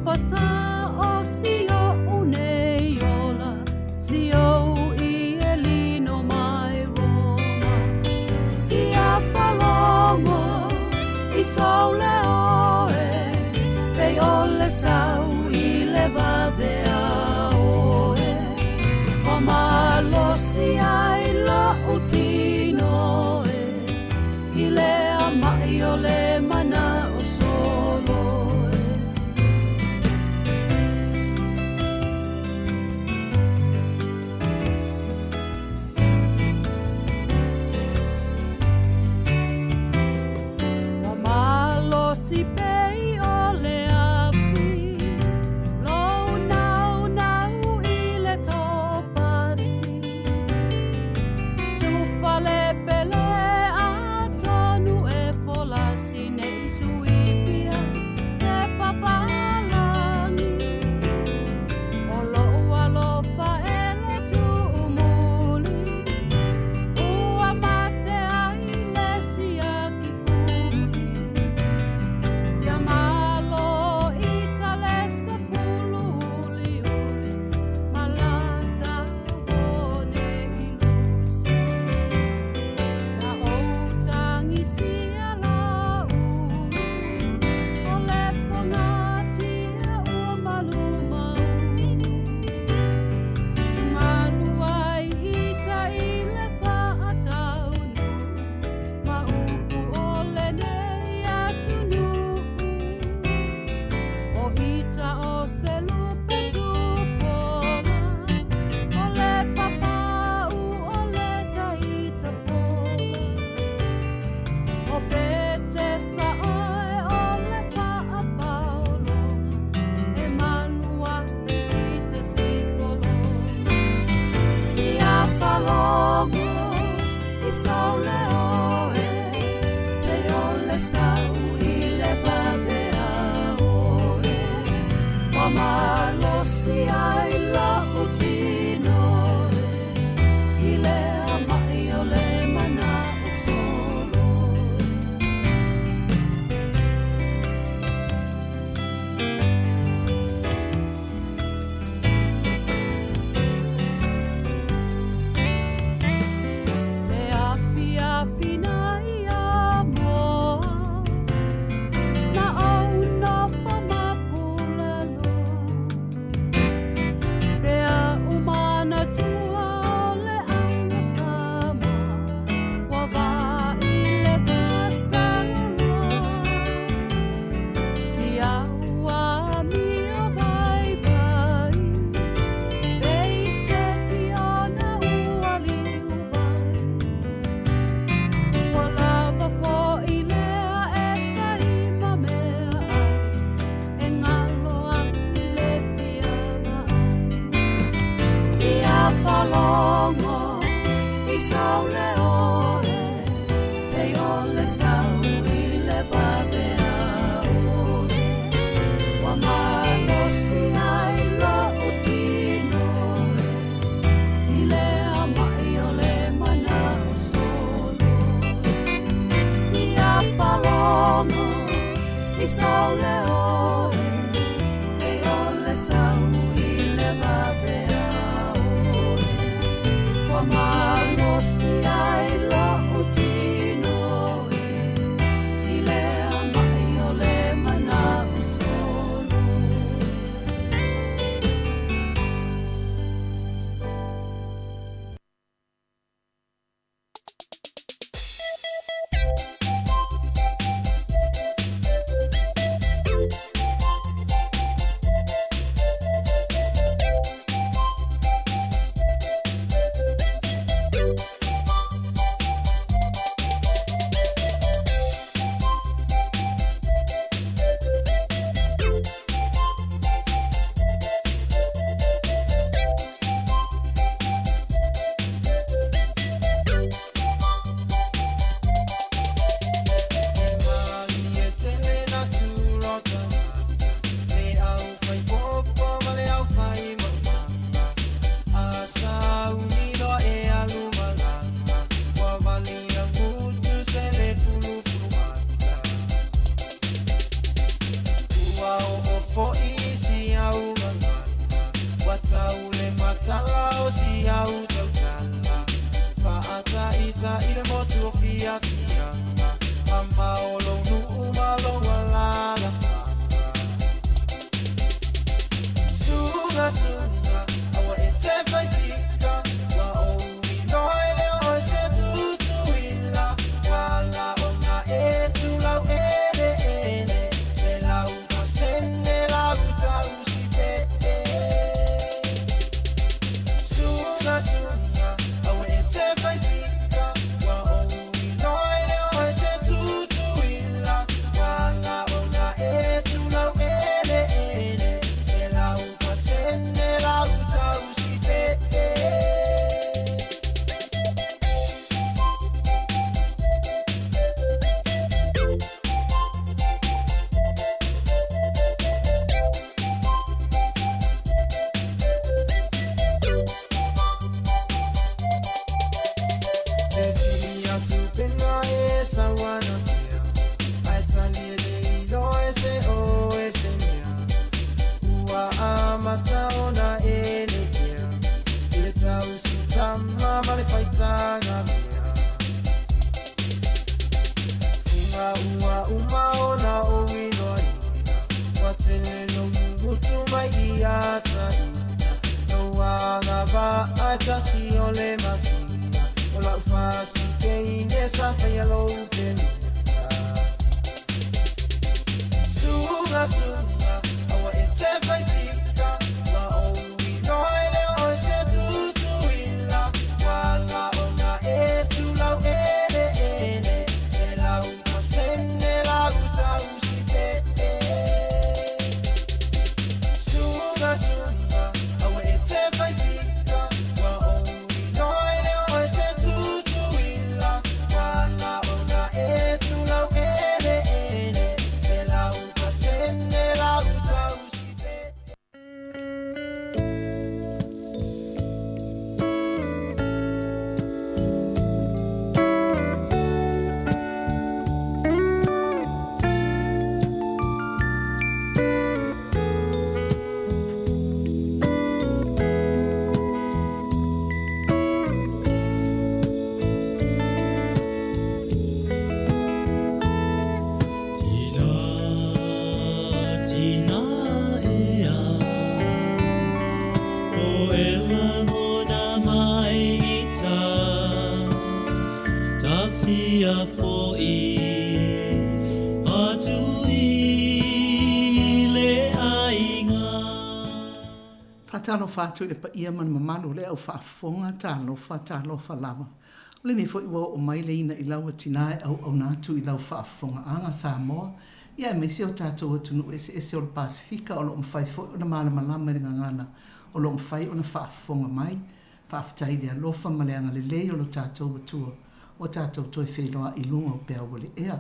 Pasa o si o nei ola, si o i elino mai Roma. Ia whalongo i saule oe, pei o le sau i le vavea oe. O malosi ai la utino e, i le amai o le mana o solo e. Ua malosi pei o le afi, lou naunau i le topasi. Tufale pele atonu e folasi nei suipia se papalangi. O lou alofa e le tuumuli, ua mate ai le siaki fuli. Ia malo i tale se fulu uli uli, malata one i lusi. Na ou tagisia la ulu, o le fogatia ua malumau. Malu ai ita i le faataunu, ma upu o lenei atunuu. O ita o se lupe tupola, o le papau o le taita fola. O pete sa oe o le faapaologa, e malu ai ita sipologa. Ia falogo i saule oe, pei o le sau i le vavea oe. Faatalofa atu i le paia ma le mamalu o le au faafofoga, talofa, talofa lava. O lenei foi ua oo mai le ina i lau a tina e auauna atu i lau faafofogaaga Samoa, ia aemaise o tatou atunuu eseese o le Pasefika o lo o mafai foi ona malamalama i le gagana o lo o mafai ona faafofoga mai. Faafetai i le alofa ma le agalelei o lo tatou Atua ua tatou toe feiloai i luga o peau o le ea.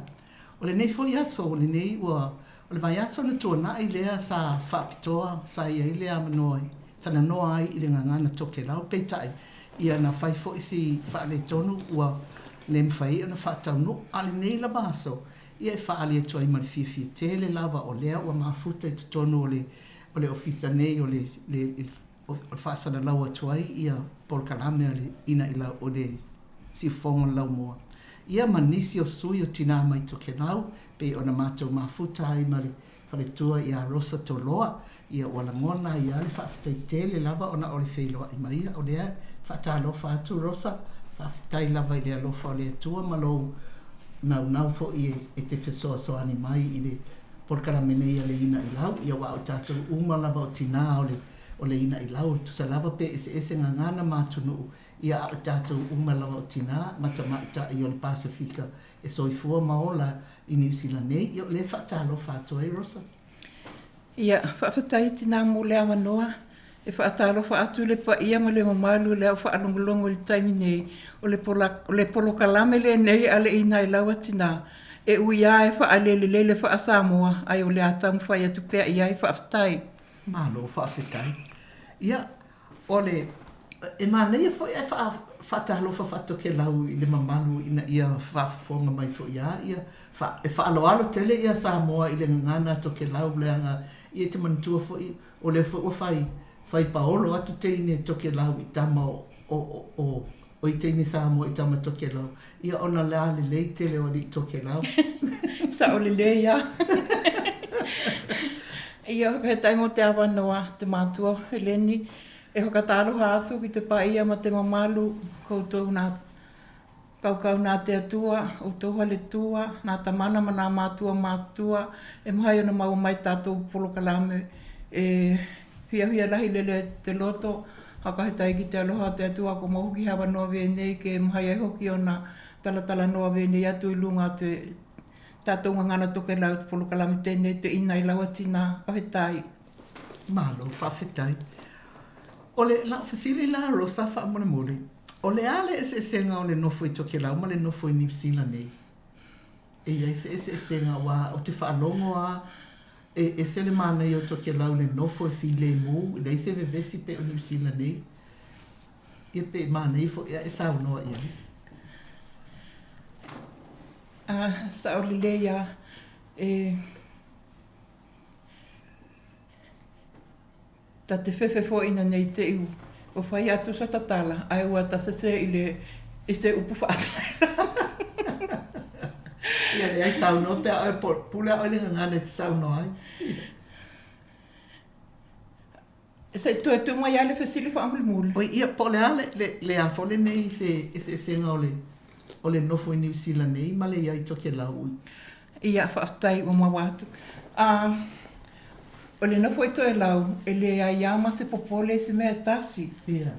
O lenei foi aso, o lenei ua, o le vaiaso na tuanai lea sa faapitoa, sa i ai le avanoa e talanoa ai i le gagana Tokelau, peitai, ia na fai foi si faaletonu ua le mafai ai ona faataunuu. A o lenei lava aso, ia e faaali atu ai ma le fiafia tele lava o lea ua mafuta i totonu o le o le Ofisa nei o le le o le faasalalau atu ai ia polokalame a le ina i lau o le siufofoga o le laumua ia ma nisi o sui o tinā mai Tokelau pei ona matou mafuta ai ma le faletua ia Rosa Toloa ia ua lagona ai lava le faafetai tele lava ona o le feiloai mai ia o lea faatalofa atu Rosa faafetai lava i le alofa o le Atua ma lou naunau foi e te fesoasoani mai i le polokalame nei a le Ina i Lau ia aua o tatou uma lava o tinā o le o le Ina i Lau e tusa lava pe eseese gagana ma atunuu ia a o tatou uma lava o tinā ma tamaitai o le Pasefika e soifua ma ola i Niu Sila nei ia o lea e faatalofa atu ai Rosa. Ia, faafetai tinā mo le avanoa. E faatalofa atu i le paia ma le mamalu o le au faalogologo i le taimi nei, o le o le polokalame lenei a le Ina i Lau a Tinā, e ui lava e faalelelele faa-Samoa, ae o le a taumafai atu pea i ai. Faafetai. Malo faafetai. Ia, o le, e manaia foi ae faa, faatalofa faatokelau i le mamalu ina ia faafofoga mai foi lava ia, fa, e faaaloalo tele ia Samoa i le gagana a Tokelau leaga ia e te manatua foi o lea foi ua fai, fai paolo atu teine Tokelau i tama o, o, o, o i teine Samoa i tama Tokelau, ia ona lalelei tele o alii Tokelau. Sao lelei lava. Ia, faafetai mo te avanoa te matua Eleni e whakataloha atu ki te paia ma te mamalu koutou nā kaukau nā te Atua, outou haletua, nā tamana ma nā mātua mātua e mahai ona maua mai tātou polokalame e whiawhia lahi lele te loto, hakahetai ki te aloha o te Atua ko mau hoki he avanoa venei ke mahai ai hoki ona talatalanoa venei atu i lunga o te Tatou ngangana Tokelau te polokalame tenei te inai lau tina kawhetai. Malo faafetai. O le lau fesili la Rosa faamolemole, o le a le eseesega o le nofo i Tokelau ma le nofo i Niu Sila nei? E i ai se eseesega aua ou te faalogo a e ese le manaia o Tokelau i le nofo e filemu, e leai se vevesi pei o Niu Sila nei. Ia pe manaia foi a e saunoa i ai. A sao lelei a e ta te fefe foi ina nei te i ua fai atu sa tatala ae ua ta sese i le i se upu faataela. Ia leai saunoa pea oe po pule a oe le gagana e te saunoa ai. Se i toe tuu mai lava le fesili faamulimuli. Oi, ia, po o le a le, le, le a foi lenei se eseesega o le, o le nofo i Niu Sila nei ma le i ai Tokelau i. Ia, faafetai ua maua atu. A, o le nofo i Toelau, e leai lava ma se popole i se mea e tasi. Ia.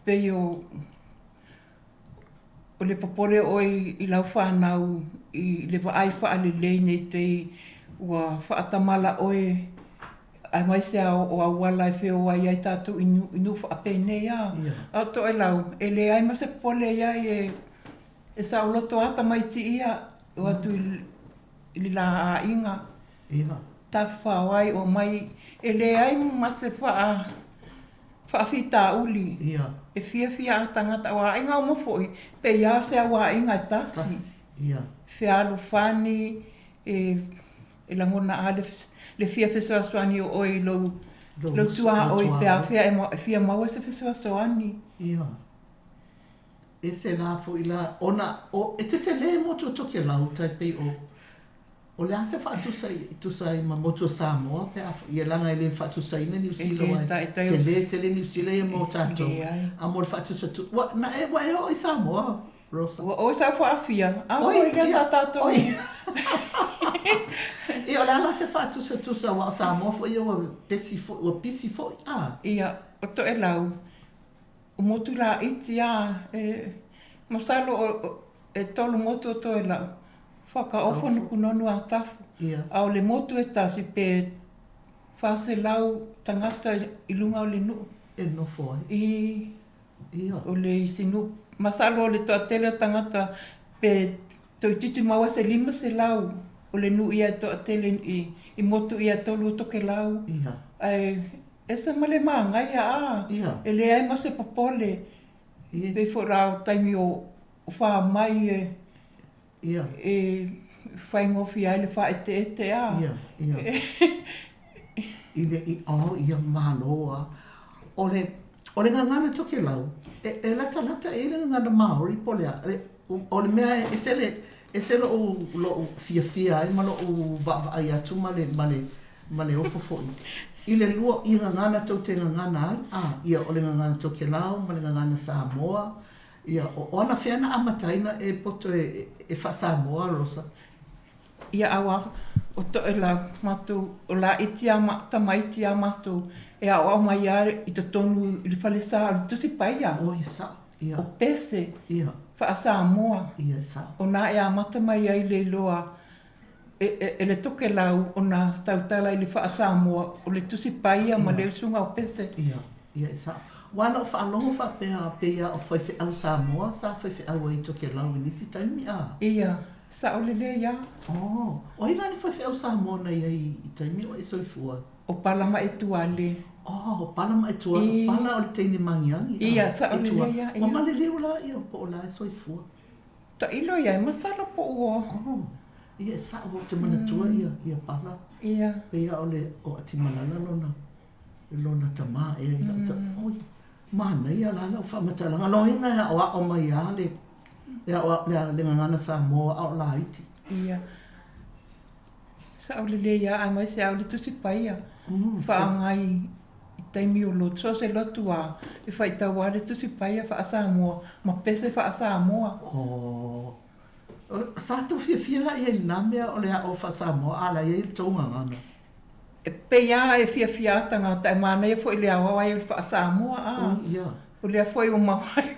Pei o, O le popole oe i lau whanau i le vaai whaalelei nei tei ua whaatamala oe aemaise a o auala e wheo ai ai tatou i nu, i nuu whaapenei a. A o Toelau, e leai ma se popole iai e, e saoloto a tamaiti ia o atu i, i le la aiga. Tawhao ai o mai, e leai ma se whaa, Faafitauli, E fiafia a tangata o aiga uma foi, pei a se au aiga e tasi. Tasi, ia. Fealofani, e, e lagona a le, le fia fesoasoani o oe i lou, lou tuaoi pe a fea e, e fia maua se fesoasoani. Ia. Ese la foi la, ona, o, e tetele motu o Tokelau, tai pei o, O le a se faatusa i tusa ai ma motu o Samoa pe a ia leaga e le faatusaina Niu Sila aua e tele tele Niu Sila ia mo tatou a mo le faatusa tu ua na e ua e oo i Samoa Rosa. Ua oe sa faafia a foi lea sa tatou. Ia o le a la se faatusa tusa aua o Samoa foi ia ua pesi foi ua pisi foi a. Ia o Toelau o motu laiti a e masalo o E tolu motu o Toelau, whakaofo Nukunonu a Tafu, a o le motu e tasi pe 400 tangata i lunga o le nuu. E nofo ai. I, o le isi nuu. Masalo o le toatele o tangata pe toeitiiti maua se 500 o le nuu ia e toatele i motu ia e tolu o Tokelau. Ae ese ma le māngaia a, e leai ma se popole. Pei foi la o taimi o wha mai e e whaingofie ai le whaeteete a. Ia, ia. I le i oh ia malo a. O le o le gagana Tokelau, e e latalata e i le gagana Maori po o le a? O le mea e ese le ese lo'u lo'u fiafia ai ma lo'u vaavaai atu ma le ma le ma le ofo foi i le lua i gagana tou te gagana ai, a, ia, o le gagana Tokelau ma le gagana Samoa, ia, o, o anafea na amataina e poto e, e faa-Samoa, Rosa? Ia aua o Toelau matou, o laiti a ma, tamaiti a matou, e aoao mai a i totonu i le falesa o le Tusi Paia. Oi, sao, ia. O Pese, ia. Faa-Samoa. Ia, sao. O na e amata mai ai le iloa e le Tokelau ona tautala i le faa-Samoa, o le Tusi Paia ma le Usuga o Pese. Ia, ia e sao. Ua lau faalogo faapea pei a o faifeau Samoa sa faifeau ai i Tokelau i nisi taimi a? Ia, sao lelei a. Oh, o ai la le faifeau Samoa na i ai i taimi o e soifua? O Pala ma Etuale. Oh, o Pala ma Etuale. O Pala o le teine magiagi a? Ia, sao lelei a. Ua maliliu la ia po o la e soifua. Tailo ia e masalo po ua. Oh, ia e sao ou te manatua ia, ia Pala. Ia. Pei a o le, o Atimalala lona, lona tama ea i lau ta, oi, manaia la lau faamatalaga. Loina e aoao mai a le, le, aoao, le, le gagana Samoa a o laiti. Ia. Sao lelei a, aemaise a o le Tusi Paia. Faaaoga i taimi o lotu, so o se lotu lava, e faitau lava le Tusi Paia faa-Samoa ma pese faa-Samoa. Oh. Sa tou fiafia la i ai i lena mea o le aʻo faa-Samoa a la i ai le tou gagana? E pei lava e fiafia lava tagata, e manaia foi le aoao ai o le faa-Samoa a. O lea foi ua maua ai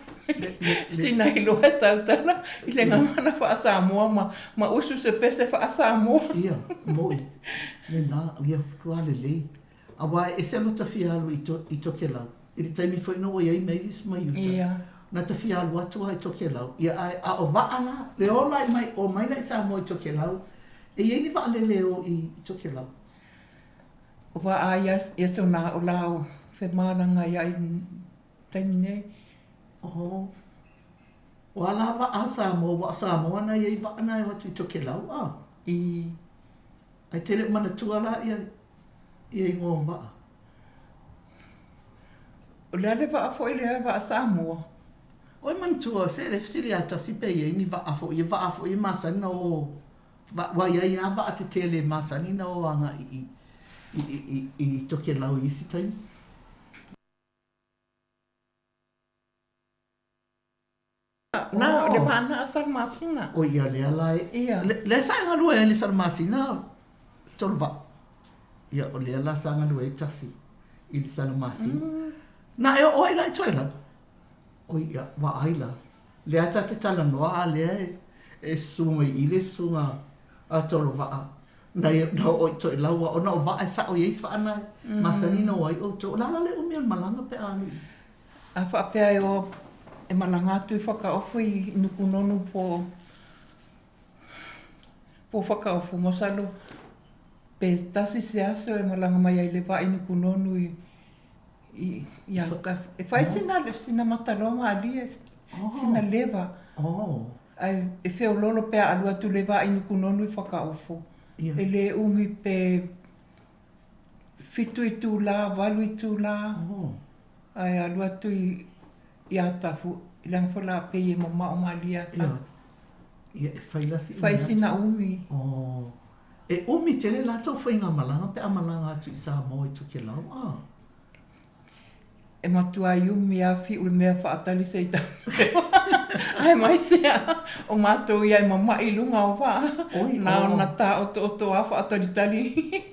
sina iloa e tautala i le gagana faa-Samoa ma, ma usu se pese faa-Samoa. Ia, moʻi, lena, ia, matua lelei. Aua e ese lota fia alu i, to, i Tokelau, i le taimi foi na ua i ai Mavis ma Utah. Ia. Na ta fia alu atu lava i Tokelau, ia ae, a o vaa la, le o la i mai, o mai la i Samoa i Tokelau, e i ai ni vaalele e o i, i Tokelau? O vaa ia, ia so na o la o femalagaai ai i taimi nei. Oho. O a la vaa a Samoa, ua o Samoa na i ai vaa na e o atu i Tokelau, a? I. Ae te le o manatua la ia, ia igoa o vaa. O le a le vaa foi lea, vaa Samoa. Oi manatua, se le fesili ia tasi pe i ai ni vaa foi, ia vaa foi e masani na o Ua i ai lava vaa tetele e masani na o agai i, i, i, i Tokelau i isi taimi. Na, o le vaa na a Salamasina. O ia lea la e, Ia. lea sa e galue ai le Salamasina Toluvaa. Ia, o lea la sa galue ai tasi i le Salamasina. Na e oo ai la i Toelau? Oi ia, vaai la. Lea ta te talanoa a lea e susu mai i le susuga a Tolovaa na na oo i Toelau a ona o vaa e sao i ai isi vaa na e masani na o ai outou. O le a la le umi o le malaga pe a alu i. A faapea e o e malaga atu i Fakaofo i Nukunonu po po Fakaofo masalo pe tasi se aso e malaga mai ai le vaa i Nukunonu i E fai sina, sina mataloa malie, sina leva. Ae e feololo pe a alu atu le vaa i Nukunonu i Fakaofo. E le umi pe fitu itula, valu itula, ae alu atu i Atafu, leaga foi la pei e mamao malie Atafu. Ia, e fai la si umi. Fai sina umi. E umi tele la tou faigamalaga pe a malaga atu i Samoa i Tokelau, a? E matuai umi a fiu le mea faatali se i tau aemaise a o matou ia e mama'i i luga o vaa na ona taotooto a faatalitali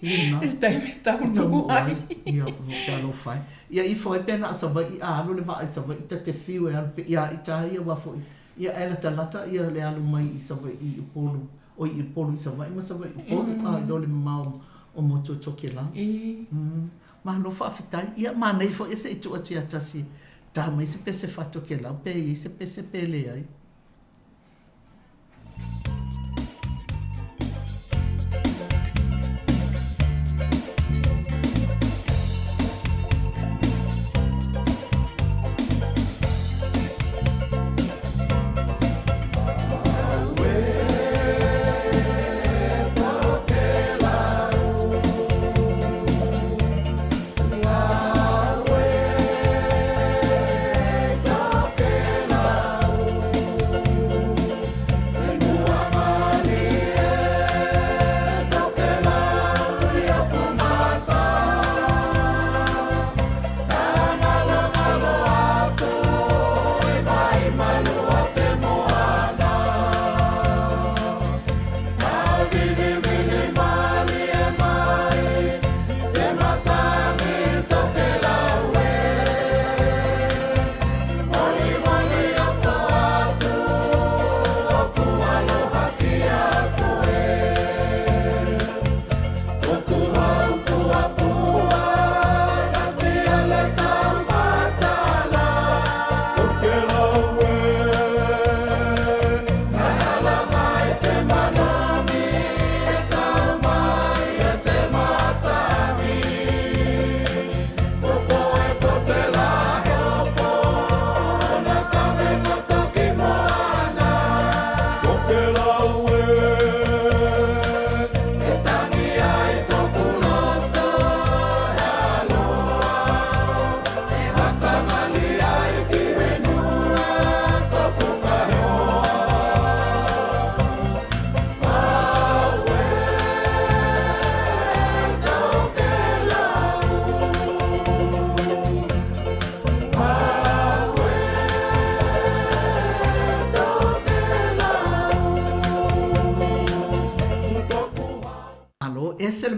i le taimi e taunuu ai. Ia, talofa e. Ia ifo ai pe na o Savaii a alu le vaa i Savaii ta te fiu e alu pe ia ita ia ua foi. Ia ae latalata ia le alu mai i Savaii i Upolu oi i Upolu i Savaii ma Savaii i Upolu a i lo le mamao o motu o Tokelau. Malo faafetai. Ia manaia foi se i tuu atu ia Tasi e ta mai se pese faa-Tokelau pe i ai se pese pe leai.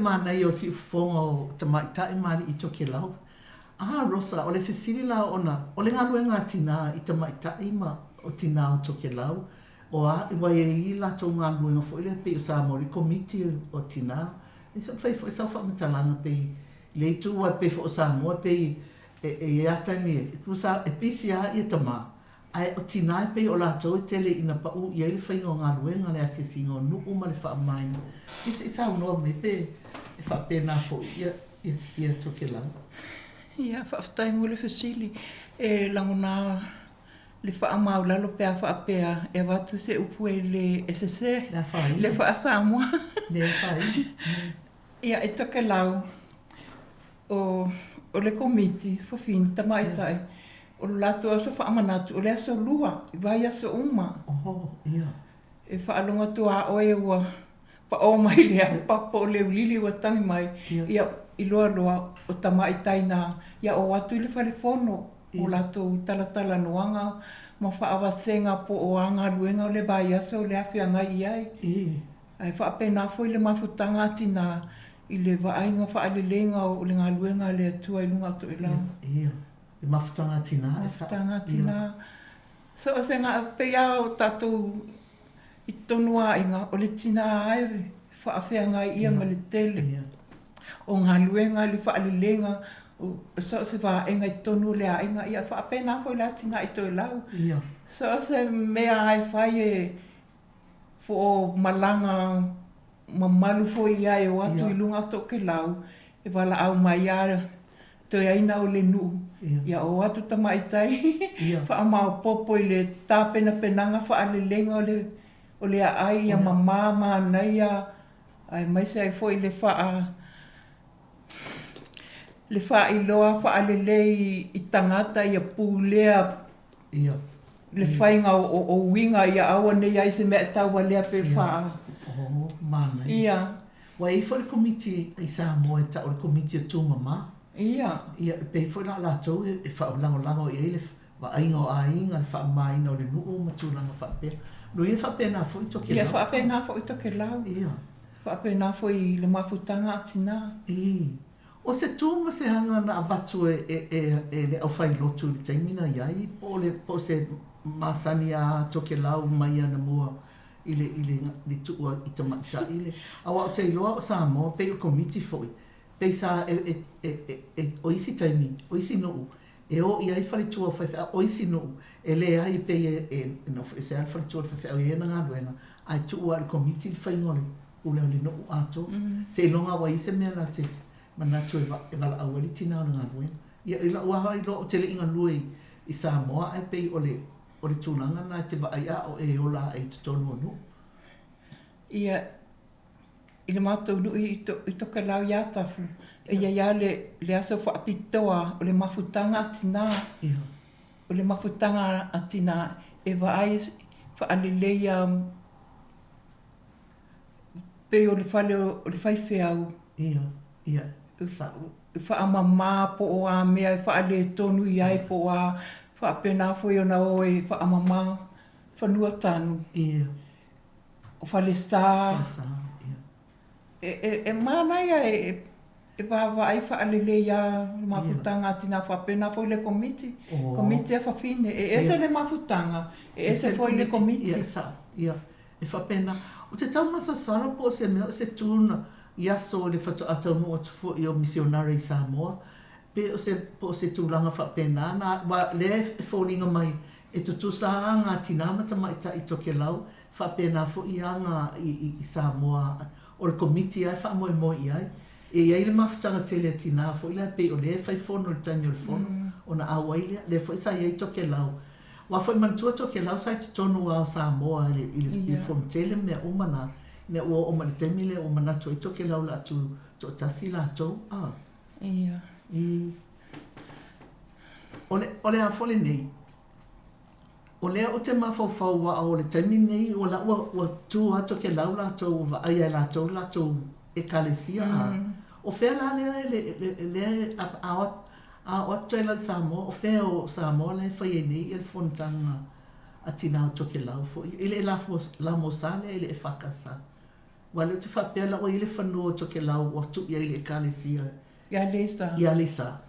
manaia o siufofoga o tamaitai ma alii Tokelau. A Rosa, o le fesili la ona, o le galuega a tinā i tamaitai ma o tinā o Tokelau, o a, ua i ai latou galuega foi lea pei o Samoa i le Komiti o Tinā. E fai foi sau faamatalaga pei i le itu aua pei foi o Samoa pei e i ai lava taimi e tusa e pisi lava ia tama, ae o tinā e pei o latou e tele ina paʻu i ai le faiga o galuega, le asiasiga o nuu ma le faamamaina. Ia se i saunoa mai pe e faapena foi ia ia Tokelau. Ia, faafetai mo le fesili. E lagona le faamaualalo pe a faapea e avatu se upu e le e sese le faa-Samoa. Le afaina. Ia, e Tokelau, o, o le Komiti Fafine Tamaitai, o lo latou aso faamanatu, o le aso lua, i vaiaso uma. Oho, ia. E faalogo atu a oe ua paʻō mai le apa po o le ulili ua tagi mai, ia, iloa loa o tamaitai na, ia o atu i le fale fono mo latou talatalanoaga ma faavasega po o a galuega o le vaiaso o le a feagai i ai. Ae faapena foi le mafutaga a tinā i le vaaiga faaleleiga o le galuega a le Atua i luga o Toelau. Ia, le mafutaga a tinā e sao. Mafutaga a tinā. So o se ga, pei lava o tatou i totonu o aiga, o le tinā lava e faafeagai ia ma le tele o galuega, le faaleleiga o so o se vaega i totonu o le aiga. Ia faapena foi le atinae i Toelau. So o se mea lava e fai e po o malaga mamalu foi ia e o atu i luga o Tokelau e valaau mai lava toe ai na o le nuu ia o atu tamaitai faamaopopo i le tapenapenaga faaleleiga o le o le aai ia mama manaia aemaise ai foi le faa le faailoa faalelei i tagata ia pulea le faiga o uiga ia aua ne i ai se mea e tauvalea pe faa. Oh, manaia. Ia. Ua i ai foi le Komiti i Samoa e tau o le Komiti o Tumama. Ia. Ia, e pei foi la o latou e faalagolago i ai le vaaiga o aiga, le faamamaina o le nuu ma tulaga faapea. Loia e faapena foi Tokelau. Ia, e faapena foi Tokelau. Ia. Faapena foi i le mafutaga a tinā. I. O se tu ma se aga na avatu e, e, e, e le aufailotu i le taimi na i ai, po o le, po o se masani a Tokelau mai anamua i le, i le, le tuu i tamaitai le, aua ou te iloa o Samoa pei o Komiti foi, pei sa e, e, e, e, e, o isi taimi, o isi nuu, e o i ai faletua o faifeau, o isi nuu, e leai e pei e, e, e nofoese lava le faletua o le faifeau e i ai ana galuega, ae tuu lava i le Komiti le faiga o le pule o le nuu atoa. Seiloga ua i ai se mea latou te manatu e, e valaau ai le tina o le galuega. Ia, i lou lava iloa ou te le i galue i, i Samoa ae pei o le, o le tulaga lena e te vaai a o e ola ae i totonu o nuu. Ia, i le matou nuu i, i Tokelau i Atafu, e i ai lava le, le aso faapitoa o le mafutaga a tinā. Ia. O le mafutaga a tinā e vaai faaleleia Pei o le fale o le faifeau. Ia, ia, sao. E faamama po o a mea e faaletonu i ai po o a faapena foi ona o e faamama fanua tanu. Ia. O falesa. Falesa, ia. E, e, e manaia e, e vaavaai faalelei lava le mafutaga a tinā faapena foi le Komiti, Komiti a Fafine. E ese le mafutaga, e ese foi le Komiti. Ia, sao, ia. E faapena. Ou te tau masalosalo po o se mea o se tū na i aso i le faatoa taunuu atu foi o misionare i Samoa, pe o se, po o se tulaga faapena na, aua lea e foliga mai e tutusa aga a tinā ma tamaitai i Tokelau, faapena foi aga i, i, i Samoa, o le Komiti lava e faamoemoe i ai. E i ai le mafutaga tele a tinā foi la e pei o lea e fai fono i le taimi o le fono, ona auai lea, lea foi sa i ai Tokelau. Aua foi manatua Tokelau sa i totonu lava o Samoa i le, i le, i le fono tele ma mea uma na, ina ua oo mai i le taimi lea ua manatu ai Tokelau o le a tu toatasi latou, a. Ia. I. O le, o le a foi lenei? O lea ou te mafaufau aua o le taimi lenei ua la ua ua tu lava Tokelau latou ua vaaia e latou le latou Ekalesia a o fea la lea e le lea e a a o a oo atu Toelau i Samoa o fea o Samoa la e fai ai nei ia le fonotaga a tina o Tokelau foi i le la Lamosa lea i le EFKS. Aua lea ou te faapea la ua i ai le fanua o Tokelau ua tuu i ai le Ekalesia I Aleisa. I Aleisa.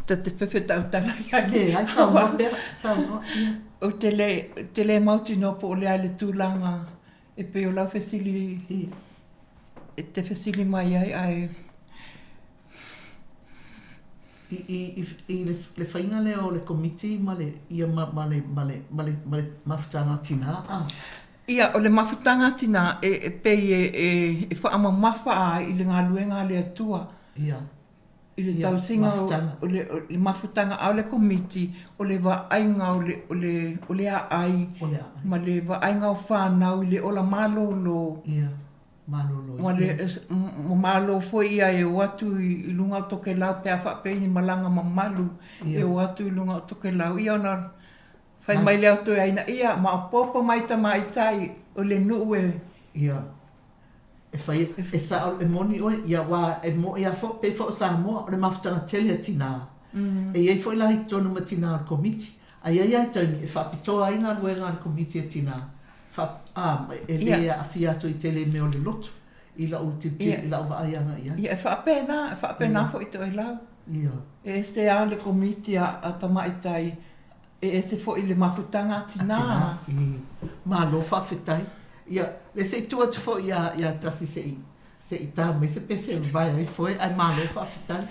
Ta te fefe tautala ia le. Leai, saunoa pea, saunoa, ia. Ou te le, te le mautinoa po o le a le tulaga e pei o lau fesili e te fesili mai ai, ae. I, i, i, i le, le faiga lea o le komiti ma le, ia ma, ma le, ma le, ma le, ma le mafutaga a tinā, a? Ia, o le mafutaga a tinā, e, e pei e, e, e faamamafa ai i le galuega a le Atua. Ia. I le tausiga o le, o le mafutaga a o le komiti, o le vaaiga o le, o le, o le aai, o le aai. ma le vaaiga o fanau i le ola malōlō. Ia, malōlō. Ma le ma malo foi ia e o atu i luga o Tokelau pe a faapea i ni malaga mamalu e o atu i luga o Tokelau. Ia ona fai mai lea o Toeaina, ia maopoopo mai tamaitai o le nuu e. Ia. E fai, e sao, e moni oe, ia aua e moe lava foi, pei foi o Samoa, o le mafutaga tele a tinā. E i ai foi la i totonu ma tinā o le Komiti, a i ai lava taimi e faapitoa ai galuega a le Komiti a Tinā, fa, a, e lē aafia atu ai tele i mea o le lotu, i la'u tilotilo, i la'u vaai agai i ai. Ia, e faapena, e faapena foi Toelau. Ia. E ese lava le Komiti a, a Tamaitai, E ese foi le mafutaga a tinā. A tinā, i. Malo faafetai. Ia, le se i tuu atu foi ia, ia Tasi se i, se i tā mai se pese e vavae ai foe, ae malo faafetai.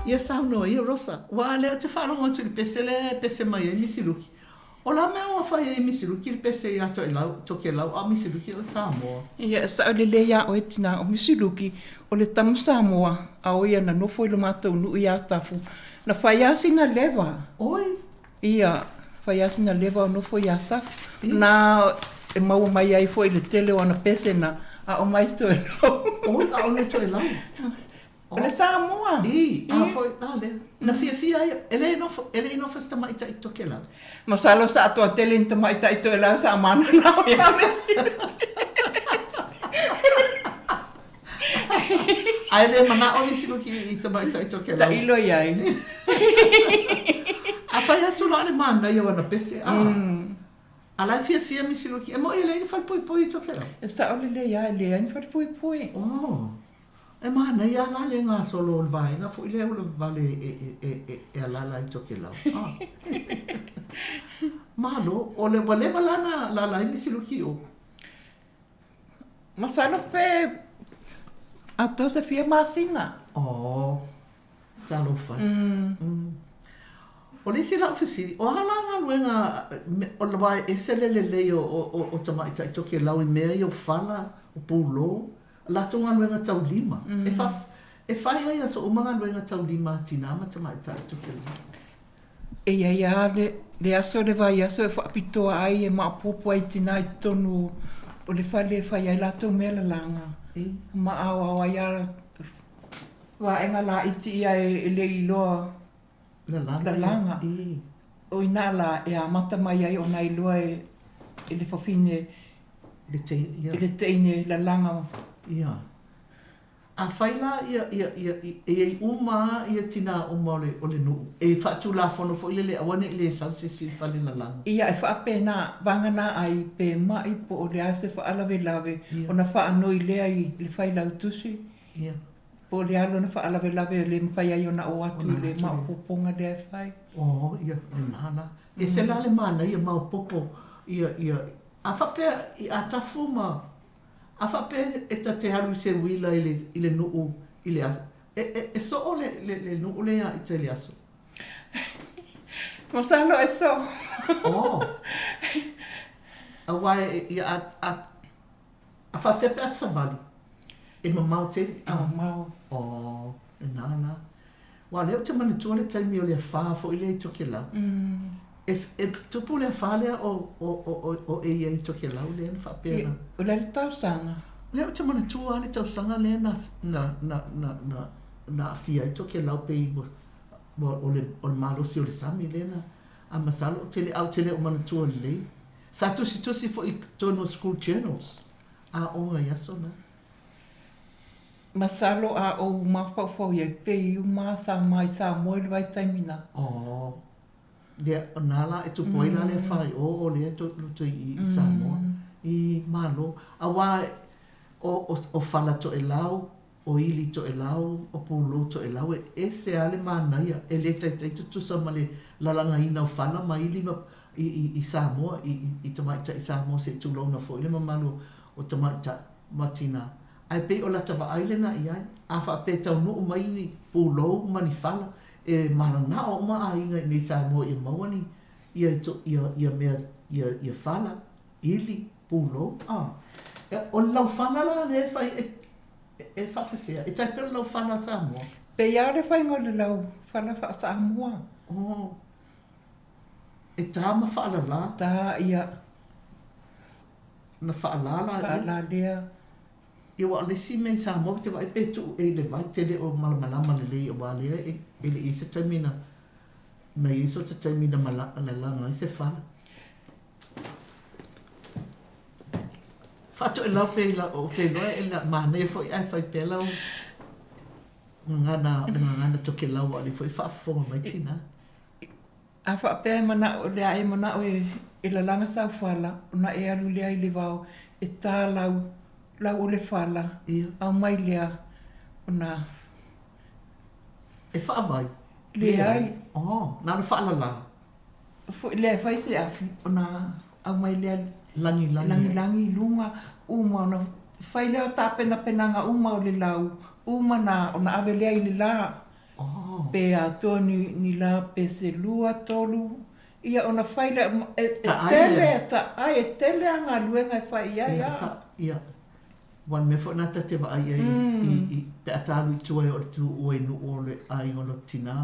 Ia saunoa ia Rosa, ua lea ou te faalogo atu i le pese lea e pese mai ai Misiluki. O le a mea ua fai ai e Misiluki le pese iā Toelau, Tokelau, a o Misiluki o le Samoa? Ia, e sao lelei iā oe tinā, o Misiluki, o le tama Samoa, a o ia na nofo i lo matou nuu i Atafu, na fai lava sina leva. Oi! Ia, fai lava sina leva o nofo i Atafu. Na e maua mai ai foi le tele o ana pese na aʻo mai Toelau. Oi, aʻo mai Toelau. O le Samoa. I, a foi, a lea. Na fiafia ai, e le nofo, e le i nofo se tamaitai i Tokelau. Masalo sa atoa tele ni tamaitai i Tokelau sa mananao ia Ae le manao nisi luki i tamaitai Tokelau. Tailo i ai. A fai atu loa le manaia o ana pese, a. A la e fiafia Misi Luki, e moʻi e leai ni falepoipoi i Tokelau. E sao lelei lava, e leai ni falepoipoi. Oh. E manaia lava la le gasolo o le vaega foi lea ulavavale e alaala ai i Tokelau. Ah. Malo, o le, ua leva la na alaala ai Misi Luki i o? Masalo pe atoa se fia masina. Oh. Talofa. Mm. O le isi lau fesili, o a la galuega, o le wā e ese le lelei o, o, o, o tamaitai Tokelau i mea ia o fala, o pulou, latou galuega taulima. Mm. E, fa, e fai ai aso uma galuega taulima a tinā ma tamaitai Tokelau. E i ai lava le, le aso le vaiaso e faapitoa ai e maopoopo ai tinā i totonu o, o le fale e fai ai latou mea lalaga. I. Ma aoao ai a vaega laiti ia e le iloa Lalaga. Lalaga. I. O inā lā e amata mai ai ona iloa e, e le fafine Le te, ia. I le teine lalaga. Ia. Afai la ia, ia, ia, e i ai uma lava ia tinā uma o le, o le nuu, e faatulafono foi le le aua ne i le sau se isi i le fale lalaga. Ia, e faapena, vagana ai pe maʻi po o le a se faalavelave, Ia. ona faanoi lea i le failautusi. Ia. Po o le a lona faalavelave e le mafai ai ona o atu i le maopoopoga lea e fai. Oh, ia, lena la. Ese la le manaia maopoopo ia, ia, a faapea i Atafu ma, a faapea e ta te alu i se uila i le, i le nuu i le aso, e, e, e soo le, le, le nuu lea ia ita i le aso? Masalo e soo. Oh. Aua e, ia, a, a, A faapefea pe a te savali? E mamao tele? E mamao. Oh, lena la. Aua o lea ou te manatua le taimi o le afa foi lea i Tokelau. E, e tupu le afa lea o, o, o, o, o e i ai i Tokelau lea na faapea na. O le a le tausaga? O lea ou te manatua lava le tausaga lea na, na, na, na, na, na aafia ai Tokelau pei ua, ua, o le, o le malosi o le sami lea na, a masalo ou te le, a ou te le o manatua lelei. Sa tusitusi foi i totonu o school journals aoga i aso na. Masalo a ou mafaufau i ai pei uma sa ma i Samoa i le vaitaimi na. Oh. Lea, na la e tupu ai la le whai o o lea to luto i, i Samoa. I Malo. Aua o, o, o Fala Toelau, O Ili Toelau, o Pulou Toelau, e ese lava le manaia, e le taitai tutusa ma le lalagaina o fala ma ili ma, i, i, i Samoa, i, i, i tamaitai Samoa se i tulouna foi le mamalu o tamaitai ma tinā. Ae pei o lata vaai lena i ai, a faapea e taunuu mai ni pulou ma ni fala, e mananao uma aiga i nei Samoa ia maua ni, ia, ia, ia mea, ia, ia fala, ili, pulou, a. O le laufala la lea e fai, e, E faafefea, e tai pea o le laufala a Samoa. Pei lava o le faiga o le laufala faa-Samoa. Oh. E tā ma faalalā. Tā, ia. Na faalā la ia. Faalā lea. Ia aua o le isi mea i Samoa ou te vaai pe tuu ea i le vai te le o malamalama lelei aua lea e e le i ai se taimi na na i ai so te taimi na mala lalaga ai se fala. Faatoelau pea i lau, ou te iloa e la, manaia foi ae fai pea lau gagana, le gagana Tokelau a o lea foi e faafofoga mai tinā. A faapea e manao, o le a e manao e, e lalaga sau fala, ona e alu lea i le vao e tā lau, lau o le fala, Ia. aumai lea, ona. E faawai? Leai. Oh, na ona faalalā. Foi lea e fai se afi, ona aumai lea Lagilagi. Lagilagi i luga, uma ona fai lea o tapenapenaga uma o le lau, uma na ona ave lea i le la. Oh. Pe atoa ni, ni la pe se lua, tolu, ia ona fai lea, e, e Taai tele, lea. taai, e tele a galuega e fai i ai, Ia, a. sa, ia. Aua o le mea foi lena ta te vaai ai i, i, pe a ta alu i tua e o le tuua i nuu o le aiga o lota tinā,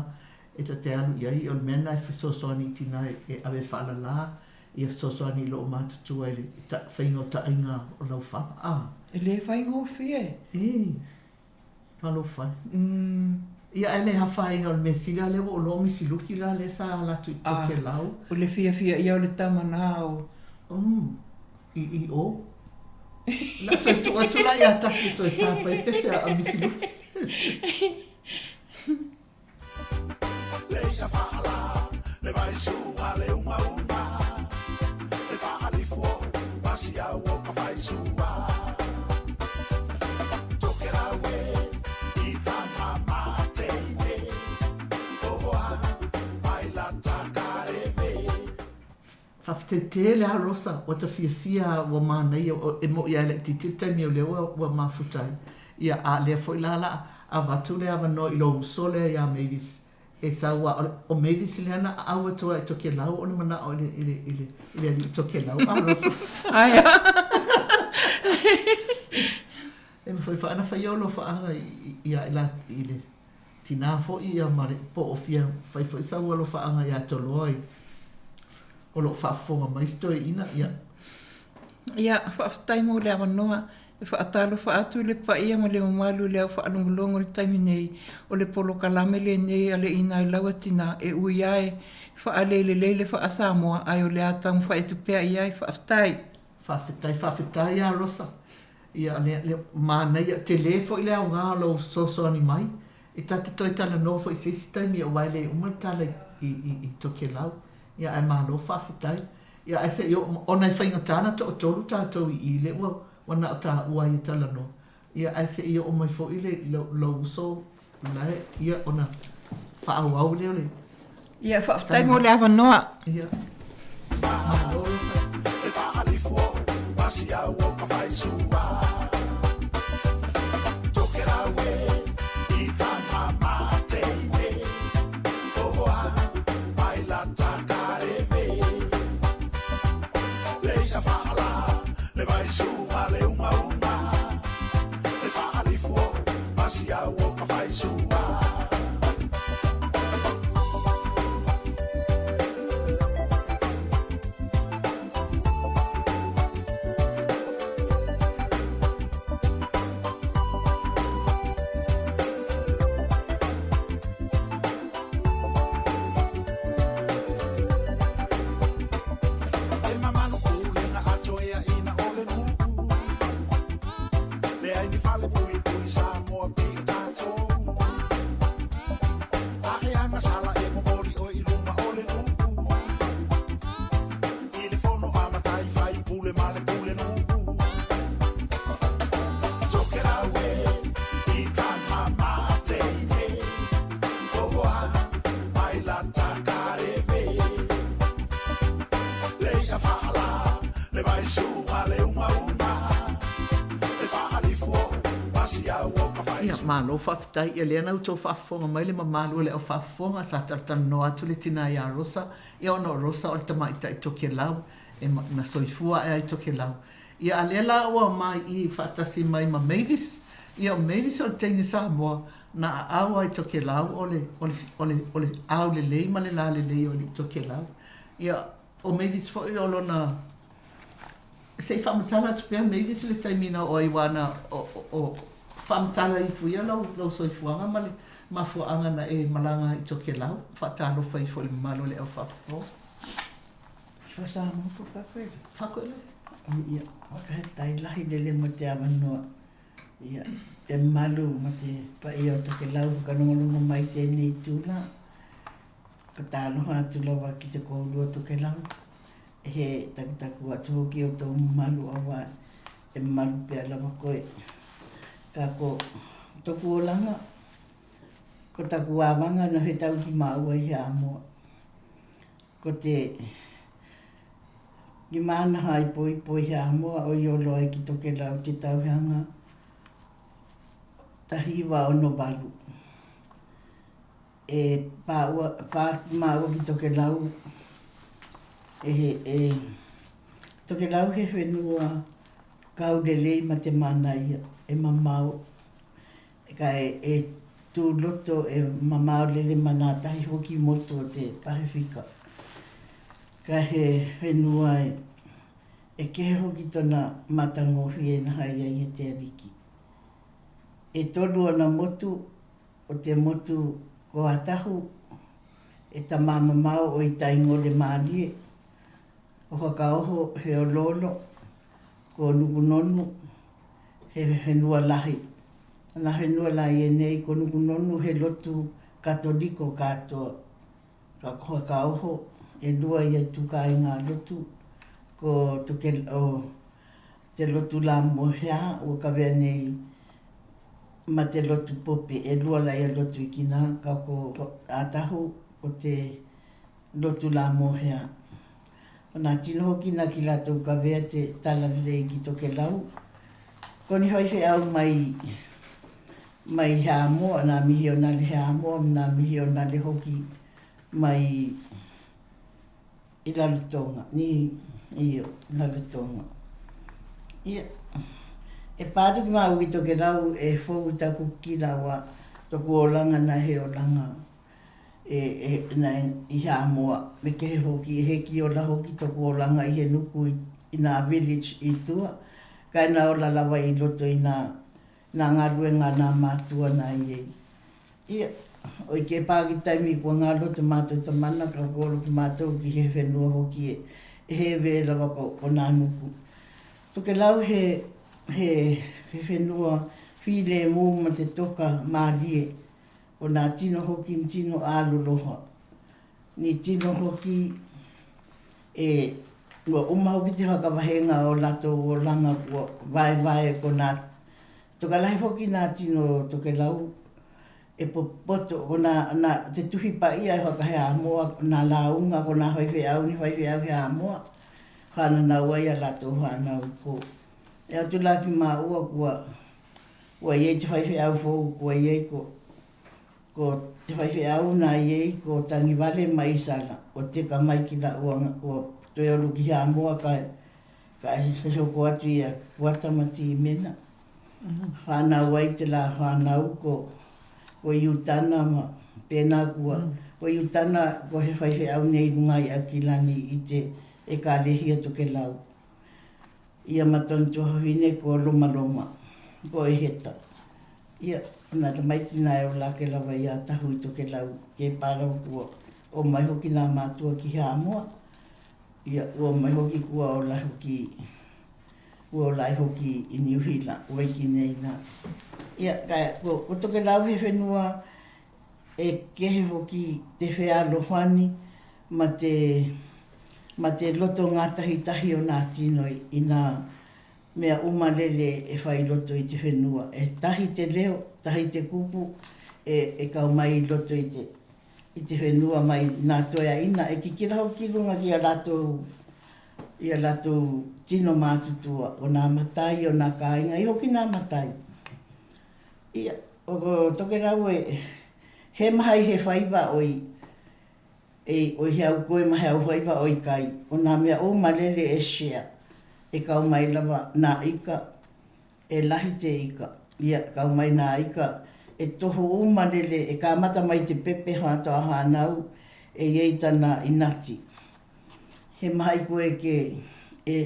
e ta te alu i ai, o le mea lena e fesoasoani i tinā e ave e faalala, ia fesoasoani i loo matutua i le faiga o taaiga o lau fala, a. E le faigofie. I. Talofa e. Ia ae le afaina o le mea sili a lea ua ou iloa o Misi Luki la lea sa ala atu i Tokelau. O le fiafia ia o le tama na o. Umm i i o. O le a toe tuu atu la ia Tasi e toe tapa ai pese a Misi Luki. Faafetai tele a Rosa, ua ta fiafia ua manaia, e moʻi a e laitiiti le taimi o lea ua mafuta ai. Ia, a lea foi la la avatu le avanoa i lou uso lea ia Mavis e sau a o Mavis lea na aau atu ai i Tokelau o le manao i le, i le, i le, i le alii Tokelau a Rosa. Aia. E mafai foi ona fai ou alofaaga i, i, i, i le Tinā foi ia ma le po o fia fai foi sau alofaaga ia Toloa i o lo o faafofoga mai si toeaina, ia. Ia, faafetai mo le avanoa e faatalofa atu i le paia ma le mamalu i le au faalogologo i le taimi nei o le polokalame lenei a le Inailaua Tina e ui lava e faalelelei le faa-Samoa ae o le a taumafai atu pea i ai. Faafetai. Faafetai, faafetai ia Rosa. Ia, le, le, manaia, tele foi le aoga o lou fesoasoani mai. E ta te toe talanoa foi i se isi taimi aua e le uma le tala i, i, i, i Tokelau. Ia, ae malo faafetai. Ia, ae se i oo, ona e faigata ona toatolu tatou i i, lea ua, ua na o taua ai e talanoa. Ia, ae se i oo mai foi le, lou, lou uso la e, ia, ona faaauau lea o le. Ia, faafetai mo le avanoa. Ia. Malo le. Ia, malo faafetai. Ia lea na outou faafofoga mai le mamalu o le au faafofoga sa talatalanoa atu le tina ia Rosa, ia ona o Rosa o le tamaitai Tokelau e na soifua ae ai Tokelau. Ia a lea la ua mai i faatasi mai ma Mavis, ia o Mavis o le teine Samoa na aau ai Tokelau o le, o le, o le, o le ao lelei ma le la lelei o alii Tokelau. Ia, o Mavis foi o lona, se i faamatala atu pea Mavis le taimi na oo ai aua na, o, o, o, faamatala ifo ia lau, lau soifuaga ma le mafuaaga na e malaga ai i Tokelau, faatalofa ifo i le mamalu o le au faafofoga. Faa-Samoa po o faakoele? Faakoele. Ia, faafetai lahi lele mo te avanoa. Ia, te mamalu ma te paia o Tokelau whakalongolongo mai tēnei tūla. Ka tāloha atu lava ki te kōrua Tokelau. He takutaku atu hoki o tō mamalu awa e mamalu pea lava koe. Ka ko toku olanga, ko taku āwanga na he tau ki māua i Hāmoa. Ko te Ki Mānaha i Poipoi Hāmoa o Iolo ai ki Tokelau te tauhanga 1968. E pāua, pā atu māua ki Tokelau, e, e, Tokelau he whenua kaulelei ma te manaia, e mamao, Ka e tūroto, e mamao lele ma nā tahi hoki motu o te Pasifika. Ka he whenua e kehe hoki tona matangofie na hai ai e te Ariki. E tolu ona motu, o te motu Koatahu, e tamā mamao o Itaingole mālie, ko Whakaoho he oloolo, ko Nukunonu he whenua lahi. Nā whenua la ienei, ko Nukunonu he lotu Katoliko katoa. Ka whakaoho, e lua ia tuka i ngā lotu, ko toke, o, te lotu la Mohea ua kawea nei ma te lotu Pope, e lua la ia lotu i kina, ka ko Atahu ko te lotu la Mohea. O nā tino hoki na ki latou kawea te talalelei ki Tokelau, ko ni whaiwheau mai mai Hamoa, nā mihionare Hamoa me nā mihionare hoki mai i Rarotonga, ni, io, Rarotonga. Ia, e pā atu ki māu ki Tokerau e fou taku kira wa toku oranga na he oranga e, e, na i Hamoa, me kehe hoki, he ki ora hoki toku oranga i he nuku i, i nā village i tua, kai nā ora rawa i roto i nā Nā ngā ruenga nā mātua nā i ei. Ia, oi ke pā ki taimi kua ngaro te mātou tamana ka kōrero ki mātou ki he whenua hoki e he wē rawa ko, ko nā nuku. Tokelau he, he, he whenua whīrēmū ma te toka mārie, ko nā tino hoki tino āloloha. Ni tino hoki e Ua oma hoki te whakawahenga o ratou oranga kua waewae ko na Tokalahi hoki na tino Tokelau e popoto ko na na te tuhi paia e whakaheamoa na launga ko na whaiwheau ni whaiwheau heamoa whananau ai a ratou whanau ko e atu la ki maua kua kua iai te whaiwheau fou kua iai ko Ko te whaiwheau na iei ko Tangiwale ma Isala, o teka mai ki la ua ua Toeolu ki Hamoa ka ka hoko atu ia Kuata ma Timena. Whanau ai te la whanau ko ko Iutana ma tena kua ko Iutana ko he whaiwheau nei runga i Aukilani i te Ekalehia Tokelau. Ia ma tona tuahine ko Lomaloma, ko Eheta. Ia, na tamaiti na e ola ake rawa i a Tahu i Tokelau, ke pa rawa kua o mai hoki na matua ki Hamoa, ia, ua mai hoki kua ola hoki, ua ola ai hoki i Niu Hila, ua iki nei na. Ia, ka, ko, ko Tokelau he whenua e kehe hoki te whealohani ma te, ma te loto ngātahi tahi o nā tinoi i nā mea uma rere e whai roto i te whenua. E tahi te reo, tahi te kupu e, e kau mai i roto i te, i te whenua mai nā toea ina, e kikira hoki runga ki a rātou, i a rātou tino mātutua, o nā matai, o nā kāinga, i hoki nā matai. Ia, o Tokerau e, he maha i he whaiva oi, E oi he au koe ma he au whaiva oi kai, o nā mea o ma rere e share, e kau mai rawa nā ika, e lahi te ika, ia, kau mai nā ika, e tohu u ma rere, e kāmata mai te pepeha toa hānau, e iei tana inati. He maha i koe ke, e,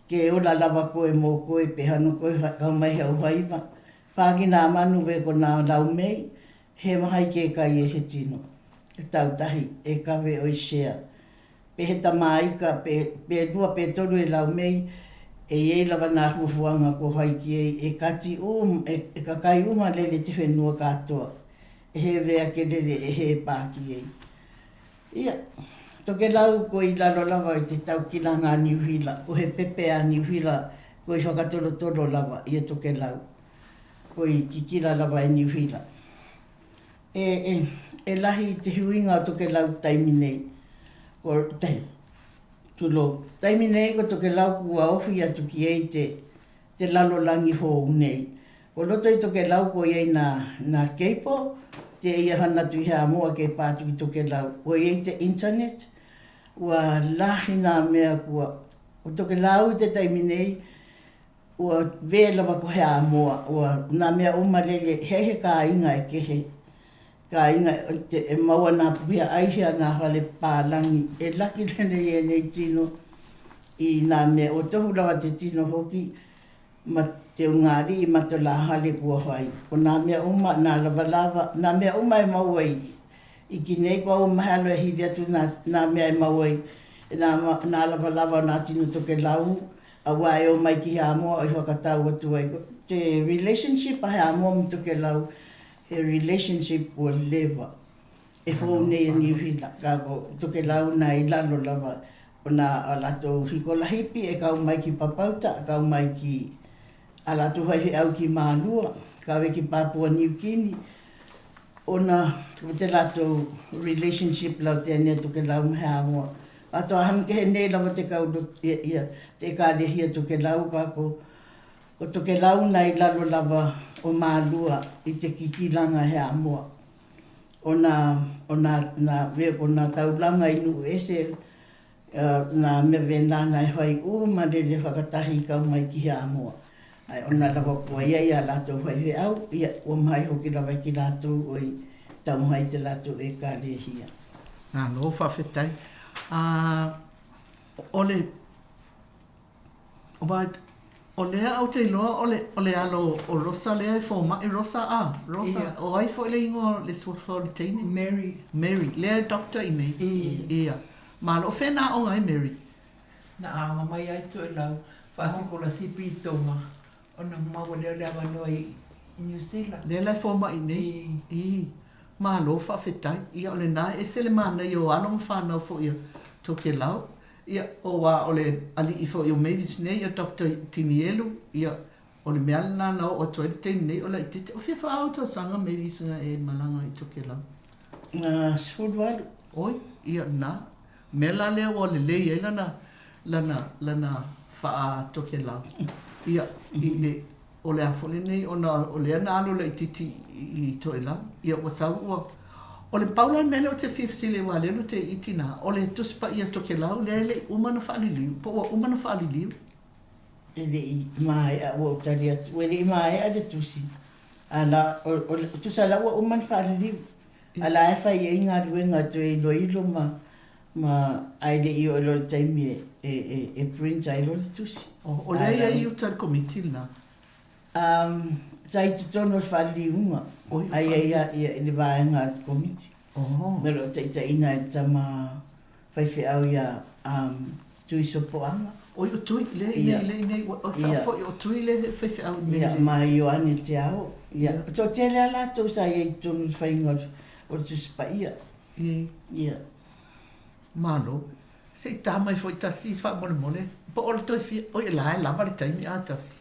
ke ora rawa koe mō koe, peha no koe kau mai he au whaiva, pā ki nā manu we ko nā rau mei, He maha i ke kai e he tino, e tau tahi, e kawe oi share. Pe he tama ika, pe, pe lua pe tolu e lau mei, e iei rawa nā huahuanga ko whai ki ei, e kati um, e, e kakai uma rere te whenua katoa, e he wea ke rere, e he pā ki ei. Ia, Tokelau ko i raro rawa i te tau kiranga a Niu Hila, ko he pepe a Niu Hila ko i whakatorotoro rawa i a Tokelau. Ko i kikira rawa e Niu Hila. E, e, e rahi te huinga o Tokelau taimi nei. Ko, tai, tulo, taimi nei ko Tokelau kua owhi atu ki ei te, te lalolangi hou nei. Ko roto i Tokelau ko iei nā, nā cable, te ia hana atu i Hamoa kei pā atu ki Tokelau. Ko iei te internet, ua rahi nā mea kua, ko Tokelau i te taimi nei, Ua wē rawa ko he āmoa, ua nā mea uma rere, he he kāinga e kehe, kāinga te, e mau ana a Puhia Aihia nā whare pārangi, e raki rere i ēnei tino i nā mea, ua tohu rawa te tino hoki, ma te ugāliʻi ma to lā hale kua fai. O nā mea uma, nā lawalawa, nā mea uma e maua i, i kinei kua ua mahalo e hili atu nā, nā mea e maua i, nā, nā lawalawa o nā tino Tokelau, auā e o mai ki Hamoa o i whakatau atu ai. Te relationship a Hamoa ma Tokelau, he relationship kua leva. E fou nei e Niu Hila, ka ko Tokelau nā i lalo lava o nā a latou hikola hipi e kau mai ki Papauta, kau mai ki a latou faifeau ki Mālua, kawe ki Papua Niu Kini, ona ko te latou relationship lau te anea Tokelau ma Hamoa. Atoa hanu ke he nei lava te kau ia, ia te ekalehia Tokelau ka ko ko Tokelau nā i lalo lava o Mālua i te kikilanga he Hamoa. O nā, o nā, nā, o nā taulanga i Nuʻuese, nā mea wēnā nā e whai ū ma lele whakatahi i kau mai ki Hāmoa. Ae ona lava kua ia i a lātou faifeau, ia, ua mahi hoki lava ki lātou oi taumahai te lātou Ekalehia. Malo, faafetai. A, o le But, o lea ou te iloa o le, o le alo o Rosa lea e fōmaʻi, Rosa a? Rosa, Ia. o ai foi le ingoa o le suafa o le teine? Mary. Mary, lea e doctor i nei? Ia. Ia. Malo, o fea na aoga ai Mary? Na aoga mai ai Toelau, faasikolasipi i Tonga, ona maua lea o le avanoa i New Zealand. Lea la e fōmaʻi nei? I. I. Malo, faafetai. Ia, o lena e ese le manaia o alo ma fanau foi a Tokelau. Ia, aua o le alii foi o Mavis nei, o Doctor Tinielu, ia, o le mea lena na oo atu ai le taimi nei o laitiiti. O fia faa-au tausaga Mavis na e malaga i Tokelau? Na 18. Oi, ia, na. Mea la lea ua lelei ai lana, lana, lana faa-Tokelau. Ia, i le, O le a foi lenei ona o lea na alu laitiiti i Toelau, ia ua sau ua. O le pau la le mea lea ou te fia fesili ai aua lea ou te iti na, o le Tusi Paia Tokelau lea e le i uma ona faaliliu, po ua uma ona faaliliu? E le i maea ua ou tali atu, ua le i maea le tusi, a la, o, o, tusa la ua uma ona faaliliu, a la e fai ai galuega e toe iloilo ma, ma ae le i oo loa i le taimi e, e, e, e print ai loa le tusi. O, o lea e i ai i uta i le komiti lena? Um, sa i totonu o le faaliliuga, ai ai ia, ia i le vaega a le komiti. Oh. Me lo taitaiina e le tama faifeau ia um, Tui Sopoaga. Oi, o Tui, le i nei, le i nei, o sa foi o Tui le faifeau i nei. Ia, ma Ioane Te Ao. Ia, o toatele a latou sa i ai i totonu i le faiga o le Tusi Paia. Ia. Malo. Se i tā mai foi tasi faamolemole, po o le toe fia, oi e la e lava le taimi a tasi.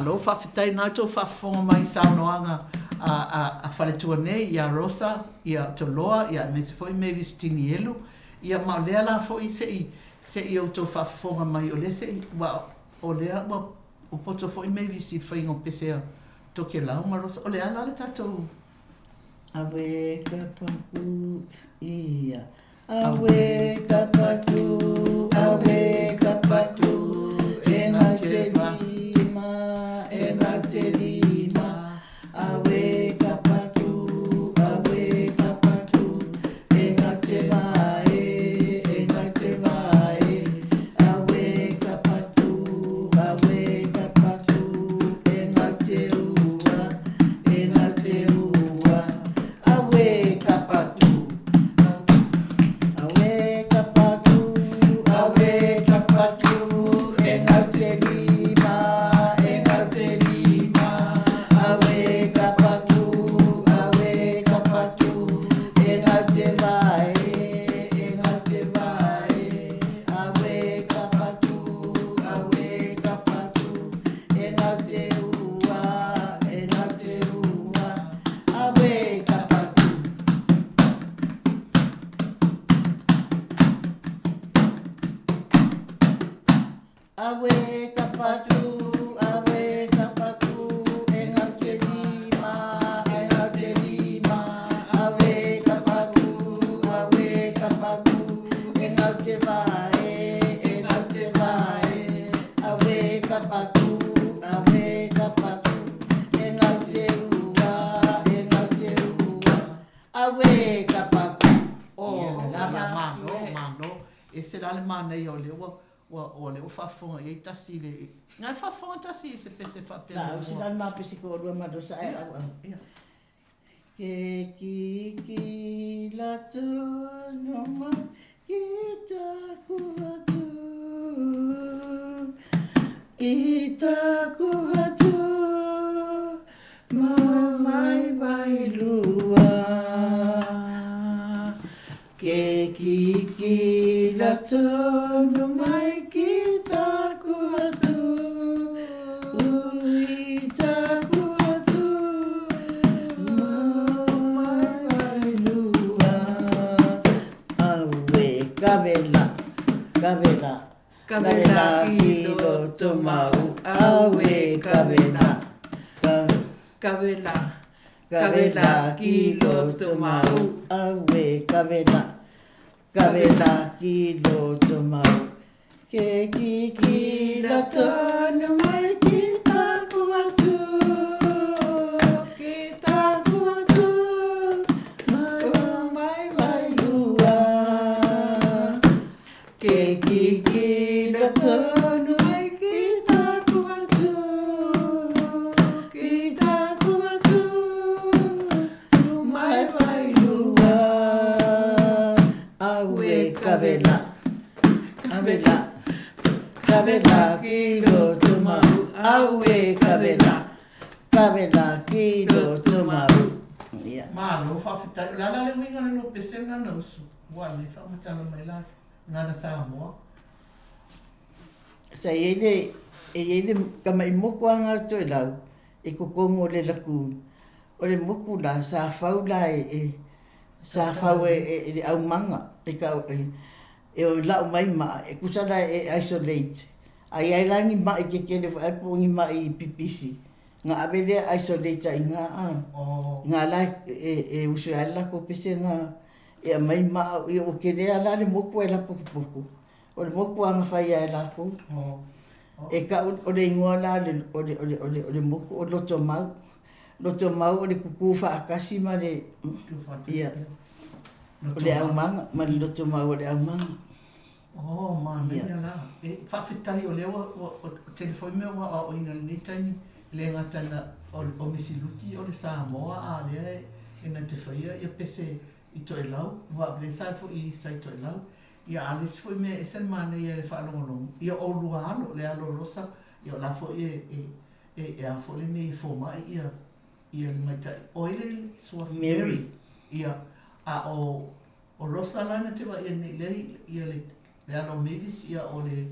Malo faafetai na tou faafofoga mai i saunoaga a a a faletua nei ia Rosa ia Toloa ia aemaise foi Mavis Tinielu ia ma o lea la foi se i se i outou faafofoga mai o lea se i ua o lea ua ua poto foi Mavis i le faiga o pese a Tokelau ma Rosa o le a la le tatou Awe ka paku ia Awe ka patu, awe ka patu, e ngau te lima, e ngau te lima. Awe ka patu, awe ka patu, e ngau te va e, e ngau te va e. Awe ka patu, awe ka patu, e ngau te ua, e ngau te ua. Awe ka patu. Awe ka patu, awe ka patu, e ngau te lima, e ngau te lima. Awe ka patu, awe ka patu, e ngau te vae, e ngau te vae. Awe ka patu, awe ka patu, e ngau te ua, e ngau te ua. Awe ka patu. Awe ka patu, awe ka patu, e ngau te lima, e ngau te lima. Awe ka patu, awe ka patu, e ngau te vae, e ngau te vae. Awe ka patu, awe ka patu, e ngau te ua, e ngau te ua. Auē ka paku! Oh, ia, malo, malo. Ese la le manaia o lea ua, ua, o lea ua faafofoga i ai tasi i le, na e faafofoga tasi i se pese faapea muamua. Na, o sina ma pese ko lua ma dosa e au au. Ia. Ke ki ki la tonu mai ki taku atu Ki taku atu Mau mai wairua Ke kikira tonu mai ki taku atu I taku atu Mau mai wairua Aue kawela, kawela Kawela ki roto mau, aue kawela, Kawela, kawela ki roto mau, aue kawela, kawela ki roto mau. Ke kikira tonu mai ki taku atu, ki taku atu, mai wairua. Ke kikira tonu ai ki taku atu, ki taku atu, mai wairua. Aue kawela, kawela, kawela ki roto mau, aue kawela, kawela ki roto mau. Ia. Malo, faafetai. O le a la le uiga o le lua pese lena na usu? Ua le faamatala mai la Gagana Samoa. Sa i ai le, e i ai le tama'i moku a ngā Toelau i kokomu o le lagoon. O le moku la, sa fau la e, e, sa fau e, e, e le aumaga, e ka, e, e o lau mai maa, e kusa la e isolate. A i ai la ni ma'i kekele foi ai po o ni ma'i pipisi, nga ave lea isolate ai nga a. Nga la e, e usu ai le lakou pese nga E aumai ma au, ia ua kele lava la le moku ae lapokupoku. O le moku a na fai ae lakou. E kau, o le igoa la o le, o le, o le, o le, o le moku o Lotomau. Lotomau o le kukū faatasi ma le, ia, o le aumaga, ma le Lotomau o le aumaga. Oh, manaia la. E faafetai o lea ua, ua, ua tele foi mea ua aoaoina i lenei taimi, e le gata ina o, o Misi Luki o le Samoa a lea e, e na te faia ia pese i Toelau, ua lea sa foi sa i Toelau. Ia a le isi foi mea e ese le manaia i le faalogologo, ia o oulua alo, le alo o Rosa, ia o la foi e, e, e, e a foi lenei e fomai ia, ia le maitai, o ai le suafa? Mary. Ia, a o, O Rosa la na te vaai nei lea ia le le alo o Mavis ia o le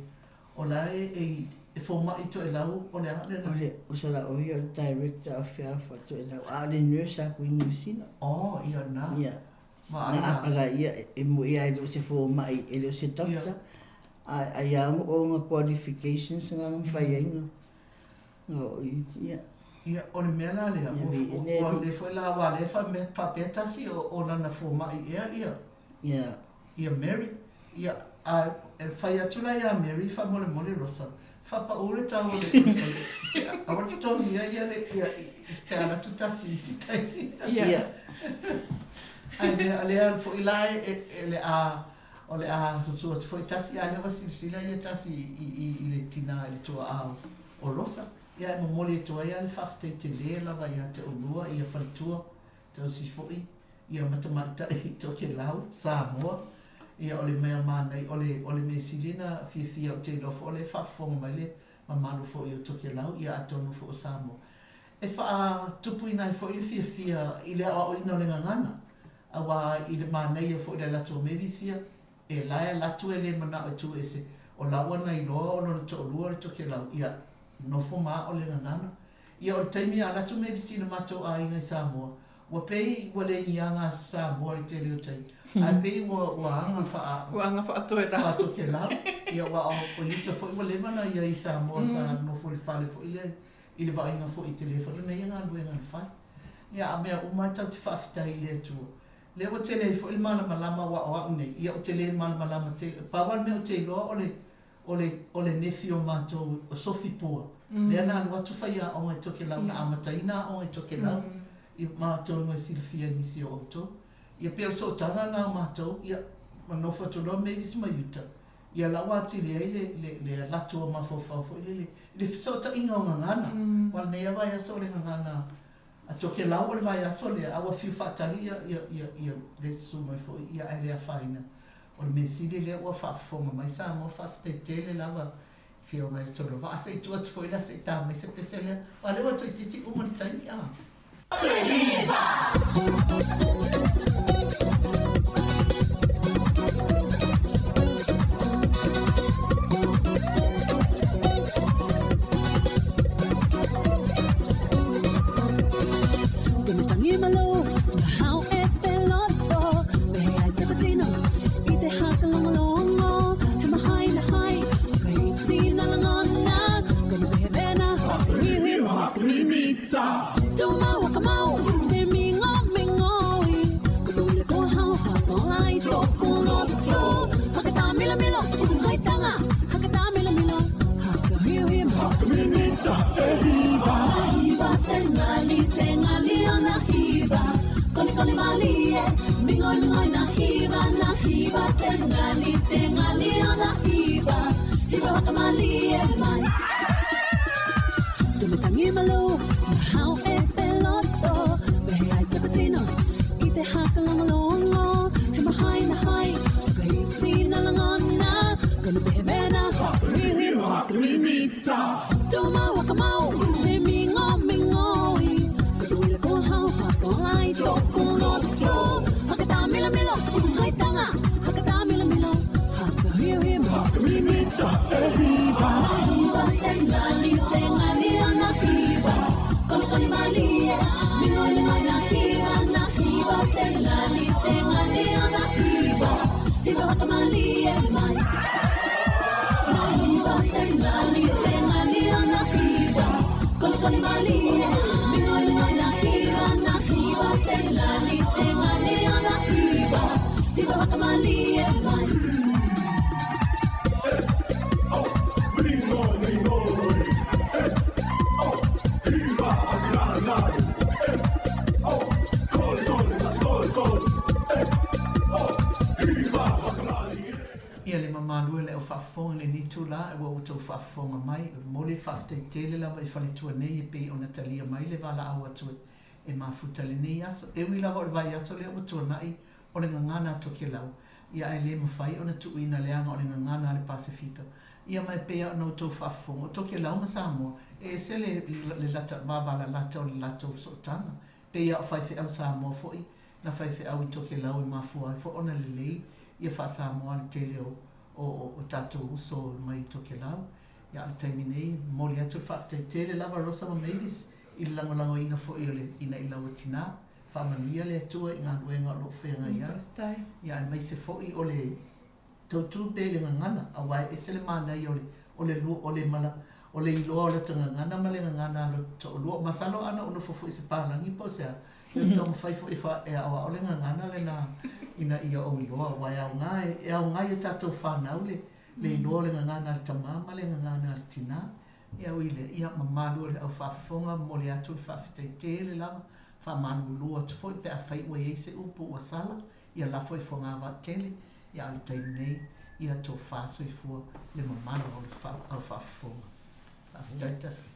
o la e e E fomai Toelau o le a lena? O le uso la o ia o le Director of Health a Toelau, a o le nurse aku i Niu Sila. Oh, ia na. Ia. Ma na apala ia e mo ia e le o se fomai, e le o se doctor. A a ia o nga qualifications nga nga fai ai nga. O ia. Ia, o le mea la lea, ua le foi la ua le fa me faapea tasi o o lana fomai ea ia. Ia. Ia Mary, ia, a e fai atu la iā Mary faamolemole Rosa, faapaū le tau o le, o le, aua le totogia ia le, ia, pe alu atu tasi i si taimi. Ia. Ae mea, lea foi la e, e, e le a, o le a susu atu foi tasi, a lea ua silasila ia tasi i, i, i le tinā i le tua'a o, o Rosa. Ia, e momoli atu ai lava le faafetai tele lava ia te oulua, ia faletua, tausi foi, ia ma tamaitai Tokelau, Samoa. Ia o le mea manai, o le, o le mea sili na fiafia ou te iloa foi o lea e faafofoga mai le mamalu foi o Tokelau, ia atonu foi o Samoa. E faatupuina ai foi le fiafia i le aoaoina o le gagana, aua i le manaia foi o le alu atu o Mavis ia, e la e alu atu e le manao e tu ese, o la ua na iloa o lona toalua o le Tokelau, ia nofo ma ao le gagana. Ia o le taimi a alu atu Mavis i le matou aiga i Samoa, Ua pei ua le ni aga Samoa i le tele o taimi, ae pei ua ua aga faa Ua aga faatoelau. Faatokelau. Ia aua o o Utah foi ua leva ona i ai i Samoa sa nofo i le fale foi lea i le vaaiga foi i tele foi lana ia galuega na fai. Ia a mea uma e tatou te faafetai i le Atua. Lea ua tele ai foi le malamalama aua o au nei, ia ou te le malamalama tele, pau lava le mea ou te iloa o le O le, o le nefi o matou, o Sophie Pua, lea na alu atu faiaoga i Tokelau, na amataina aoga i Tokelau, i ma atonu e silafia e nisi o outou. Ia pei o le sootaga lena o matou, ia, ma nofo atu loa Mavis ma Utah, ia la ua atili ai le, le, le alu atu o mafaufau foi lele i le fesootaiga o gagana. Aua o lenei lava vaiaso o le gagana a Tokelau o le vaiaso lea, a ua fiu faatali ia, ia, ia, ia le susu mai foi, ia ae le afaina. O le mea sili lea ua faafofoga mai Samoa faafetai tele lava i Afioga ia Tolovaa. Se i tuu atu foi la se i ta mai se pese lea. Aua lea ua toeitiiti uma le taimi a. Ia le mamalu e le au faafofoga i lenei itula ua outou faafofoga mai, e momoli le faafetai tele lava i faletua nei e pei ona talia mai le valaau atu e mafuta lenei aso. E ui lava o le vaiaso lea ua tuanai o le gagana a Tokelau, ia ae le mafai ona tuuina leaga o le gagana a le Pasefika. Ia ma e pei lava ona outou faafofoga, o Tokelau ma Samoa, e ese le le lata vavalalata o le latou sootaga. Pei lava o faifeau Samoa foi na faifeau i Tokelau e mafua ai foi ona lelei ia faa-Samoa le tele o o o tatou uso mai Tokelau. Ia, a o le taimi nei, momoli atu le faafetai tele lava Rosa ma Mavis i le lagolagoina foi o le ina'ilau a tinā. Faamanuia le Atua i galuega o lo o feagai ai. Ia, aemaise foi o le tautu pea i le gagana, aua e ese le manaia o le, o le lua, o le mala, o le iloa o lota gagana ma le gagana a lota toalua. Masalo ana ou nofo foi i se palagi po o se a, ia e taumafai foi e, fa, e aoao le gagana lena ina ia ou iloa, aua e aoga, e aoga i a tatou fanau le, le iloa o le gagana a le tamā ma le gagana a le tinā. Ia ui i lea, ia mamalu o le au faafofoga, momoli atu le faafetai tele lava, faamalulu atu foi pe afai ua i ai se upu ua sala, ia lafo i fogavaa tele, ia a o le taimi nei, ia tofa soifua le mamalu o le au faafofoga. Faafetai tasi.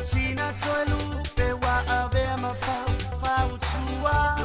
Tina toi lupe wa avea ma fau fau tua.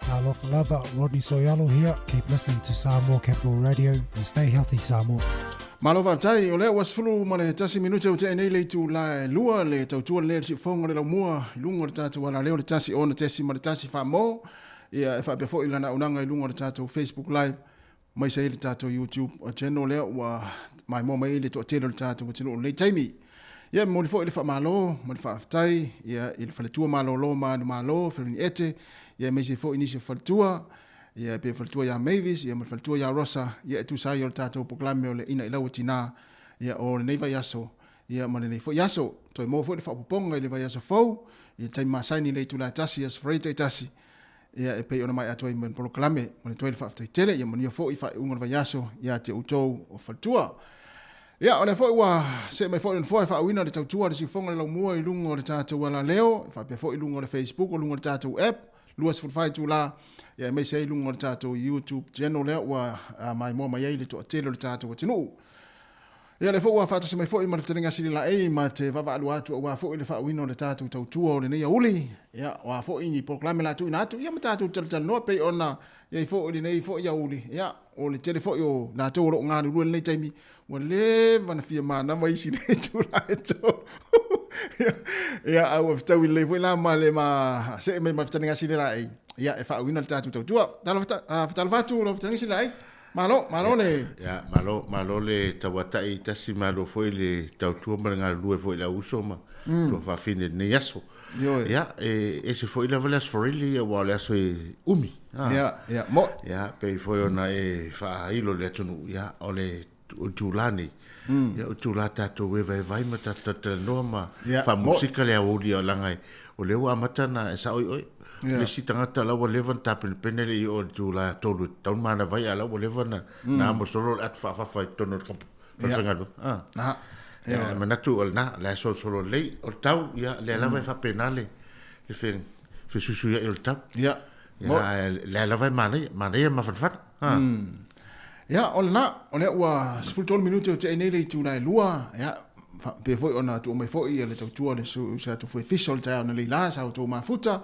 Talofa lava, Rodney So'oialo here. Keep listening to Samoa Capital Radio and stay healthy Samoa. Malo faafetai, o lea ua 11 minute ua tea nei le itula e lua le tautua lelei a le siufofoga o le laumua i luga o le tatou alaleo le 106.1 Faamo, ia e faapea foi lana auaunaga i luga o le tatou Facebook Live maise ai le tatou YouTube channel lea ua maimoa mai ai le toatele o le tatou atunuu i lenei taimi. Ia, e momoli foi le faamalo ma le faafetai ia i le faletua malolo ma Manumalo, Ferini Ete, ia aemaise foi nisi o faletua, ia e pei o faletua ia Mavis, ia ma le faletua ia Rosa, ia e tusa ai o le tatou polokalame o le Ina i Lau Tina, ia o lenei vaiaso, ia ma lenei foi aso. Toe maua foi le faaopoopoga i le vaiaso fou, i le taimi masani i le itula e tasi i Aso Faraile taitasi, ia e pei ona maea atu ai ma le polokalame. Momoli atu ai le faafetai tele, ia manuia foi faaiuga o le vaiaso ia te outou o faletua. Ia, o lea foi ua see mai foi le Nofoa e faauuina le tautua a le siufofoga o le laumua i luga o le tatou alaleo, e faapea foi i luga o le Facebook, o luga o le tatou app, 24 itula, ia aemaise ai i luga o le tatou YouTube channel lea ua maimoa mai ai le toatele o le tatou atunuu. Ia, lea foi ua faatasi mai foi ma le fetalaiga Sili Laei ma te vaavaalua atu aua foi le faauuina o le tatou tautua o lenei aoauli. Ia, o a foi ni polokalame la tuuina atu, ia ma tatou talatalanoa pei ona i ai foi lenei foi aoauli. Ia, o le tele foi o latou o lo o galulue i lenei taimi, ua leva na fia manama isi i le itula e tolu. Ia, a ua fetaui lelei foi la ma le ma see mai ma le fetalaiga Sili Laei, ia, e faauuina le tatou tautua. Faatalofa atu lau fetalaiga Sili Laei. Malo, malo le... Ia, malo, malo le tauata'i tasi, malo foi le tautua ma le galulue foi i le au uso ma mm. tuafafine i lenei aso. Ioe. Ia, e ese foi lava le aso Faraile ia aua o le aso e umi. Ah. Ia, ia, mo. Ia, pei foi ona e faailo i le atunuu, ia, o le o itula nei. Mm. Ia, o itula tatou evaevai ma tatou talatalanoa ma Ia, faamusika le aoauli o leaga e, o lea ua amata ona e sao i oe. Ia. Le isi tagata la ua leva ona tapenapene le i o le itula tolu e tatau ona manava ai, a o la ua leva ona na amo solo le atu faafafa i totonu o le kampu falefaigaluega. Ah. Na. Ia, e manatu o lena, o la e solosolo lelei. O le tau, ia, lea lava e faapena le, le fe, fesuisuiai o le tau. Ia. Ia, ae lea lava e manaia, manaia ma mafanafana. Ah. Ia, o lena, o lea ua 13 minute o tea nei le itula e lua, ia, faapea foi ona tuu mai foi le tautua le se atu foi fiso le taeao nei la, sa outou mafuta,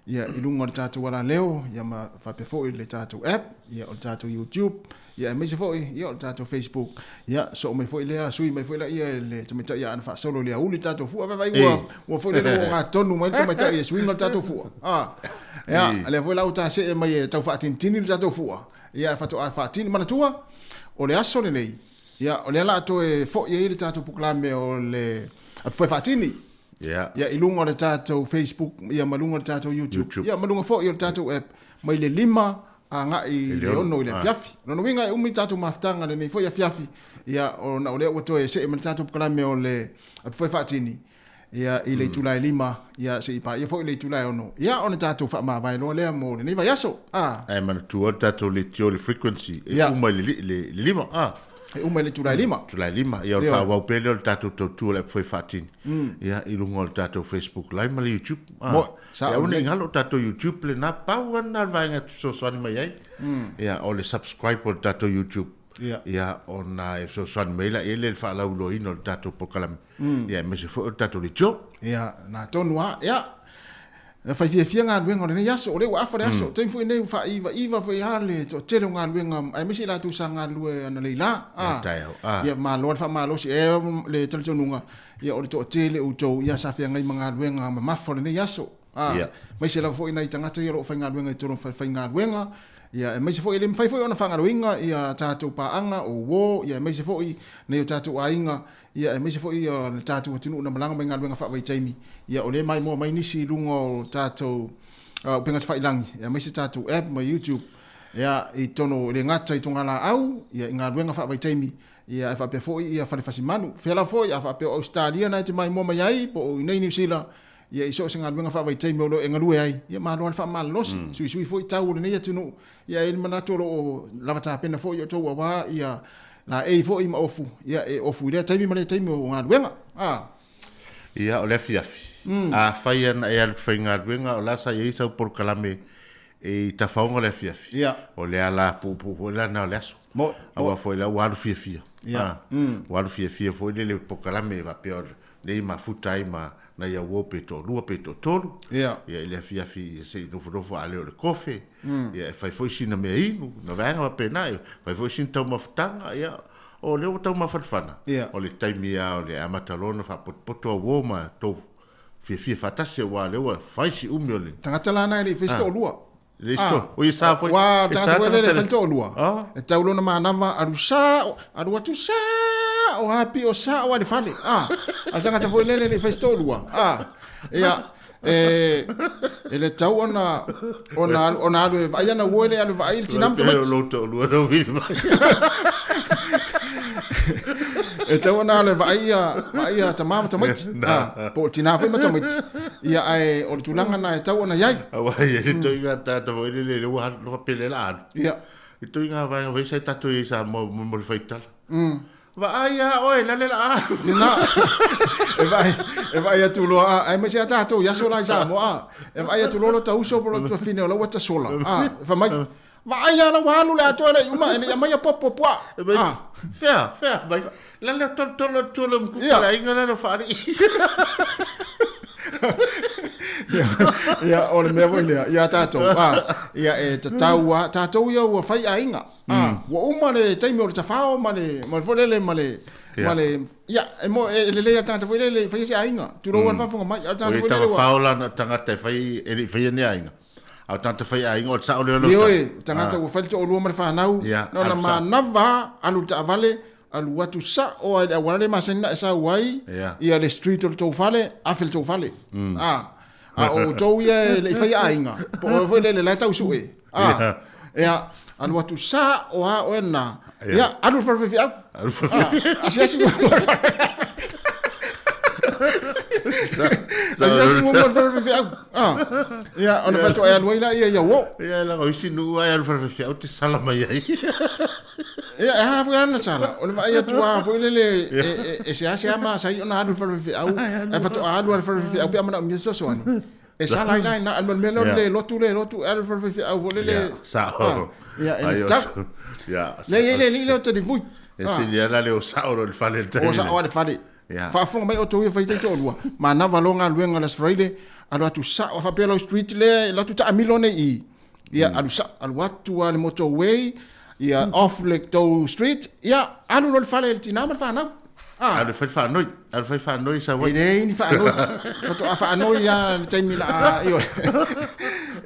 ia, i luga o le tatou alaleo, ia, ma faapea foi le tatou app, ia, o le tatou YouTube, ia, aemaise foi, ia, o le tatou Facebook, ia, soo mai foi lea, sui mai foi laia le tamaitai ia ana faasolo i le aoauli le tatou fua, vaavaai ua, ua foi lele ua ogatotonu mai le tamaitai e suiga le tatou fua. Ah, ia, lea foi la ua tasee mai e tau faatinitini le tatou fua. Ia, faatoa faatini. Manatua, o le aso lenei, ia, o lea la a toe foi ai le tatou polokalame o le Foe Faatini. Ia. Ia, i luga o le tatou Facebook, ia ma luga o le tatou YouTube, YouTube. ia ma luga foi o le tatou app, mai le 5 agai i le 6 i le afiafi. O lona uiga e umi le tatou mafutaga lenei foi afiafi, ia ona o lea ua toe see ma le tatou polokalame o le Api Foe Faatini, ia i le itula e 5, ia seia paia foi le itula e 6, ia ona tatou faamavae loa lea mo lenei vaiaso. A. Ae manatua le tatou leitio le frequency e uma i le 5, a. E uma i le itula e 5. Itula e 5, ia ona faaauau pea lea o le tatou tautua o le Api Foe Faatini, ia i luga o le tatou Facebook Live ma le YouTube. A. Mo, sao Ia aua ne i galo o tatou YouTube lena, pau lava lena o le vaega e fesoasoani mai ai, ia o le subscribe o le tatou YouTube. Ia. Ia, ona e fesoasoani mai la i le faalauiloaina o le tatou polokalame. Ia, aemaise foi o le tatou leitio. Ia, na tonu lava. Ia, na fai fiafia galuega o lenei aso, o lea ua afa le aso. Mm. Taimi foi nei ua faaiva foi lava le toatele o galuega, aemaise i latou sa galulue analeila. Ah. Taeao. Ah. Ia, malo le faamalosi. E le talitonuga, ia, o le toatele outou, ia, sa feagai ma galuega mamafa o lenei aso. Ah, Ia. Aemaise lava foi nai tagata ia o lo o faigaluega i totonu o falefaigaluega, ia, aemaise foi e le mafai foi ona faagaloina ia tatou paaga o uo, ia, aemaise foi nai o tatou aiga, ia, aemaise foi ia le tatou atunuu na malaga mai galuega faavaitaimi, ia, o lea e maimoa mai nisi i luga o tatou uh, upega tafailagi, aemaise tatou app ma YouTube, ia, i totonu, e le gata i togalaau, ia, i galuega faavaitaimi, ia, ae faapea foi ia fale fasimanu. Fea lava foi, a faapea o Ausetalia na e te maimoa mai ai, po o i inei i Niu Sila, Ia i so o se galuega faavaitaimi o lo o e galue ai, ia malo lava le faamalolosi, mm. suisui foi tau o lenei atunuu, ia e i ai le manatu o lo o lava tapena foi outou aua ia laei foi ma ofu, ia e ofu i lea taimi ma lea taimi o galuega. Ah. Ia, o le afiafi. Mm. Afai ana e alu faigaluega, o la sa i ai sau polokalame e i tafaoga o le afiafi. Ia. O le ala puupuu foi la na o le aso. Mo, Aua foi la ua alu fiafia. Ia. Ah, mm. Ua alu fiafia foi le le polokalame e faapea o nei mafuta ai ma nai au uo pe toalua pe toatolu. Ia. Ia i le afiafi ia se i nofonofo a lea o le kofe. Mm. Ia e fai foi sina mea inu, na vaega faapena, e fai foi sina taumafataga, ia o lea ua taumafanafana. Ia. O le taimi lava o le amata loa ona faapotopoto au uo ma tou fiafia faatasi aua o lea ua fai si umi o le Tagata la na e le i fai se toalua. Le isi to. O ia sa foi. Ua E sa tagata foi lele tagata fai le toalua. Ah. E tau lona manava alu sao, alu atu sao, happy o sao a le fale. Ah. A le tagata foi lele le i fai se toalua. Ah. Ia, e, e le tau ona ona alu, ona alu e vaai ana uo e le alu e vaai le tina ma tamaiti. Lou toalua lou vili mai. E tau ona alu e vaai ia, vaai ia tama ma tamaiti. Ah, po o tina foi ma tamaiti. Ia, ae o le tulaga na e tau ona i ai. Aua e le toiga tagata foi lele le ua alu faapea la alu. Ia. I toiga vaega foi sa tatou i Samoa mo le faitala. Vaai a oe la le la alu. Lena. E vaai, e vaai atu loa, a, aemaise a tatou i aso la i Samoa, a, e vaai atu loa lo ta uso po lo tuafine o la ua tasola, a, e fai mai, Vaai a la ua alu le atoa le i uma e le i aumaia popo puaa. E mai, Ah. Fea, fea, mai. La le tolo tolo atu le mkuku Ia. la inga la le whaari. Ia, o le mea foi lea, ia tatou, a, ia e tatau a, tatou ia ua fai aiga, a, ua uma le taimi o le tafao ma le, ma le foi lele ma le, ma le, ia, e mo, e lelei a le tagata foi lele e faia se aiga, tulou a le faafofoga mai, a o le O tagata i foi lele ua, tawhao la na tagata e whai, e le i whaia ni ainga. A o tagata fai aiga, o le sao lea o le Ioe, tagata ua fai le toalua ma le fanau, Ia, na ona alu sao. manava alu i le taavale, alu atu sao lava i le auala lea e masani ona e sau ai, Ia. ia le street o le tou fale, afe le tou fale. A, a o outou ia e le i faia aiga, po o oe foi lele la e tau sue. A, ia, alu atu sao lava oe lena, ia, alu i le fale faifeau. Alu i le fale A, asiasi muamua i le fale. Asiasi muamua i le fale faifeau. Ah. Ia, ona faatoa e alu ai laia ia uo. Ia, leaga o isi nuu ai alu fale faifeau te sala mai ai. Ia, e a foi ana sala. O le vaai atu lava foi lele e, e, e seasea masai ona alu i le fale faifeau, ae faatoa alu lava i le fale faifeau pe a manaomia se fesoasoani. E sala ai la i ina, a o le mea lea o le le lotu le lotu, e alu i le fale faifeau foi lele. Ia, sao. Ia, e Ai, le o tau. Ia, Leai, e le alii lea o talivui. E sili lava le o sao loa i le fale i le taimi O sao lea. lava i le fale. Ia. Faafofoga mai outou ia fai taitoalua, manava loa galuega i le Aso Faraile, alu atu sao, a faapea lau street lea e alu atu taamilo nei i i, ia alu sao, alu atu lava i le motorway, ia off le tou street, ia alu loa i le fale i le tina ma le fanau. Ah. Alu e fai le faanoi, alu e fai faanoi sau ai. E leai ni faanoi. Faatoa faanoi lava i le taimi la a, ioe.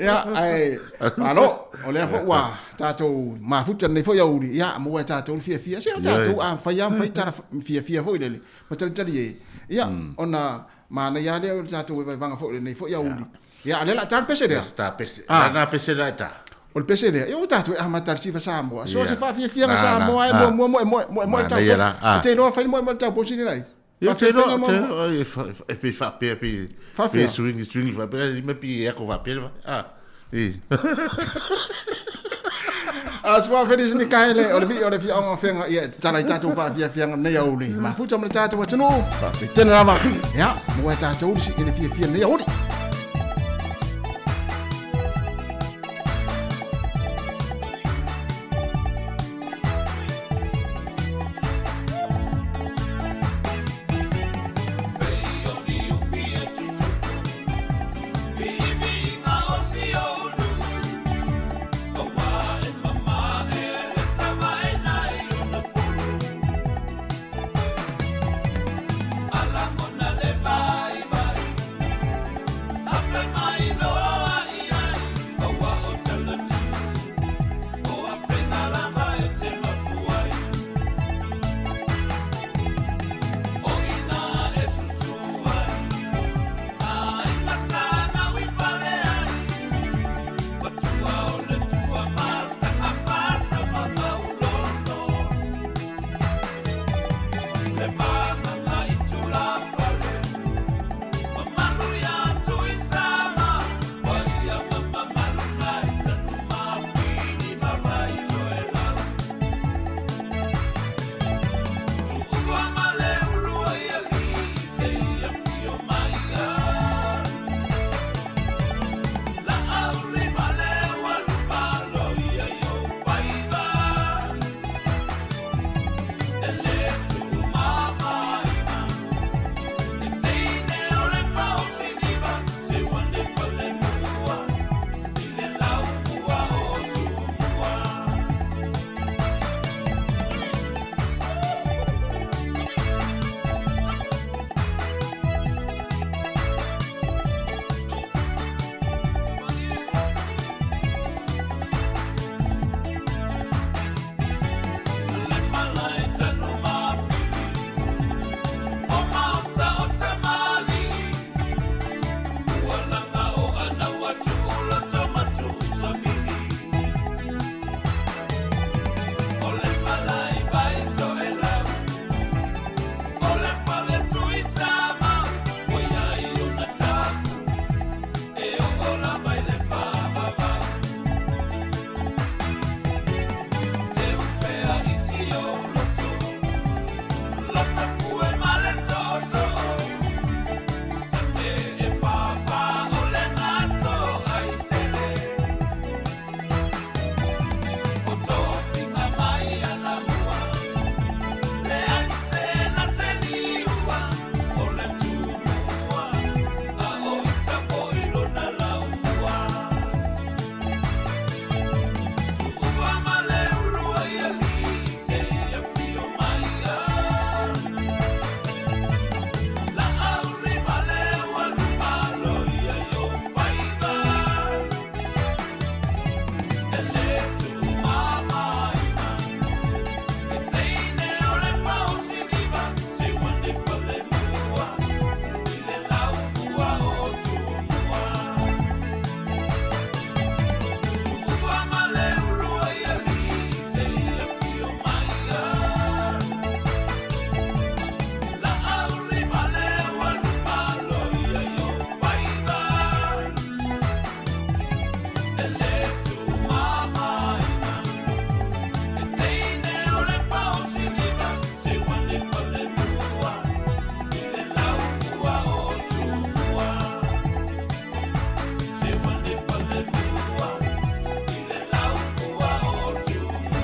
Ia, ae, malo, o lea foi ua tatou mafuta lenei foi aoauli, ia, maua e tatou le fiafia. Se o tatou a fai lava ma fai tala fiafia foi lele, ma talitali e, ia, ona Manaia lava lea o le tatou vaevaevaga foi o lenei foi aoauli. Ia, a o lea o le a ta le pese lea. Ta pese. Ah. Na pese la ta. O le pese lea, ia o tatou e amata i le siva Samoa. So se faafiafiaga Samoa e muamua moe moe moe moe tau. E te iloa fai moe moe tau posi ni lai. Ia te iloa, e pe faapea pe pe swing swing faapea lima pi e ako faapea. Ah. I. A sua Felice Mikaele, o le vii o le fiaoga o Fega, ia e tatala i tatou faafiafiaga nei aoauli. Mafuta ma le tatou atunuu, faafetai tele lava. Ia, maua e tatou le le fiafia nei aoauli.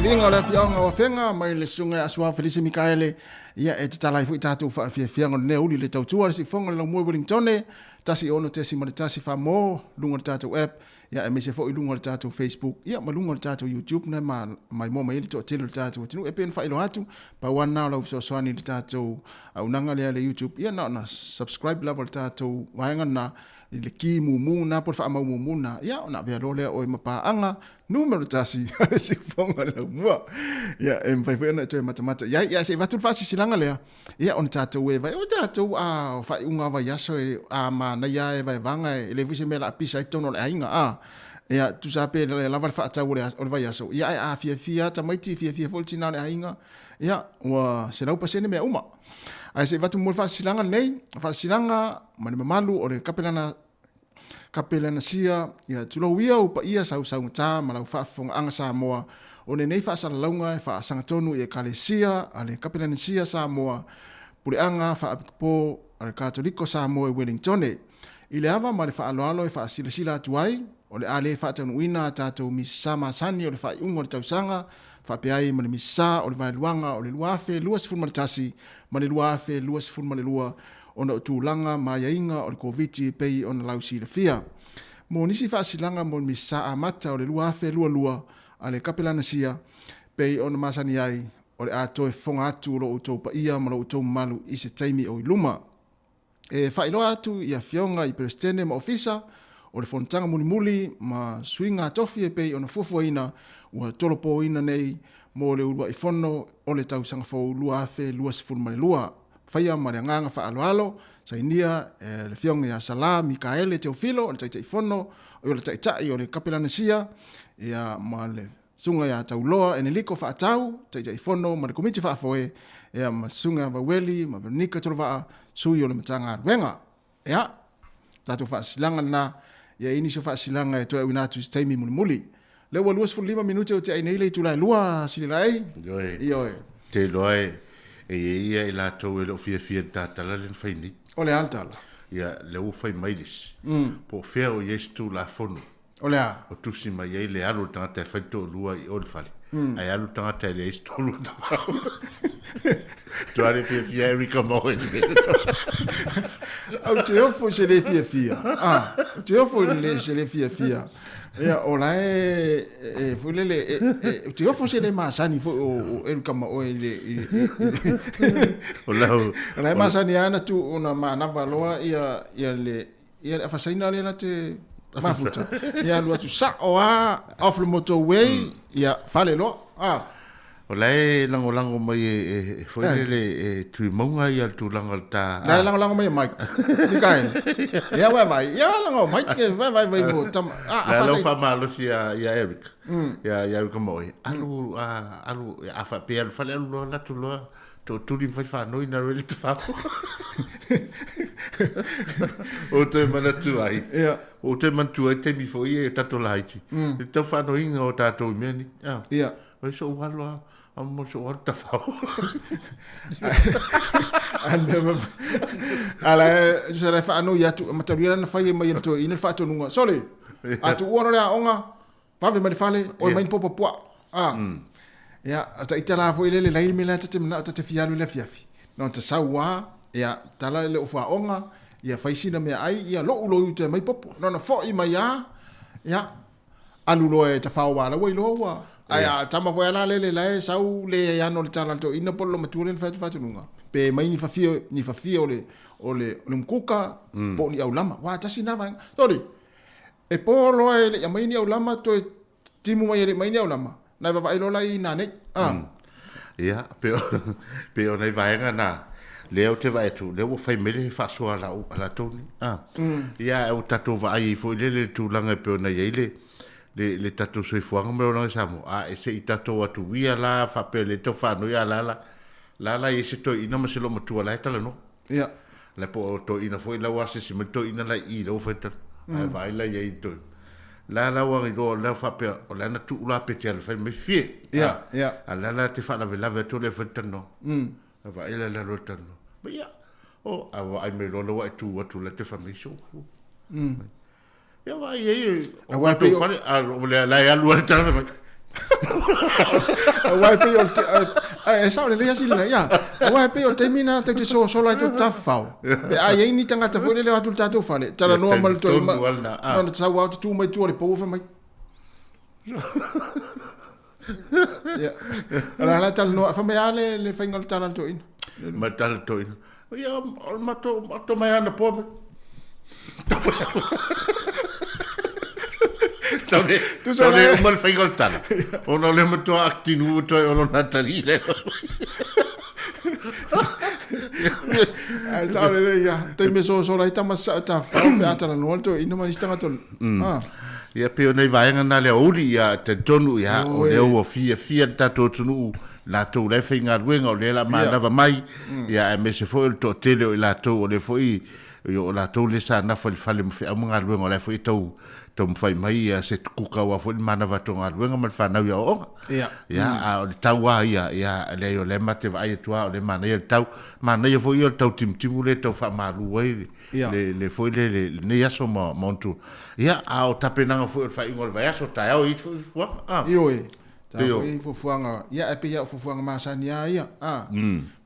Viiga o le afioaga o Afega mai le susuga ia Asuā Felise Mikaele, ia e tatala ai foi tatou faafiafiaga o lenei aoauli i le tautua a le siufofoga o le laumua i Wellingtone, 16.1 Famo, luga o le tatou app, ia aemaise foi luga o le tatou Facebook, ia ma luga o le tatou YouTube na e maimoa mai ai le toatele o le tatou atunuu. E pei ona faailoa atu, pau lava lena o lau fesoasoani i le tatou auaunaga lea i le YouTube, ia na ona subscribe lava o le tatou vaega lena i le ki mumu lena po o le faamau mumu lena, ia ona avea loa lea o oe ma paaga numera tasi a le siufofoga o le laumua. Ia, e mafai foi ona e toe matamata i ai. Ia, se i avatu le faasilasilaga. faasilaga lea, ia ona tatou e vai, o tatou a faaiuga o vaiaso e a manaia lava e vaevaga e leai foi se mea o le a pisa ai totonu o le aiga a. Ia tusa lava pe lava le faatau o le vaiaso, ia ae a fiafia lava tamaiti, fiafia foi le tina o le aiga, ia ua 100% mea uma. Ae se i avatu mo le faasilasilaga lenei, faasilasilaga ma le mamalu o le kapelana Kapelanasia, ia tulou ia ou paia sausaugata ma lau faafofogaaga Samoa, o lenei faasalalauga e faasagatonu i Ekalesia a le Kapelanasia Samoa, Puleaga Faapitopo a le Katoliko Samoa i Welingtone. I le ava ma le faaaloalo e faasilasila atu ai, o le a le faataunuuina a tatou Misasa masani o le faaiuga o le tausaga, faapea ai ma le Misasa o le Vaeluaga o le 2021 ma le 2022, ona o tulaga ma aiaiga o le Koviti e pei ona lausilafia. Mo nisi faasilaga mo le Misasa amata o le 2022 a le Kapelanasia, pei ona masani ai, o le a toe fofoga atu lo outou paia ma lo outou mamalu i se taimi o i luma. E faailoa atu i Afioga i Peresetene ma Ofisa o le Fonotaga Mulimuli ma Suiga Tofi e pei ona fuafuaina ua tolopoina nei mo le uluai fono o le tausaga fou 2022. Faia ma le agaga faaaloalo, sainia e le Afioga ia Sala Mikaele Teofilo, o le Taitaifono, o le Taitai o le Kapelanasia, ia, ma le Susuga ia Tauloa Eneliko Faatau, Taitaifono ma le Komiti Faafoe, ia, ma le Susuga ia Vaueli ma Veronica Tolovaa, sui o le Matagaluega. Ia, tatou faasilaga lena, ia i nisi o faasilaga e toe auina atu i se taimi mulimuli. Lea ua 25 minute o te ai nei le itula e lua, Sililaei. Ioe. Ioe. Te iloa e, e i ai ia i latou e le o fiafia i le ta tala lea na fai nei. O le a le tala? Ia, lea ua fai mai le isi. Po o fea o i ai se Tulafono. O le a? O tusi mai ai le alu o le tagata e fai le toalua i o le fale. Ae alu le tagata e leai se toalua tafao. Tua le fiafia Erica Moe. Ou te ofo i se le fiafia. Ah, ou te ofo i le se le fiafia. Ia, o la e, e foi lele, e, e, ou te ofo se le masani foi o, o Erica Moe i le, i, i, i, O lau, o la e masani ana tu ona manava loa ia, ia le, Ia le afasaina lea la te mafuta. Ia alu atu sao a off le motorway, mm. ia fale loa. Ah. O la e lagolago mai e, e, e foi eh. lele e tuimauga ia le tulaga le ta. La e lagolago mai e Mike. Mikael. Ia vai vai. Ia lagolago Mike e vai vai vai mo tama. Ah, la lau faamalosi ia ia Eric. Ia ia Eric Moe. Alu a alu a fa pe alu fale alu loa latu loa Tootuli ma fai whanoi na roe le te whafo. O toe manatu ai. Yeah. O toe manatu ai taimi fo ia e tato laiti. Mm. Le tau whanoinga o tātou i mea ni. Yeah. Yeah. Oi so walo a, a mo so walo ta whao. Ala, se re whanoi atu, mataruia na whai e mai e toe ina whaatonunga. Sorry. Atu uano le aonga, Vave mai le fale, oi mai ni popo puaa. Ah. Mm. Ia, ta ita la foi lele lai me la tate mana tate fialu le fiafi. No ta sau ia tala le ofa onga, ia fai sina mea ai, ia lou lo te mai popo. No na foi mai a, ia alu loa e ta whao wala ua iloa ua. Ai a tama foi ala lele la e sau le ano le tala to ina polo matua le whatu whatu nunga. Pe mai ni whawhia, ni whawhia o le, o le, o le mkuka, mm. po ni au lama. Wa, tasi na vaenga. Tori, E po loa e le i aumai ni aulama toe timu mai e le i mai ni aulama, na e vavaai loa la i ina nei. A. Mm. Ia, pe o, pe o nei vaega na, lea ou te vaai atu, lea ua fai mai le faasoa a lau, a latou nei. A. Mm. Ia, e o tatou vaai ai foi lele le tulaga e pei ona i ai le, le, le tatou soifuaga ma le olaga i Samoa. A, e se i tatou atu ia la, faapea le tau faanoi a la la, la la i ai se toeaina ma se loomatua la e talanoa. Ia. La po o toeaina foi la ua asiasi mai toeaina la i i la ua fai tala. Mm. Ae vaai la i ai toi. La la ua iloa la faapea o la na tuu la pe te ala fai mai fie. Ia, ia. A la la te faalavelave atu le fai tano. Mm. A vaai la la lo tano. Ma ia. O a vaai mai loa la ua e tu atu la te fai mai so. Mm. Ia vaai ai o matou fale, a o le la e alu ai le tala mai. Aua e pei o le e sao lelei asi lena ia. Aua e pei o le taimi na tatou te sosola ai tatou tafafao. Pe a i ai ni tagata foi lele o atu i le tatou fale, talanoa ma le toe ma. Ona te sau lava te tu mai tua o le pou fai mai. Ia. La la talanoa fai mai a le le faiga o le tala a le toeaina. Ma tala le toeaina. Ia, o le matou, matou mai ana po. Tau le, tau le uma le faiga o le tala. Ona o le matua acting ua toe ono na tali le. Ae sao lelei ia. Taimi e sosola ai tama sasao e tafafao pe a talanoa le toeaina ma isi tagata. Ah. Ia pei o nai vaega na le aoauli, ia talitonu ia o lea ua fiafia le tatou atunuu latou la e faigaluega o lea la manava mai, ia aemaise foi o le toatele o i latou o lea foi o latou lea sa nafa i le fale ma feau ma galuega o la foi e tau taumafai mai ia se kuka aua foi le manava atu o galuega ma le fanau i aoaoga. Ia. Ia, a o le tau lava ia, ia, leai o lea ma te vaai atu lava o lea e manaia le tau. Manaia foi ia o le tau timutimu lea e tau faamalu ai le, Ia. le, le foi le, le, lenei aso ma, ma ona tulaga. Ia, a o tapenaga foi o le faaiuga o le vaiaso, taeao e i ai foi fuafuaga. Ah. Ioe. Ta Pei o- foi fuafuaga, ia ae pei lava o fuafuaga masani lava ia. Ah.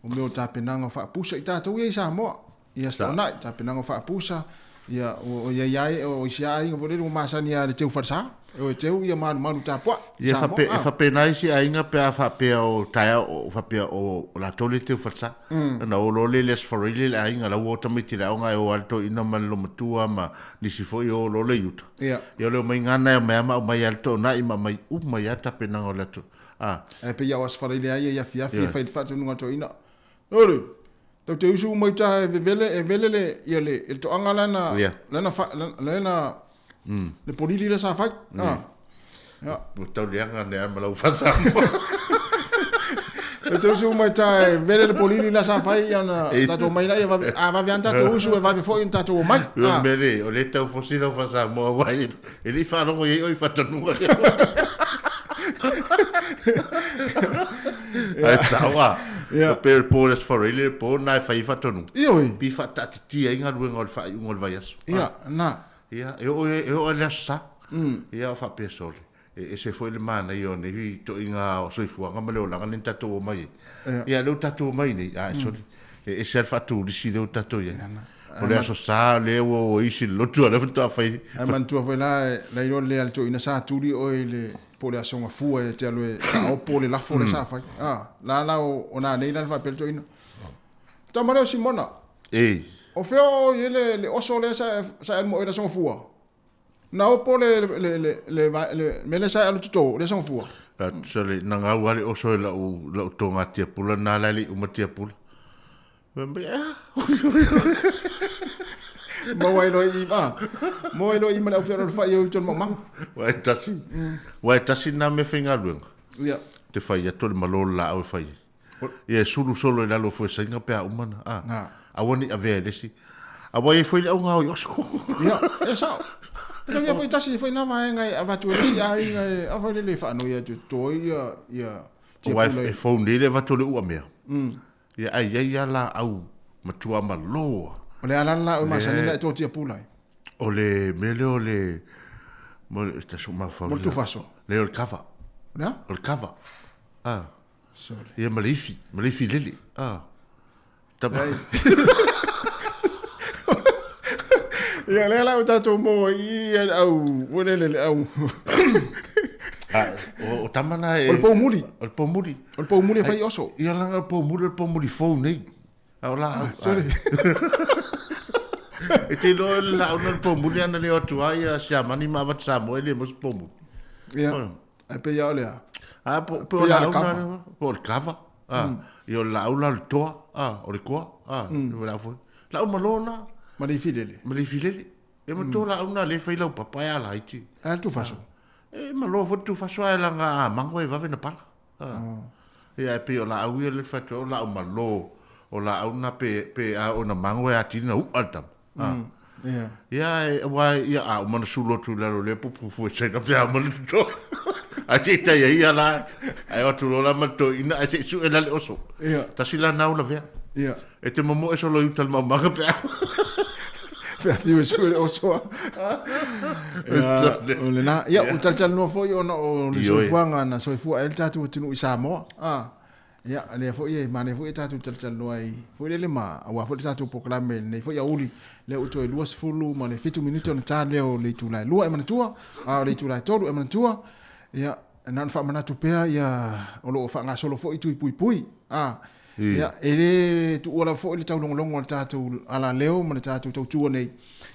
O mea o tapenaga o faapusa i tatou ia i Samoa. Ia se toanai, tapenaga o faapusa, ia o ia ia o isi aiga foi lele ua masani lava i le teu falesa. E o e teu ia malumalu tapuai. Ia Samoa, fape, e ah. faapena isi aiga pe a faapea o taeao o faapea o latou le teu falesa. Ona o loa lea i le Aso Faraile le aiga la ua o tamaiti i le aoga e o lava le toeaina ma le lomatua ma nisi foi e o loa le i uta. Ia. Ia o le omaiga lena e omai lava ma aumai lava le toonai ma aumai uma ai lava tapenaga o le ato. Ah. Ae pei lava o Aso Faraile lava ia i afiafi Ia. e fai le faatonuga a le toeaina. Ole, tau te usu uma i uta e vevele, e vele le, ia le, le toaga lea na, Ia. lea na, fa, lea na, le polili lea sa fai. Ah. Ia. Ua tau leaga ane lava ma lau faa-Samoa. Tau te usu uma i uta e vele le polili lea sa fai, ia na, tatou omai laia vave, a vave lava ona tatou usu, e vave foi ona tatou omai. O le Ah. mea lea, o lea e tau fosi lau faa-Samoa aua e e le i faalogo i ai oe i faatonuga lea. Ae sao a. Ia. Pe o le po o le Aso Faraile, le po lena e fai ai faatonuga. Ioe. Pi faataatitia ai galuega o le faaiuga o le vaiaso. Ia, na. Ia, e oo e oo i le Aso Sa. Ia, o faapea sole. E ese foi le manaia o nei itoaiga soifuaga ma le olaga lea na tatou omai ai. Ia, lea ua tatou omai nei, ae sole, e ese lava le faatulisi lea ua tatou i ai. O le Aso Sa lea ua o isi i le lotu a o lea faatoa fai. Ae manatua foi la, la iloa lelei a le toeaina sa tuli oe i le po o le Aso Gafua e te alu e faaopo le lafo lea sa fai. A, la la o nanei la na faapea le toeaina, Tama lea o Simona, o fea o i ai le le oso lea sa sa e alu ma oe i le Aso Gafua? Na opo le le le le le mea lea sa e alu toto, le Aso Gafua. La sole, na gau lava le oso i lau lau toga tiapula na la e le i uma tiapula. Fai mai, ah. Maua ai loa i i, ah. Maua ai loa i i ma le au fealofai e o i tolu maumaga. Aua e tasi, aua e tasi lena mea faigaluega. Ia. Te fai atu o le malo o le laau e fai ai. Ia e sulu solo i lalo o fuesaiga pe a uma na, a. Na. Aua ne i avea e le isi. Aua e i ai foi le auga o i oso. Ia, e sao. E tau ia foi tasi foi na vaega e avatu e le isi aiga e a foi lele e faanoi atu e toto ai ia ia Aua tiapula e i. fou nei le avatu o le uamea. Ia ae i ai lava laau matua malo lava. O le a la le laau e masani ona e toto tiapula ai? O le mea lea o le, mo le, ta sou mafaufau. Mo le tufaso. Lea o le kava. O le a? O le kava. Ah. Sorry. Ia ma le ifi, ma le ifi lele. Ah. Tama. Ia lea la o tatou mo i le au, ua lele le au. Ah, o, o tama na e... O le poumuli. O le poumuli. O le poumuli e fai oso. Ia langa o le poumuli, o le poumuli fou nei. A o la au. Sorry. E te iloa le laau na le poumuli ana leo atu ai a Siamani ma avatu Samoa e le mo se poumuli. Ia. Ae pei lava o le a? A, po, po o Pei lava o laau le kava. na, po o le kava. A, ia o le laau la o le toa, a, o le koa, a, le laau foi. Laau malo na. Ma le ifi lele. Ma le ifi lele. E matua laau na le fai lau papa e ala ai ti. Ae le tufaso. E malo foi le tufaso ae laga a mango e vave na pala. A. Ia e pei o laau ia le fai atu ai o laau malo, o laau na pe, pe a ona mango e atili na u'a le tama. A. Ia. Ia, e, aua, ia, a uma na sulu atu i lalo lea pupu fue saina pe a uma le toto. Ae se i tai ai ia la, ae o atu loa la ma le toeaina, ae se i sue la le oso. Ia. Tasi la nau lavea. Ia. E te momoe solo i uta le maumaga pe a. Pe a fiu e sue le oso a. Ia, o lena. Ia, ua talatalanoa foi ona o le soifuaga na soifua ai le tatou atunuu i Samoa. A. Ia, lea foi e manaia foi e tatou talatalanoa ai foi lele ma aua foi le tatou polokalame i lenei foi aoauli lea ua toe 27 minute ona ta lea o le itula e 2 e manatua, a o le itula e 3 e manatua. Ia, na ona faamanatu pea ia o lo o faagasolo foi tui puipui. A, ia, e le tuua lava foi le taulogologo a le tatou alaleo ma le tatou tautua nei.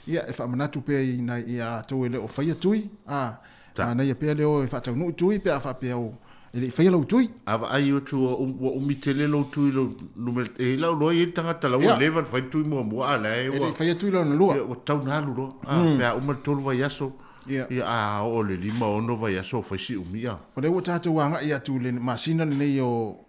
Ia, e faamanatu pea i nai ia latou e le o faia tui. A, manaia pea le o e faataunuu tui pe a faapea o E le i faia lou tui. A vaai atu ua ua umi tele lou tui i lou numera, e i ai lau iloa e i ai le tagata la ua leva ona fai le tui muamua a o la e ua. E le i faia tui lona lua. Ia, ua tatau ona alu loa. A, pe a uma le tolu vaiaso, ia, a oo i le lima, ono vaiaso o fai si umi, a. O lea ua tatou agai atu i le masina lenei o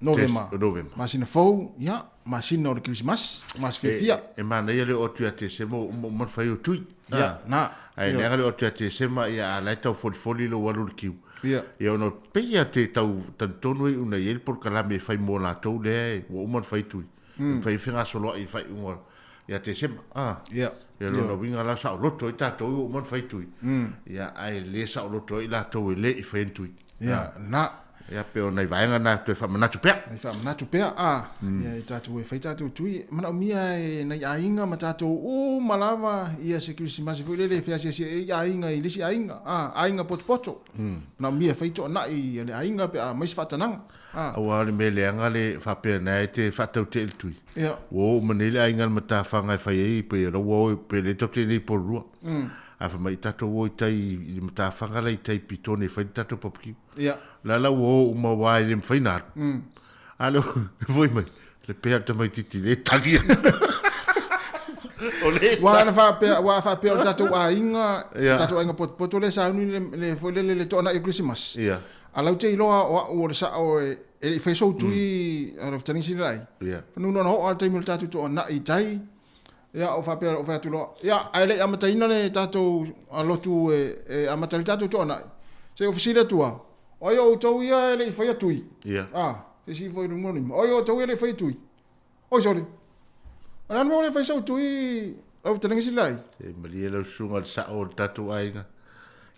Novema. Novema. Masina fou, ia, masina o le Kerisimasi, mas fiafia. E manaia le oo atu ia Tesema ua uma uma ona fai o tui. Ia, na. Ae leaga le oo atu ia Tesema, ia, a la e tau folifoli lou alu i le kiu. Ia. Ia ona pei lava te tau talitonu ai una e i ai le polokalame e fai mo latou lea e ua uma ona fai tui. E mafai ai fegasoloai i le faaiuga ia Tesema. A. Ia. Ia lona uiga la saoloto ai tatou ua uma ona fai tui. Ia ae le saoloto ai latou e le i faia ni tui. Ia, na. Ia pei o nai vaega na toe faamanatu pea. Nai faamanatu pea, a. Ia e tatou e fai tatou tui. E manaomia e nai aiga ma tatou uma lava ia se Kerisimasi foi lele e feasiasi ai aiga i le isi aiga, a, aiga potopoto. Manaomia e fai toanai a le aiga pe a aumai se faatanaga. A. Aua o le mea leaga le faapea na e te faatautee le tui. Ia. Ua oo uma nei le aiga i le matafaga e fai ai pei o la ua o pe le tatou te nei i Porirua. Ae fai mai tatou o i tai i le matafaga la i tai i Petone e fai le tatou barbecue. Ia. La la ua o uma aua e le mafai ona alu. A lea ua foi mai, le pea le tamaitiiti le tagi atu. O le Aua na faapea, aua a faapea o le tatou aiga, le tatou aiga potopoto lea e sauni le, le foi lele le toanai o Kerisimasi. Ia. A lau te iloa o au o le sao e, e le i faia sou tui a lau fetalaiga Sirilai. Ia. Fanua na oo lava le taimi o le tatou toanai i tai, Ia, ou faapea, ou fai atu loa, ia, ae le i amataina le tatou lotu e amata ai le tatou toanai, se i ou fesili atu lava, o ai o outou ia e le i faia tui? Ia. A, se isi foi i luma o lima, o ai o outou ia e le i faia tui? Oi sole, o le a le mea ua le faia sou tui lau fetalaiga Silai? Se malie lau susuga i le sao o le tatou aiga.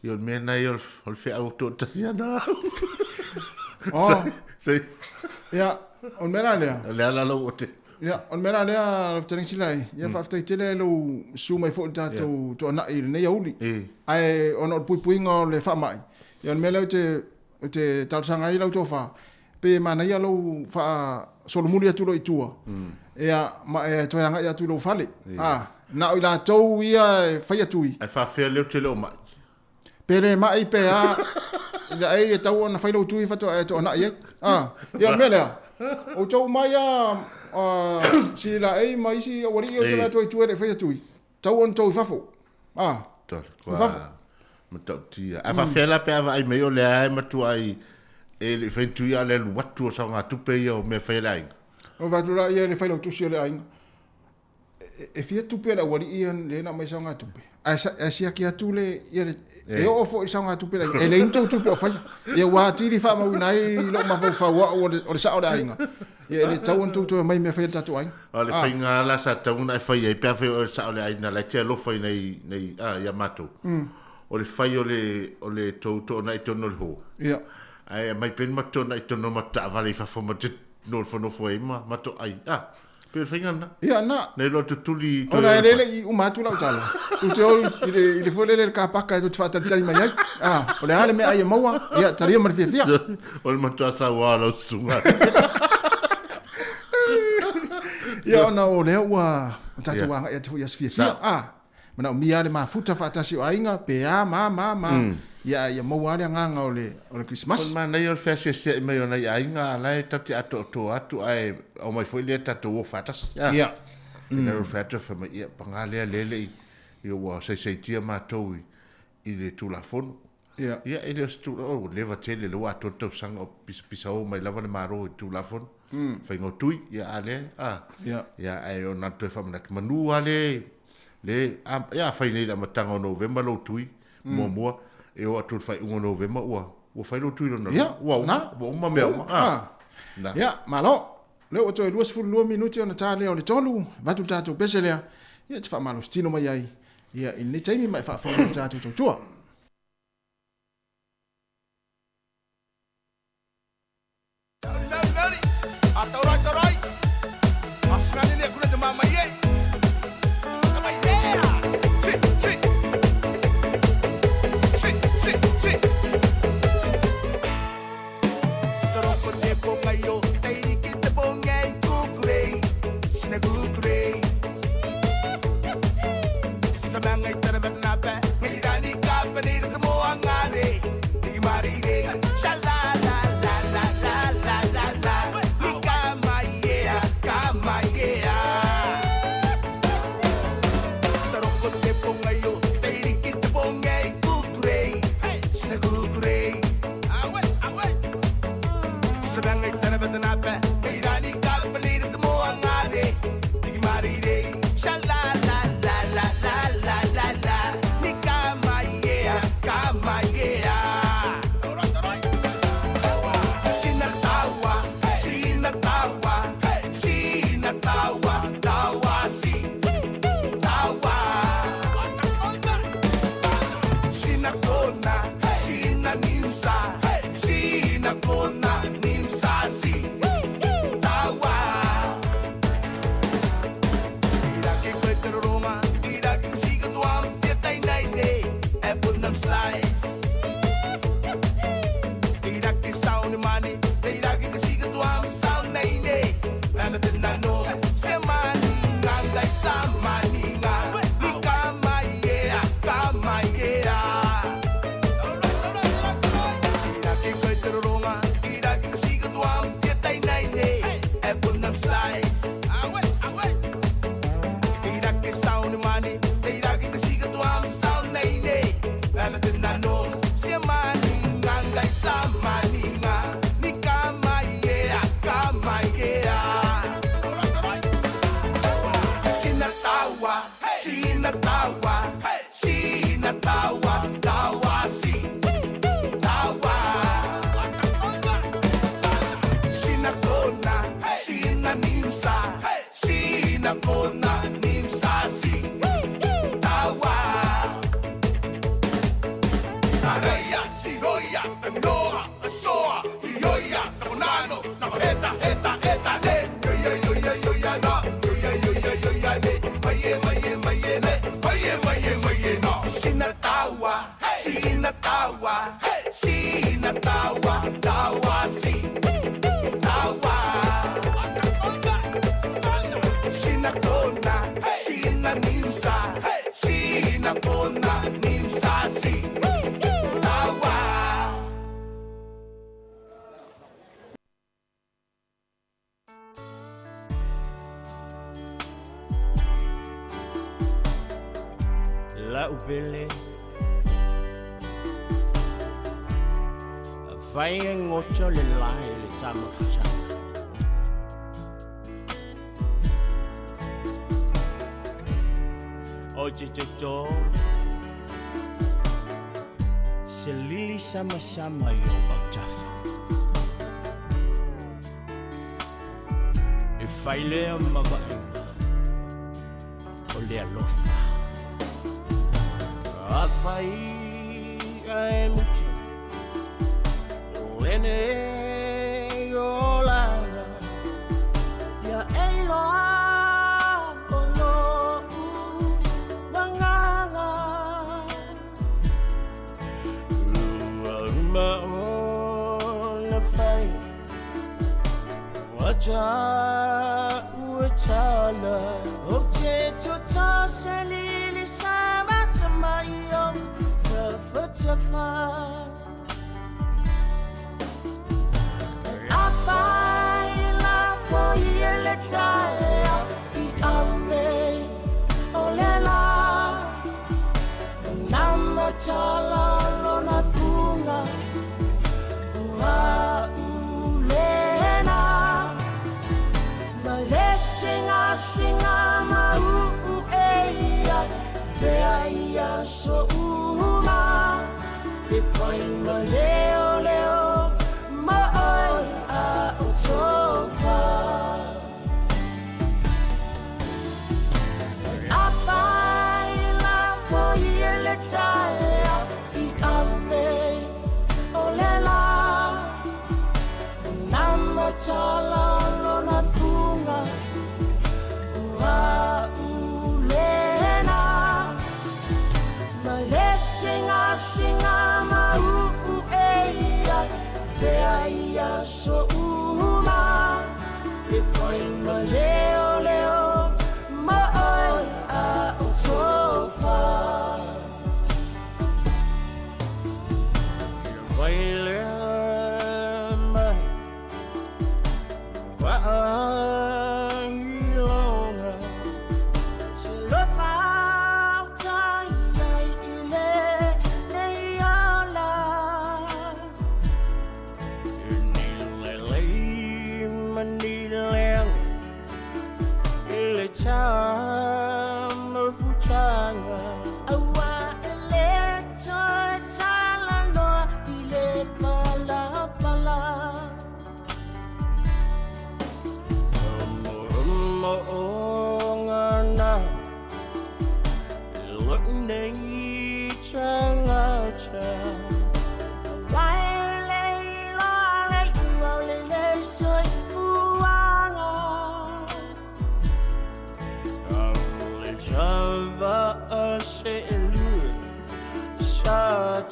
Ia o le mea lena ia o le feau toatasi ana au. Oh. Se. Ia, o le mea la lea. O le ala lau ote. Ia, o le mea la lea, lau fetalaiga Silai, ia faafetai tele i lou susu mai foi i le tatou toanai i lenei aoauli. Ae ona o le puipuiga o le faamai, ia o le mea lea ou te, ou te talosaga ai i lau tofa, pei e manaia lou faasolomuli atu loa i tua, ia, ma e toe agai atu i lou fale. A, na o i latou ia e faia tui. Ae faafefea lea ou te le o mai? Pe le mai pe a, i le ai e tatau ona fai lou tui faatoa e toanai ai. A, ia o le mea lea, outou mai a, a Sililaei ma isi aualii ou te vaai atu ai i tua e le i faia tui, tatau ona outou i fafo. A, i fafo. Matautia. Ae faafefea la pe a vaai mai o lea e matuai e le i fai ni tui a o le alu atu o saogatupe ia o mea e fai a le aiga. Ona vaai atu lea e le failautusi o le aiga. E fia tupe a le aualii ia lea na aumai saogatupe. Ae siaki atu le, ia le, e oo foi i saogatupe le aiga. E leai ni tou tupe o faia. Ia ua atili faamauina ai lou mafaufau o au o le sao o le aiga. Ia e le tatau ona tou toe aumai mea fai a le tatou aiga. O le faiga lava la sa tatau ona e fai ai pe afai o le sao o le aiga la e te alofa i nai, nai, a, ia matou. O le fai o le, o le tou toanai i totonu o le hall. Ia. Ae aumai pea ni matou toanai i totonu o matou taavale i fafo ma te nofonofo ai ma matou ai. A, pei o le faiga lena. Ia, na. Nai lo tutuli i toe. Ona e le le i uma atu lau tala. Tu te o i le, i le foi lele le kapaka e tu te faatalitali mai ai. Ah, o le a le mea ai e maua, ia, talia ma le fiafia. O le matua sauā o lau susuga. Ia, ona o lea ua tatou agai atu foi i aso fiafia. Ah, Manaomia le mafuta faatasi o aiga, pe a ma ma ma, ia ia maua lava le agaga o le o le Kerisimasi. O le manaia o le feasiasia'i mai o nai aiga a la e tatou te atoatoa atu ae aumai foi lea tatou o faatasi. A. Ia. E le fai atu fai mai, ia paga lea lea le i ia ua saisaitia matou i le Tulafono. Ia. Ia e le o se tulaga, ua leva tele lea ua atoa le tausaga o pisapisao mai lava le Malo i le Tulafono. Faiga o tui, ia a lea, a. Ia. Ia ae ona toe faamanatu, manu lava le, le, a, ia a fai nei i le amataga o Novema lou tui muamua, e oo atu i le faaiuga o Novema ua, ua fai lou tui lona lua. Ua uma, ua uma mea uma. A. Na. Ia, malo. Lea ua toe 22 minute ona ta lea o le tolu, avatu le tatou pese lea, ia e te faamalositino mai ai, ia i lenei taimi ma e faafofoga i le tatou tautua. La'u pele Afai e goto le lae i le tamafusaga O te toto Se lili samasama i ou autafa E fai lea ma vaaiga o le alofa. Afai ae muta lenei olaga ia e iloa o lo'u agaga ua uma ona fai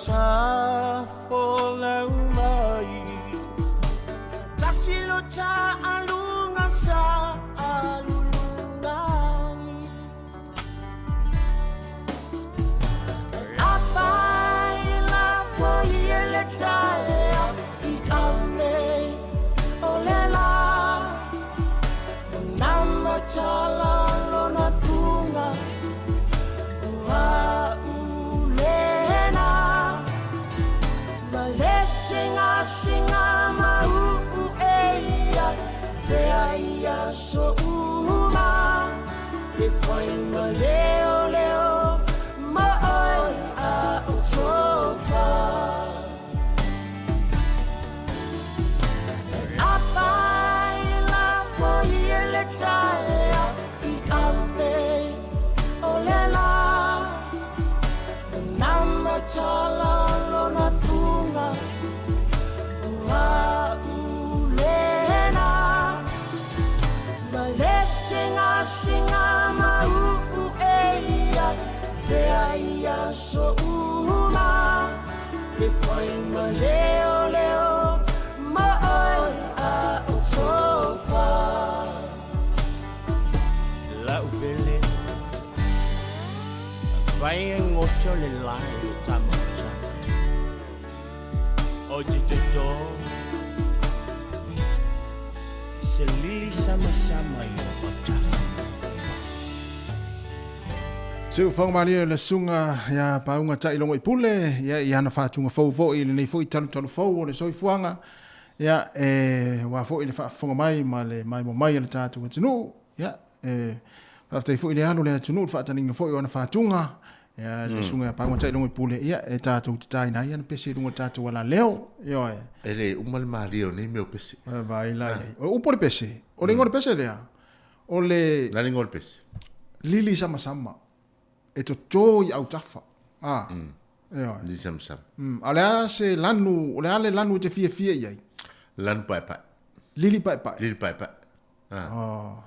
Ta folau mai. Tasi lo ta alunga sa alulungani. Afai la foi ele taea i ame o le la. Nama tala lona funga o a ulena. Ma le singa singa ma uu eia te aia so uma. Le fai ma leo leo ma oi a o tofa. Afai la foi ele taea i ave o le la. Nama tala lona funga o a ulena. Ma le singa singa ma uu eia te aia so uma. Le fai ma leo leo ma oi a o tofa. Lau pele Fai e ngoto le lai le tamota O te toto Se lili sama sama i o tafa. Siufofoga malie le susuga ia Pauga Ta'ilogo i Pule, ia i ana faatuga fou foi i lenei foi talutalu fou o le soifuaga, ia e aua foi le faafofoga mai ma le maimoa mai a le tatou atunuu, ia e faafetai foi le alo o le atunuu i le faataliga foi o ana faatuga, ia le susuga ia Pauga Ta'ilogo i Pule, ia e tatou te taina ai ana pese i luga o le tatou alaleo, ioe. E le uma le malie o nei mea o pese. E vaai la i ai. O le upu o le pese, o le igoa o le pese lea, O le. Le a le igoa o le pese? Lili samasama. E toto i autafa. A. Mm. Ioe. Lili samasama. Mm. A o le a se lanu, o le a le lanu e te fiafia i ai? Lanu paepae. Lili paepae. Lili paepae. Ah. Oh.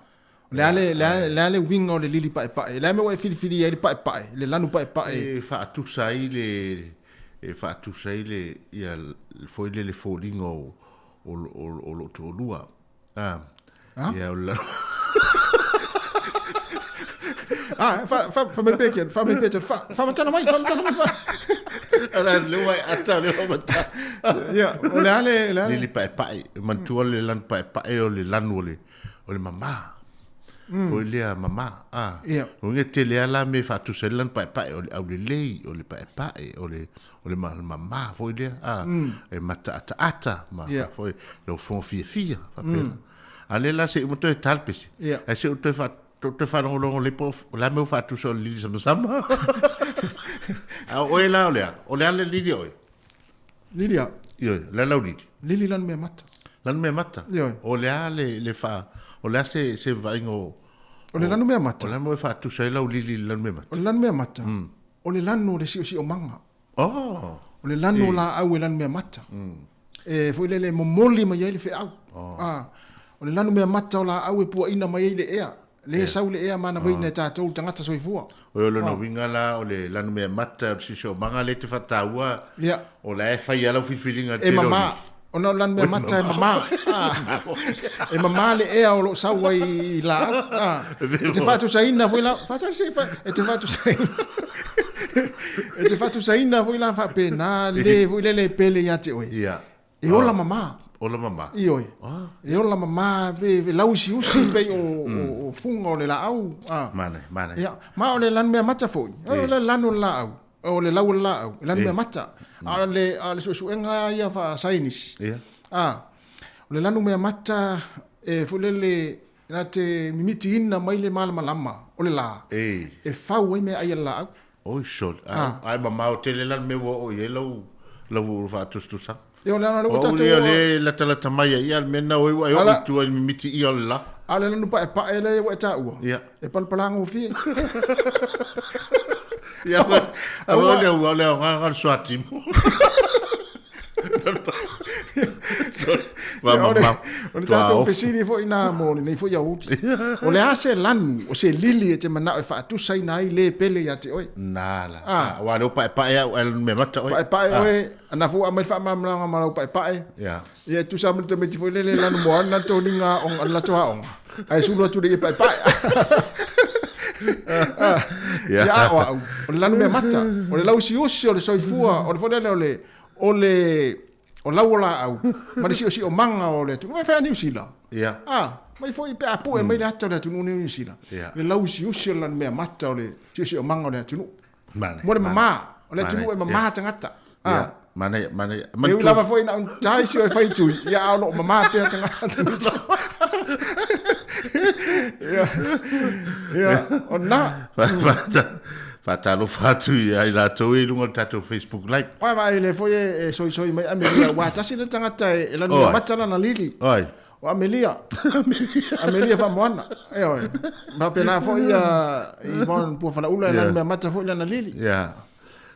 O le a le, le a, le a le uiga o le lili paepae? Le a mea ua e filifili ai le paepae, le lanu paepae? E faatusa ai le, e faatusa ai le, ia, foi le le foliga o, o, o, o lou toalua. Ah. Ah? Ia, o le Ah, fa fa fa mai peke, fa mai peke, fa fa matana mai, fa matana mai. Fa. Ala le wai ata le wa mata. Ia, o le ale, le ale. Lili pae pae, mantua le lanu pae pae o le lanu o le o le mama. Foi lea mama. Ah. Ia. O nge tele ala me faatusa le lanu pae pae o le aulelei, o le pae pae, o le o le mama foi lea, a, mm. e mataataata, ma yeah. foi, lou fogo fiafia, faapena. Mm. A le la se uma toe tale pese. Yeah. Ai se toe fa toe faalogologo le po la me faatusa o le lili samasama. A oe la o lea, o le a le lili oe. Lili a. Ioe, le lau lili. Lili lanu mea mata. Lanu mea mata. Ioe. O le a le, le fa, o le a se, se vaaiga o... O le lanu mea mata. O le a mea faatusa ai lau lili i le lanu mea mata. O le lanu mea mata. Mm. O le lanu o le siosiomaga. Oh. O le lanu o laau e lanumeamata. E foi lele e momoli mai ai le feau. Oh. Ah, o le lanumeamata o laau e puaina mai ai le ea. Le yeah. sau le ea manavaina e tatou le tagata soifua. O le lona uiga la o le lanumeamata o le siosiomaga le te faataua. Yeah. O la e fai ala filifiliga e mama. Ona o le lanumeamata e mama. Ah. E mama le ea o loo sau ai i laau. Ah. E te faatusaina foi la, faatasi e te faatusaina. E te faatusaina foi la faapena le foi lele e pele ia te oe. Ia. E ola mama. Ola mama. Ioe. Ah. E ola mama pe pe lauusiusi pei o, o, o fuga o le laau. Ah. Mana, mana. Ia, ma o le lanumeamata foi. O le lanu o le laau. O le lau o le laau, e lanumeamata. A o le, a o le suesuega ia faasaienisi. Ia. Ah. O le lanumeamata e foi lele na te mimitiina mai le malamalama o le la e fau ai meaai a le laau. Oi sole, ae mamao tele la le mea ua oo i ai lau lau faatusatusaga. Ia o le ala lea ua O au tatou lea o lea e latalata mai ai, ia le mea lena o ai ua e oo i tua i le mimiti ia o le la. A o le lanu paepae lea ua e taua, Ia. e palapalagofie. Ia, aua o le aoga o le suatimo. O le tatou fesili foi na mo lenei foi aoauli. O le a se lanu, o se lili e te manao e faatusaina ai le pele ia te oe? Na la. Aua o lea ua paepae au ae lanumeamata oe. Paepae oe, ana foi ua aumai le faamalamalamaga ma lau paepae. Ia. Ia e tusa ma le tamaiti foi lele e lanu moa ana toniga aoga, le latou aoga, ae sulu atu le ie paepae. Ia a o au, o le lanumeamata, o le lausiusi o le soifua, o le foi lele o le, o le, o lau o laau, ma le siosiomaga o le atunuu. E fai a Niu Sila. Ia. Ah, mai foi pe a pue mai le ata o le atunuu nei o Niu Sila. Ia. Le lausiusi o le lanumeamata o le siosiomaga o le atunuu. Manaia. Mo le mamā, o le atunuu e mamā tagata. Ah. Manaia, manaia. E ui lava foi na o ni isi o e fai tui, ia a o lo o mamā pea tagata. Ia, ia, o lena. Faatalofa atu ia i latou e i luga o le tatou Facebook Live. Oe vaai lea foi e soisoi mai Amelia, aua tasi le tagata e lanumeamata lana lili. Oi. O Amelia. Amelia Faamoana. Ioe. Faapena foi ia Yvonne Puafalaula e lanumeamata foi lana lili. Ia.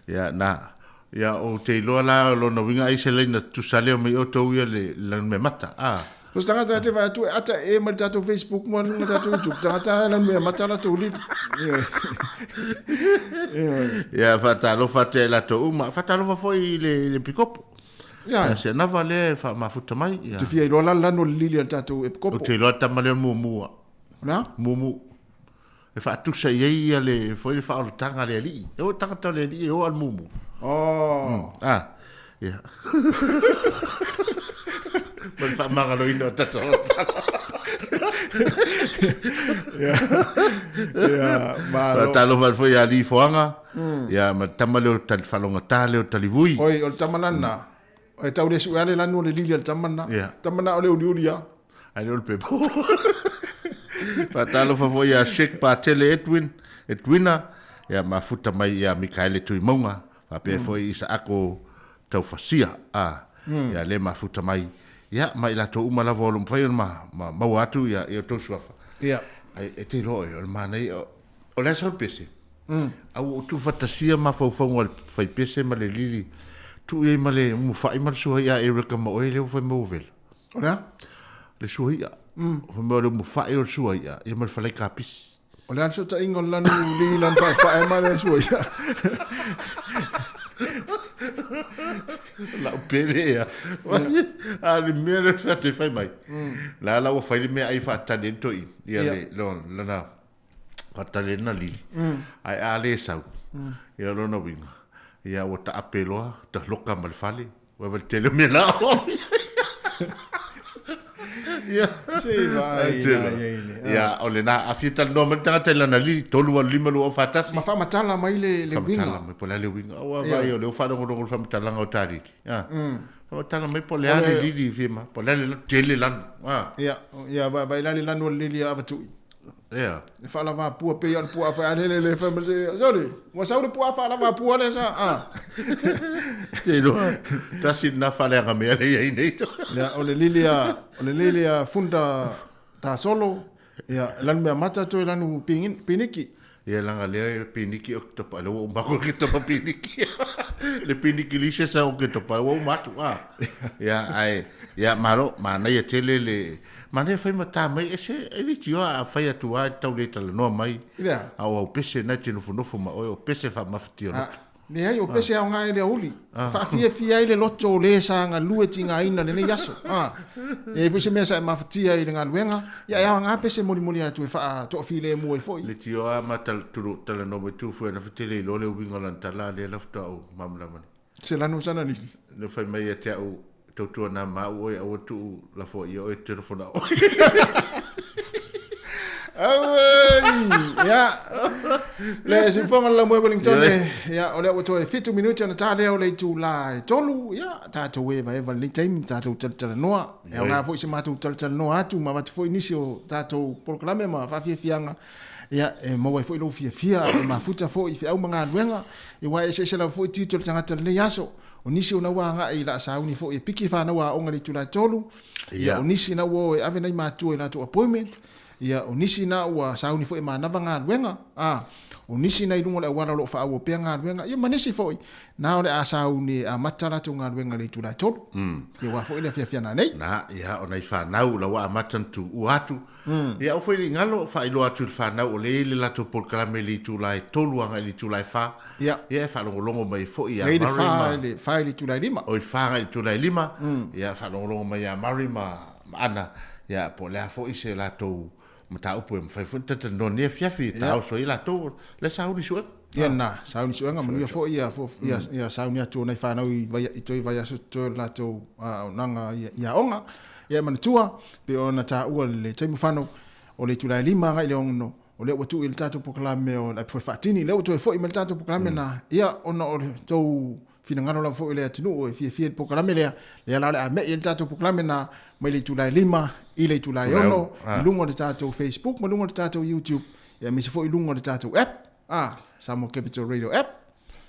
Ia, na. Ia, ou te iloa la o lona uiga ai se laina tutusa lea mai outou ia le lanumeamata. Ah. So se tagata e te vaai atu e ata e mai le tatou Facebook ma le tatou YouTube, tagata e lanumeamata latou lili. Ioe. Ioe. Ia, faatalofa atu ia i latou uma. Faatalofa foi i le, i le pikopo. Ia. Ia, se anava lea e faamafuta mai. Ia. Te fia iloa la le lanu o le lili a le tatou epikopo. Ou te iloa le tama lea o le mumu. O le a? Mumu. E faatusa i ai ia le, foi le faaolataga a le alii. E o tagata o le alii e o a le mumu. Oh. Ah, ia. Ma le faamagaloina o tatou olataga. Ia. Ia, malo. Faatalofa atu foi ia Alii Foaga, ia ma le tama lea o Talifalogata lea o Talivui. Oi, o le tama lana. E tau le sue lava le lanu o le lili a le tama lena. Ia. Tama lena o le uliuli lava. Ai lea o le pepa. Faatalofa foi ia Sheik Patele Edwin, Edwina, ia mafuta mai ia Mikaele Tuimauga, faapea foi Isaako Taufasia, a, ia le mafuta mai, ia, ma i latou uma lava o lo o mafai ona ma, ma maua atu ia, i outou suafa. Ia. Ai, e te iloa oe, o le manaia, o, o le a sau le pese? A ua ou tuufatasia mafaufauga o le faipese ma le lili, tuu i ai ma le umufa'i ma le sua'i'a a Erica ma oe lea ua fai mai ua vela. O le a? Le sua'i'a. Fai mai o le umufa'i o le sua'i'a, ia ma le falai kapisi. O le a le fesootaiga o le lanu lili lanu paepae ma le sua'i'a? Lau pele ia. A o le mea lea ou te fai mai. La la ua fai le meaai faatali ai le toeaina, ia le, lana faatali ai lana lili. Ae a le sau, ia o lona uiga, ia ua taape loa, taloka ma le fale, ua le tele o mea la o. Ia. Se i vaai la i ai le. Ia, o lena, a fia talanoa mai le tagata i lana lili, 3 8 5 2 4 1. Ma faamatala mai le uiga. Faamatala mai po o le a le uiga. Aua vaai o lea ua faalogologo i le faamatalaga o ta lili. Faamatala mai po o le a le lili i fia ma, po o le a le tele lanu. Ia, ia vaai la le lanu o le lili a Avatui. Ia. E faalavapua pei lava o le puaa faialele le fai mai le sorry, ua sau le puaa faalavapua lea sa a. Te iloa, tasi lena faaleaga mea lea i ai nei. Ia, o le lili a, o le lili a Funda Tasolo, ia, e lanu meamata toe lanu piniki. Ia leaga lea e piniki Oketopa, lea ua uma atu Oketopa piniki. Le piniki lise sa Oketopa, ua uma atu a. Ia, ae, ia, malo, manaia tele le, manaia fai ma ta mai, ese, e leitioa a fai atu lava e tau le talanoa mai. I le a? A o au pese na e te nofonofo ma oe, o pese faamafatia loto. Leai, o pese aoga e le aoauli. Faafiafia ai le loto o le sa galue tigaina i lenei aso. E i ai foi se mea sa e mafatia ai i le galuega, ia e aoga pese molimoli atu e faatoafilemu ai foi. Le tioa ma talanoa mai tu fue na fetele iloa le uiga o lana tala a lea la faatoa ou malamalama nei. Se lanu sana lili. Na fai mai ia te au, tautua na ma au oe aua tuu lafoa ia oe te nofo na oe. Auei! Ia. Le siufoga le laumue Wellington e, ia, o lea ua toe fitu minute ona ta lea o le itula e tolu, ia, tatou evaeva i lenei taimi, tatou talatalanoa. E aoga foi se matou talatalanoa atu ma avatu foi nisi o tatou polokalame ma faafiafiaga, ia, e maua ai foi lou fiafia, e mafuta foi i feau ma galuega, ia, aua e eseese lava foi tiute o le tagata i lenei aso. O nisi ona ua agai i laa sauni foi e piki fanau aoga i le itula e tolu, ia, o nisi na ua o e ave nai matua i latou appointment, ia, o nisi na ua sauni foi e manava galuega, a. O nisi na i luga o le auala o lo o faaauau pea galuega, ia ma nisi foi na o le a sauni e amata a latou galuega i le itula e 3. Ia aua foi le afiafi a nanei. Na, ia, o nai fanau la ua amata ona tuua atu. Ia aua foi ne i galo, faailoa atu i le fanau o lea e i ai le latou polokalame i le itula e 3 agai i le itula e 4. Ia. Ia e faalogologo mai ai foi ia Nei le Murray ma... 4 i le 4 i le itula e 5. Oi, 4 agai i le itula e 5. Ia faalogologo mai ia Murray ma Ana, ia po o le a foi se latou mataupu e mafai foi ona talatalanoa i lenei afiafi e taoso ai latou la e sauni suega. Ia na, sauni suega, manuia foi ia, ia, ia sauni atu o nai fanau i, vai, i toe vaiaso totoe o le latou auaunaga i, i aoga. Ia e manatua, pei ona taua le taimi ua fano, o le itula e 5 agai i le 6, o lea ua tuu i le tatou polokalame o le Api Faatini, lea ua toe foi mai le tatou polokalame na, ia ona o le tou finagalo lava foi o le atunuu e fiafia i le polokalame lea, lea la o le a me'i ai le tatou polokalame na mai le itula e 5 i le itula e 6 i luga o le tatou Facebook ma luga o le tatou YouTube, ia aemaise foi i luga o le tatou app, Samoa Capital Radio app.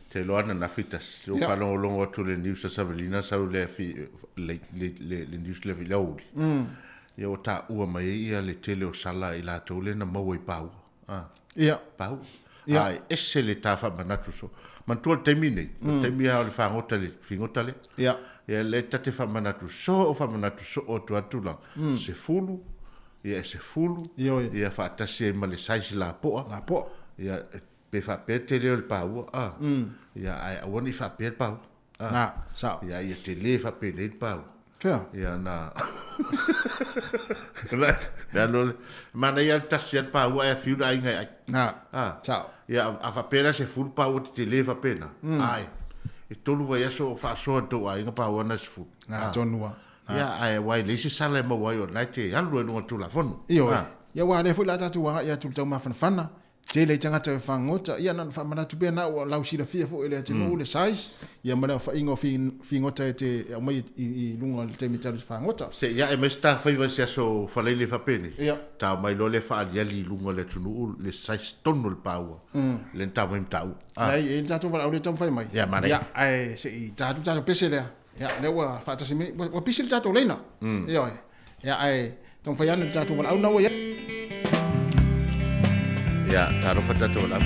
Te iloa ananafi tasi, ua faalogologo atu i le news a Savelina sau le afi, le, le, le, le news le afi le aoauli. Ia ua taua mai ai ia le tele o sala i latou lea na maua i paua. Ah. Ia. Paua. Ia. Ae ese le ta faamanatu so. Manatua le taimi nei, mm. le taimi lava o le fagota le figota lea. Ia. Ia le ta te faamanatu soo, faamanatu soo atu atu la. 10, ia e 10, Ioe. ia faatasi ai ma le size lapoa. Lapoa. Ia pe faapea le tele o le paua, ah. Ia ae aua ne i faapea le paua. Ah. Na, sao. Ia ia tele faapenei le paua. Fea? Ia na. La la lo manaia le tasi a le paua ae afiu le aiga e ai. Na, Ah. sao. Ia a faapea la 10 paua tetele faapena. Ae e 3 vaiaso o faasoa i le tou aiga paua na e 10. Na, tonu lava. Ia ae aua e leai se sala e maua ai o lena e te alu ai i luga o le Tulafono. Ioe. Ah. Ia aua o lea foi o le a tatou agai atu i le taumafanafana, tele i tagata e fagota, ia na ona faamanatu pea na ua lausilafia foi e le atunuu le size, ia ma le aofaiga o figota e te aumai i luga o le taimi e te alu i te fagota. Se i ae mai se tafaiva i se aso Faleile faapenei, Ia. tao mai loa lea faaaliali i luga o le atunuu le size tonu o le paua lea na tao mai ma taua. Leai, e i ai le tatou valaau lea e taumafai mai. Ia, manaia. Ia, ae se i ta atu le tatou pese lea. Ia, lea ua faatasi mai, ua pisi le tatou leina. Ioe. Ia, ae taumafai ane le tatou valaau lena ua i ai. Ia, talofa tatou valaau.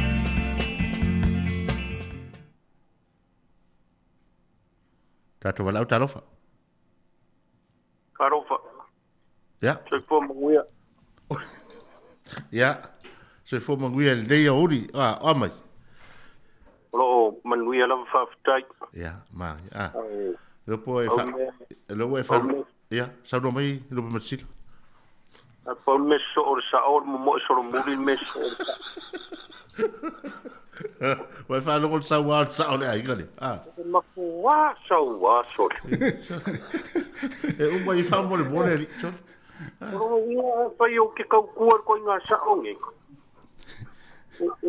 Tatou valaau, talofa. Talofa. Ia. Soifua manuia. Ia, soifua manuia i lenei aoauli. Ah, oa mai. O lo o manuia lava faafetai. Ia, ma, ah. Lea po e fa, lea ua e fa, ia, saunoa mai Lupe Matasila. A pau le mea sosoo o le sao, o le momoe solomuli le mea sosoo o le sao. Ua e faalogo le sauā o le sao o le aiga lea. Ah. E makuā sauā sole. E uma i faamolemole alii, sole. O lona uiga afai ou te tautua i le ituaiga sao nei,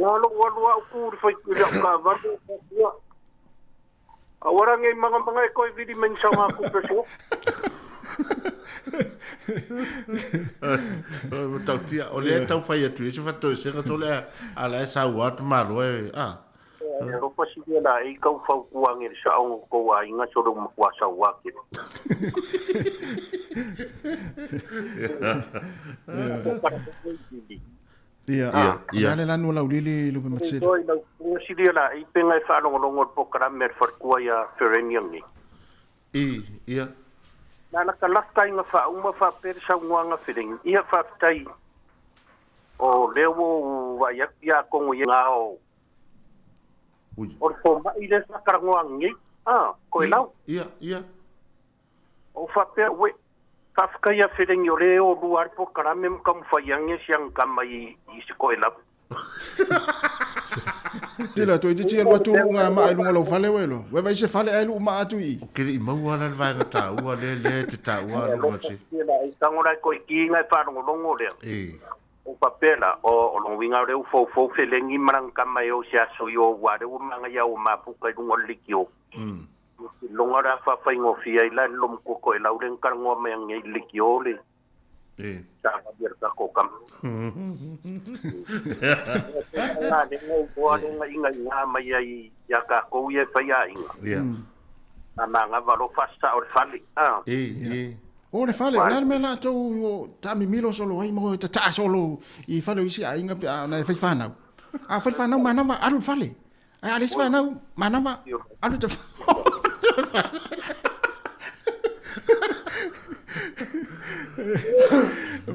na lou alu au tu i le fai i lau taavale ou faapea, Aua la nei mangamanga e toe vili mai ni saogatupe o se ofi. Matautia, o lea e tau fai atu i ai se faatoesega sole a la e saua atu malo e, a. E alofa silia laei tau fautuaga i le saoga o tou aiga sole ua matua saua tele. Ia, Ia, ia. o le a le lanu o Laulili Lupe Matasila? Oi lau susuga silia laei pega e faalogologo i le polokalame a le faletua ia Ferenia nei. I, ia. Na latalata ina faauma faapea le saunoaga Fereni, ia faafetai o lea ua ou vaai atu ia atonu i ga o Ui. o le fomai lea sa talanoa nei, a, Toelau. Ia, ia. Ou faapea, uē, faafetai ia Fereni o lea e olua ai le polokalame ma taumafai ane si ana tama i i se Toelau. Tila, toeitiiti alu atu lou ugamaa i luga o lau fale oe loa. Ua e vaai se fale ae luu maa atu i i. Ou te le i maua la le vaega taua lea lea e te taua E luga alofa se. sia la i tago la e toeitiiti e faalogologo lea. E. Ou faapea la, o o lona uiga o lea ua foufou Fereni ma lana tama e o i se aso i o aua lea ua manaia ua mapuka i luga o le leitio. Iloga o le a faafaigofie ai la le lomatua Toelau lea na talanoa mai anei i le leitio le savali a le tatou tama. Nga le ngau le nga inga inga mai ai ia tatou ia e fai aiga. Ia. A manava loa faasasao le fale. Ah. E, e. O le fale, o le a le mea latou o taamimilo solo ai ma tataa solo i fale o isi aiga pe a ona e fai fanau. Afai le fanau manava, alu i le fale. Ae a leai se fanau manava, alu i te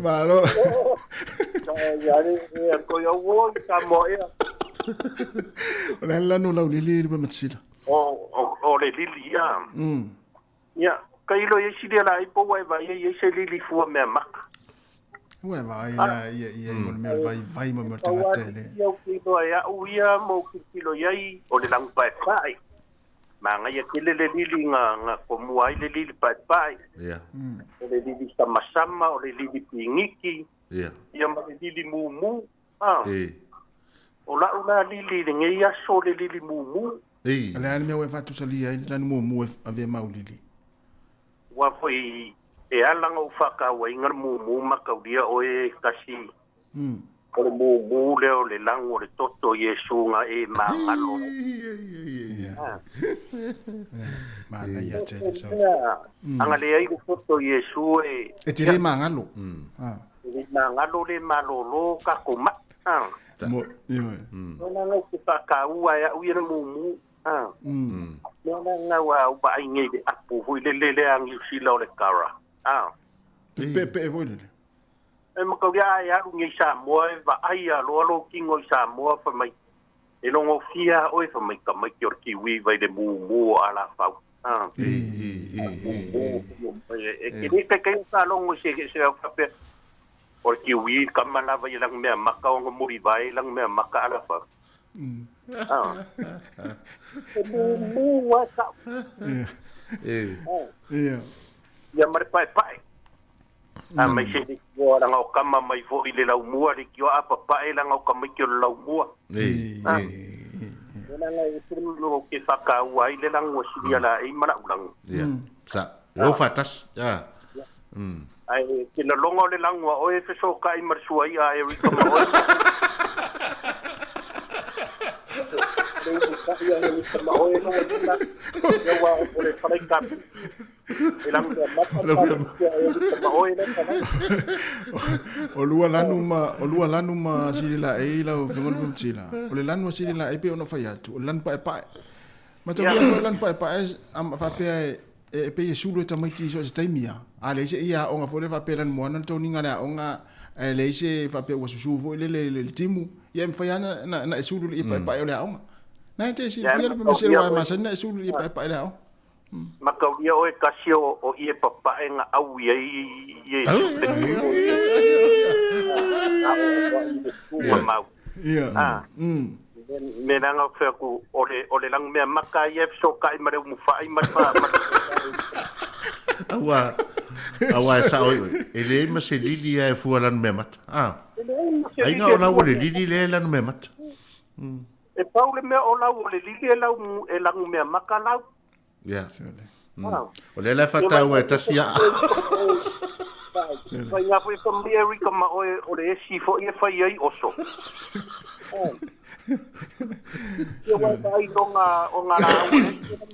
Malo. O le a le lanu o lau lili le Matisila? O le lili ia. Ia, tailo i ai sili ala ai po ua e vaai ai i ai se lili fua mea maka. Ua e vaai la ia ia i mo le mea o le vaivai mo le mea o le tagata e le. Ia ou te iloa e au ia ma ou tilotilo i ai o le lanupaepae. Manaia tele le lili na na tomua ai le lili paepae. Ia. O le lili samasama, o le lili piniki. Ia. Ia ma le lili mumu. Ah. E. O lau la lili i lenei aso o le lili mumu. E. O le a le mea ua e faatusalia ai le lanu mumu e avea ma au lili? Ua foi e ala ona ou faatauaina le mumu mataulia oe e tasi. O le mumu lea o le lanu o le toto o Iesu na e magalo ai. Manaia tele so. Ana leai le toto o Iesu e. E te le magalo. E le magalo le malolo tatou mai. Mo, ioe. Ona na te faataua e au ia le mumu. Mea na ua au vaai nei le apu foi lele lea a Niu Sila o le kara. Peepee foi lele. E mataulia a e alu nei i Samoa e vaai a loa lou tino i Samoa fai mai e logofia oe fai mai tamaiti o le kiwi vai le mumu o alafau. E te le taitai o faalogo i se se au faapea o le kiwi kama lava i lana mea maka ona mulivae lana mea maka alafau. E mumu lava sao. Ia ma le paepae. A mai se leitioa langa o kama mai foi le laumua leitioa a papae langa o tamaiti o le laumua. Langa e se lo ke whakaua ai le langu e silia la ei ma lau langu. Ia. Sa. E o faatasi. Ai ke na longa o le langu a oe e fesokai ma le suai a Erika ma oe. O lua lanu ma o lua lanu ma sili laei lau afioga le Mautila. O le lanu a sili laei pei ona fai atu, o le lanu paepae. Mataulia foi o le lanu paepae a faapea e e pei e sulu e tamaiti i so o se taimi lava. A leai se i aoga foi lea faapea e lanumoana le toniga o le aoga ae leai se faapea ua susu foi lele i le timu, ia e mafai lava ona e sulu i le ie paepae o le aoga. Na e te silafia le Maselo aua e masani ona e sulu i le ie paepae o le aoga. Mataulia oe tasi o ie papae na ʻau i ai Iesu le mau. Me langa o fea ku o le o le langu mea maka ia e fesokai ma le umufa'i ma le fa ma le Aua, aua e sao i oe, e leai ma se lili lava e fua lanu mea mata. Ah. Aiga o lau o le lili lea e lanu mea mata. E pau le mea o lau o le lili e lau e langu mea maka lau. Ia. O lea la e faataua e tasi aa. Fai ngā foi fa mai Erika ma oe o le esi foi e fai ai oso. Ia wai vai o ngā o ngā rā o le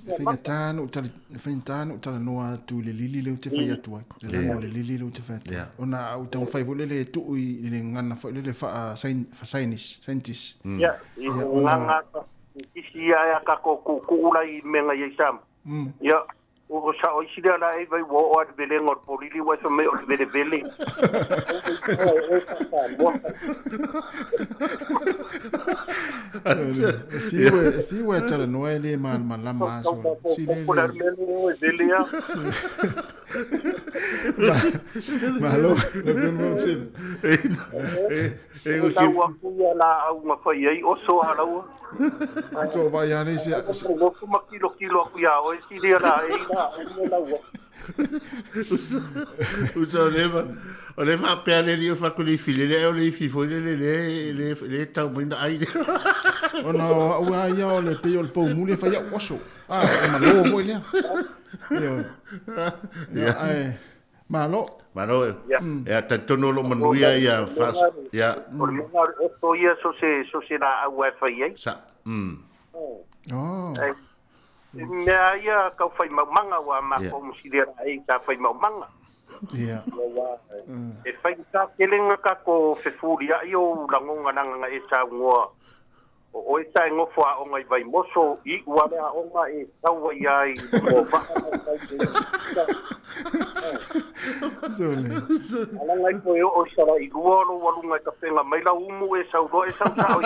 E faigata ona ou tali, e faigata ona ou talanoa atu i le lili lea ou te fai atu ai. Le lanu o le lili lea ou te fai atu ai. Ona a ou taumafai foi lele e tuu i le gagana foi lele faa scientist. Ia, i ngā Isi ia e a tatou tuutuu la i mea i ai Samoa. Ia, ua sao isi lea la e vai ua oo a le velega o le polili ua e fai mai o le velevele. E fiu e talanoa e le malamalama aso. Si le le. Malo, le feel mo tele. E tau atu ia laau na fai ai oso a laua. To vai ia nei se. Lofu ma kilokilo atu ia oe silia la e la e laua. Usa o le o le faapea le alii o fatu le ifi lele ae o le ifi foi lele le le le tau mai na ai le. Ona o au a ia o le pei o le poumuli e fai au oso. Ah, e malo foi lea. Ioe. Ia, ae Malo. Malo. Ia talitonu o lo o manuia ia fas ia. O le mea o le oso ia so se so se laau e fai ai. Sa. Oh. Mea ia kau whai maumanga wa mākou yeah. Masilia ai ka whai maumanga. Yeah. E whai ka kelenga ka ko fefuri ai o langonga nanga e sa ngoa. O oe sa e nofo aoga i Vaimoso, iu a le aoga e sau ai lava i luga o vaa ma sau i Sole. Alaga ifo e oo i Salailua o lou aluga e tapena mai lau umu e sau loa e sau sao i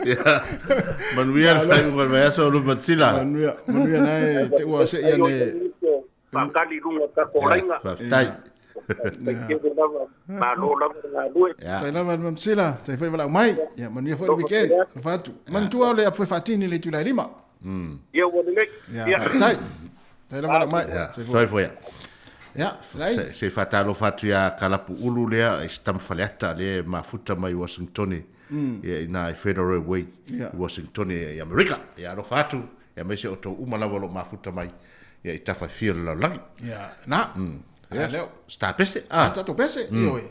Ia, manuia le faaiuga o le vaiaso o luma tila. Manuia, manuia nae te ua se ia ne. Faatali i luga o tatou laina. Faafetai. Faafetai tele lava. Malo lava le galue. Tai lava le Mamsila, tai foi valaau mai. Ia, manuia foi le weekend. Alofa atu. Manatua o le apu e faatini le itula e lima. Ia ua lelei. Ia, faafetai. Tai lava valaau mai. Ia, soifua ia. Ia, lai. Se, se faatalofa atu ia Kalapu Ulu lea i se tama faleata lea e mafuta mai Washingtone ia ina i Federal Way i Washingtone i Amerika. Ia alofa atu, ia aemaise outou uma lava o lo o mafuta mai ia i tafa e fia o le lalolagi. Ia, na. Ia, leo. Se ta pese. Ah. Tatou pese, ioe.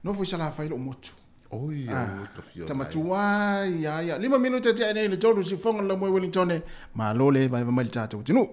Nofo i Salafai lou motu. Oi, ah, oi, ka fia. Tamatua, ia, ia. 5 minute te nei le tolu sifonga la moe Wellington. Malo le vai mai le tatou atunuu.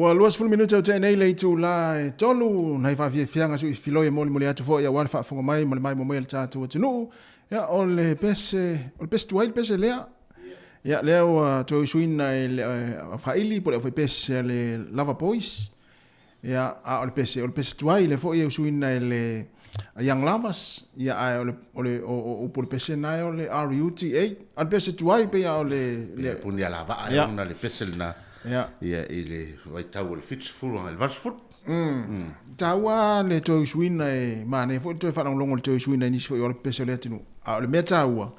Ua 20 minute o tea nei le itulā e tolu, nai faafiafiaga sui filoi e molimoli atu foi aua le faafofoga mai ma le maimoa mai a le tatou atunuu. Ia, o le pese, o le pese tuai le pese lea. Ia, lea ua toe usuina e le faaili po o le aufaipese a le Lava Boys. Ia, a o le pese, o le pese tuai lea foi e usuina e le Young Lavas. Ia, ae o le, o le, o, o upu o le pese lena o le RUTA. A o le pese tuai pei o le... Le puni alavaa e ona le pese lena. Ia. Ia, i le vaitau o le 70 agai i le 80. Taua le toe usuina e manaia foi le toe faalogologo i le toe usuina i nisi foi o le pese o le atunuu. A o le mea taua,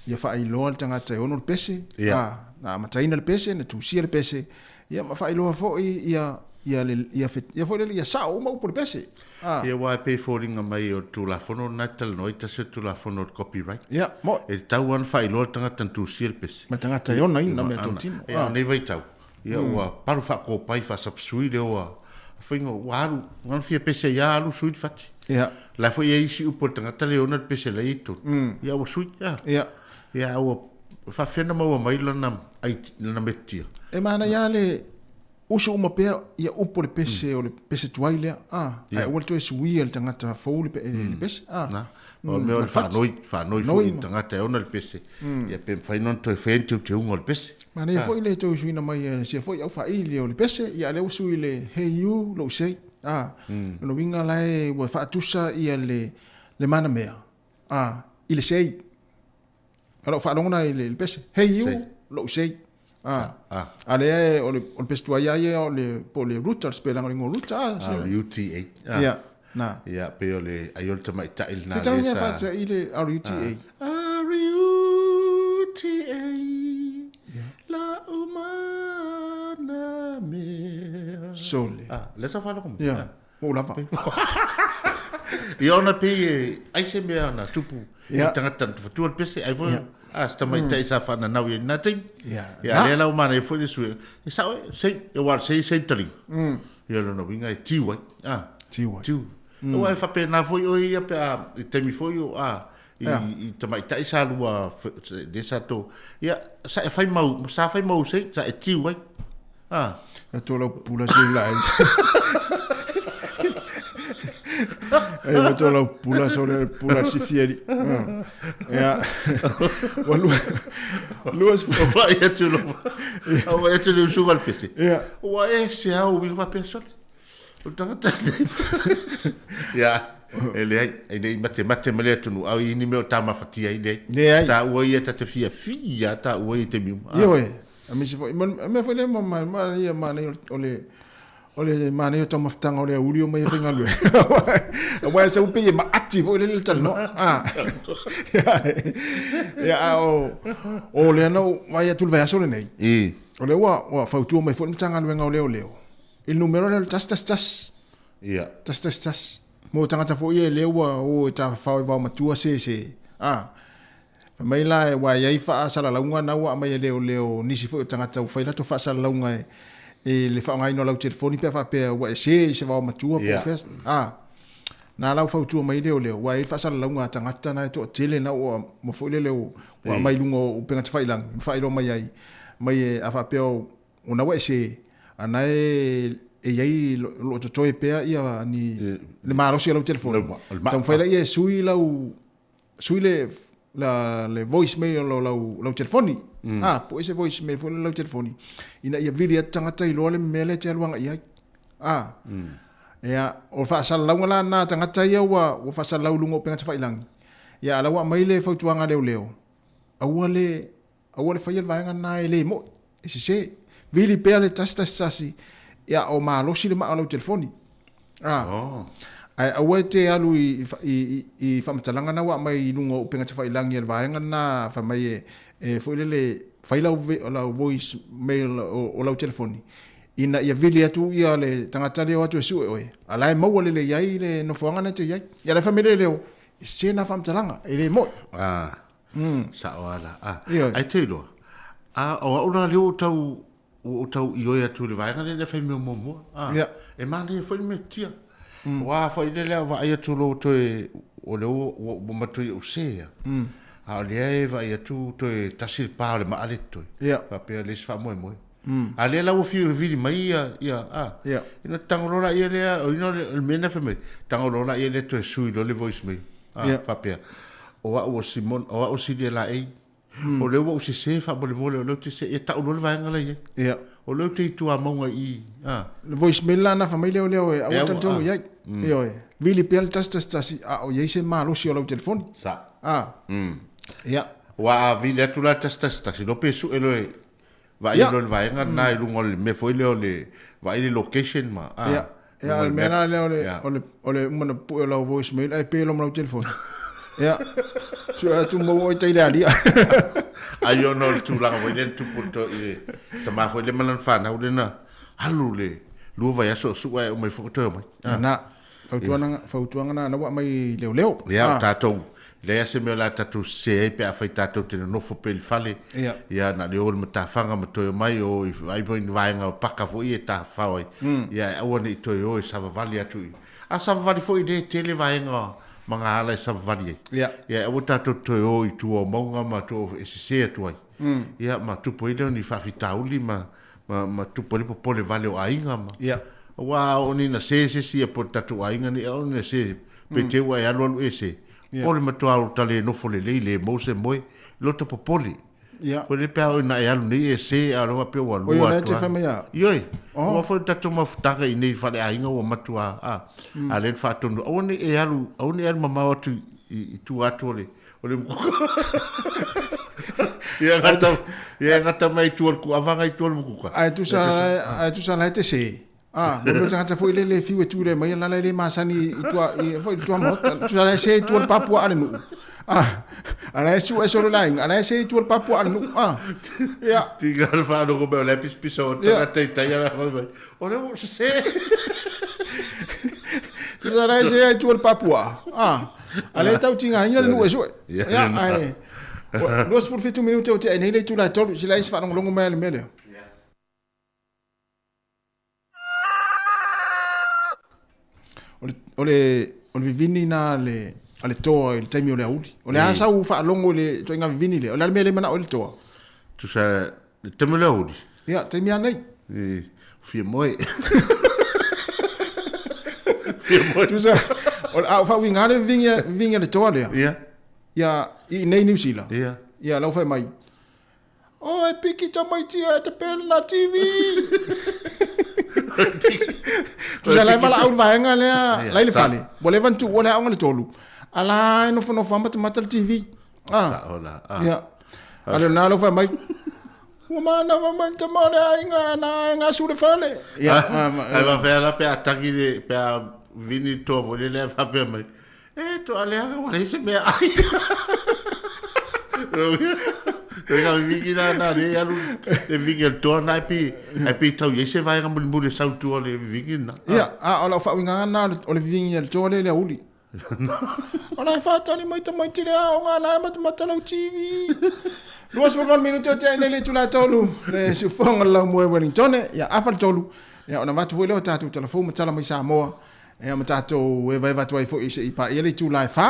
ia faailoa le tagata e ono le pese, Ia. a, na amataina le pese, na tusia le pese, ia ma faailoa foi ia ia le ia fe, ia foi lele ia sao uma upu o le pese. A. Ia aua e pei e foliga mai o le Tulafono lena e talanoa ai, tasi o le Tulafono o le Copyright. Ia, mo'i. E tatau lava ona faailoa le tagata na tusia le pese. Ma le tagata e onaina meatotino. Ia, o nei vaitau, ia ua palu faakopai faasapasui le o a faiga ua alu, na ona fia pese ai lava alu sui le fati. Ia. La foi e i ai isi upu a le tagata le ona le pese la e i totonu. Ia ua sui. Ia. Ia. Ia ua faafefea ona maua mai lana ID, lana metotia. E manaia lava le usu uma pea ia upu o le pese o le pese tuai lea, a, ae aua le toe suia e le tagata fou le pese, a. Na, o le mea o le faanoi, faanoi foi i le tagata e ona le pese, ia pe mafai ona toe fai ni teuteuga o le pese. Manaia foi le toe suiina mai e sia foi aufaaili o le pese, ia a lea ua sui le hey you lou say, a, o lona uiga la e ua faatusa ia le manamea, a, i le say. O lau faalogo na i le pese, hey you, lou say. A, a lea e, o le, o le pese tuai lava ia o le, po o le Ruta, le sipelaga o le igoa Ruta. A, o le UTA. Ia, na. Ia, pei o le, ai o le tamaitai lena lea sa... Se tau ia faatia i le RUTA. R-U-T-A, la umana mea. Sole. A, lea sa faalogo mai. Ia. Ua ou lava. Ia ona pei e ai se mea na tupu i le tagata na fatua le pese, ai foi a se tamaitai sa faananau i ai i lena taimi. Ia a lea la ua manaia foi le suiga. E sao e, sei, aua o le sei e sei le taliga. Ia o lona uiga e tiu ai. A, Tiu ai. tiu. Aua e faapena foi oe ia pe a, i taimi foi o, a, i, i tamaitai sa lua, lea sa tou, ia, sa e fai mau, sa fai mau sei, sa e tiu ai. Ah. E tō lau pula se la ai. E ua tō lau pula so le pula si fieri. Ia. Ua lua lua Ua ia tu lo. Ua ia tu le usuga le pese. Ia. Ua e se au winga faapea sole. O le tagata lenei. Ia, e leai, e le i matemate ma le atunuu, a o i ni mea o tamafatia ai, leai. Leai. Taua ia ta te fiafia taua ia i taimi uma. Ioe, aemaise foi, ma le mea foi lea ma, ma, ma ia manaia o le, o le manaia o taumafataga o le aouli o mai e faigaluega. Aua e sau pei e maati foi lele le talanoa. Ah. Ia, a o, o lea na ou vaai atu i le vaiaso lenei. O lea ua, ua fautua mai foi le Matagaluega o Leoleo I le numera lea o le 111. Ia. 111. Mo tagata foi ia lea ua o e tafafao i vaomatua se se. A. Fai mai la aua e i ai faasalalauga na ua aumai e leoleo nisi foi o tagata ua fai latou faasalalauga e i le faaaogaina o lau telefoni pe a faapea ua e se i se vaomatua po o fea. A. Na la ua fautua mai leoleo aua e i ai faasalalauga a tagata na e toatele na ua ua foi lele ua aumai i luga o upega tafailagi ma faailoa mai ai mai e a faapea Ona ua e se, a na e e i ai o lo o totoe pea ia ni le malosi o lau telefoni. Taumafai laia e sui lau sui le la le voice mail o lau lau telefoni. Mm. Ah, po ese voice mail foi lau telefoni. Ina ia vili atu tagata iloa le mea lea e te alu agai ai. Ah. Mm. Ia, o le faasalalauga la lena a tagata ia ua ua faasalalau i luga o upega tafailagi. Ia, a la ua aumai le fautuaga a leoleo, aua le Aua le faia le vaega lena e le mo'i, e sese. Vili pea le 111 ia o malosi le maa o lau telefoni. A. Oh. Ae aua e te alu i, i, i, i faamatalaga na ua aumai i luga o upega tafailagi a le vaega lena fai mai e, e foi lele fai lau, lau voice mail o, o lau telefoni ina ia vili atu ia le tagata lea o atu e sue oe, a la e maua lelei ai le nofoaga na e te i ai. Ia la e fai mai le leo, e sese na faamatalaga, e le mo'i. Ah. Sao lava la. A, ai te iloa, a, o au la lea ua ou tau, ua ou tau ioe atu i le vaega lea e fai mea muamua. A, e manaia foi le metotia. Aua foi lea lea vaai atu loa ua toe, o lea ua, ua, ua matua ou se ia. A o lea e vaai atu toe tasi le pa o le maa lea e totoe. Faapea le isi faamoemoe. A lea la ua fiu e vili mai ia, ia, a. Ia. Ina tago loa laia lea, o ina o le mea na fai mai, tago loa laia lea toe sui loa le voice mail. A, Ia. faapea, o au o Simona, o au o Silia Laei. O lea ua ou sese faamolemole, o lea ou te se, ia tau loa le vaega la i ai. Ia. O lea ou te i tuamauga i i, a. Le voice mail la na fai mai lea o lea e aua E aua, talitonu a. i ai. Ioe. Vili pea le 111 a o i ai se malosi o lau telefoni. Sa. A. Ia. Aua a vili atu la 111, loa pe sue loa e vaai Ia. loa le vaega lena i luga o le mea foi lea o le vaai le location ma a. Ia. Ia, o le mea la lea o le, Ia. o le, o le uma na pue o lau voice mail ae pe loa ma lau telefoni. Ia. Sue atu maua oi tai le alia. Ai ona o le tulaga foi lea na tupu i le to- i le tama foi lea ma lana fanau lea na alu le lua vaiaso o sua ae uma ifo toe omai. Ah. Na. Fautuaga, fautuaga na na ua aumai i leoleo. Ia, o Ah. tatou, leai lava se mea o le a tatou sese ai pe afai tatou te nonofo pea i le fale, Ia. ia, na o le o i le matafaga ma toe omai, o i vaai foi i ni vaega o paka foi e tafafao ai, ia, e aua ne i toe o e savavali atu i. A savavali foi, lea e tele vaega ma ga ala e savavali ai. Ia. Ia, e aua tatou te toe o i tua o mauga ma tua e sese atu ai. Ia, ma tupu ai lea o ni faafitauli ma, ma, ma tupu ai le popole vale o aiga ma. Ia. Aua a oo nei ina se se isi ia po o le tatou aiga nei, a oo nei ina se, pe te ua e alualu ese, o le matua o ta le nofo lelei, le maua se moe, lota popole. Ia. Ko le pe a oo ina e alu nei e se, a o le faapea ua Oi, lua o lea atu te lava. fai mai a? Ioe, aua foi le tatou mafutaga i nei faleaiga ua matua, a, a lea na faatonu, aua ne i e alu, aua ne i alu mamao atu i tua atu o le, o le mukuka. Ia gata, ia gata mai i tua o le kuavaga i tua o le mukuka. Ae tusa, ae tusa la e te se. Ah, mo mea tagata foi lele e fiu e tu le mai, la la e le masani i tua, i, foi i tua maota. Tusa la e se i tua le papua a le nuu. Ah, a la e su e solo la inga, a la e se i tua le papua a le nuu. Ah, ia. Tinga le whaanoko mai o le pisipisa o tagata i tai ala mai mai. O le o se. Tusa la e se i tua le papua. Ah, a le tau tinga ina le nuu e sue. Ia, Ia, ae. 27 minute o te ai nei le itula e tolu, se la isi whaalongolongo mai a le mea lea. O le, o le, o le vivini na le, a le toa i le taimi o le auli. O le a sau faalogo i le ituaiga vivini lea. O le a le mea le manao ai le toa? Tusa, le taimi o le auli? Ia, taimi lava nei. E, fia moe. Fia moe. Tusa, o le a o faauiga le vivini, vivini a le toa lea. Ia. Ia, i nei Niu Sila. Ia. Ia, lau fai mai. Oi, piki tamaiti e te pele na TV. Tusa lai valaau le vaega lea, lai le fale. Ua leva ona tuua le aoga le tolu. A la e nofonofo lava matamata le TV. Ah. Ia. A le na lau fai mai. Ua manava mai le tama o le aiga na e gasu le fale. Ia. Ai faapea la pe a tagi le, pe a vini le toa foi lele ae faapea mai. E toa leaga ua leai se mea ai. Ega vivigi la na le alu le vivigi le toa na e pi e pi tau i ai se vaega mulimuli e sau tua le vivigi na. Ia, a o lau faauigaga na o le vivigi a le toa lea i le auli. O la e faatali mai tamaiti le aoga la e matamata lau TV. 28 minute o te ai nei le itula e tolu le siufofoga o le laumua i Wellingtone, ia afa le tolu. Ia ona avatu foi lea o tatou talafou ma tala mai Samoa. Ia ma tatou evaeva atu ai foi seia paia le itula e fa.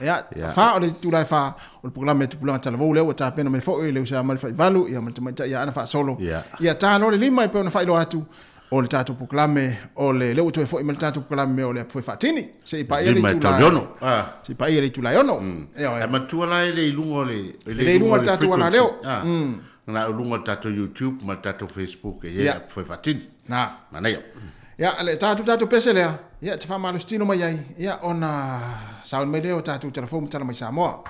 Ia, fa o le itula e fa o le polokalame a Tupulaga Talavou lea ua tapena mai foi le uso ia Malefaivalu ia ma le tamaitai ia Ana Faasolo. Ia ta loa le lima e pei ona faailoa atu o le tatou polokalame o le lea ua toe foi mai le tatou polokalame o le Apu Foi Faatini seia paia le Lima e itula tau i le ono. Ah. seia paia le itula e ono. Ioe. Ae manatua la e le i luga o le E le i luga o le tatou alaleo. Ah. Na o luga o le tatou YouTube ma le tatou Facebook e i ai le Apu Foi Faatini. Na. Manaia. Ia, le tatou tatou pese lea, ia, e te faamalositino mai ai, ia, ona sauni mai lea o tatou talafou ma tala mai Samoa.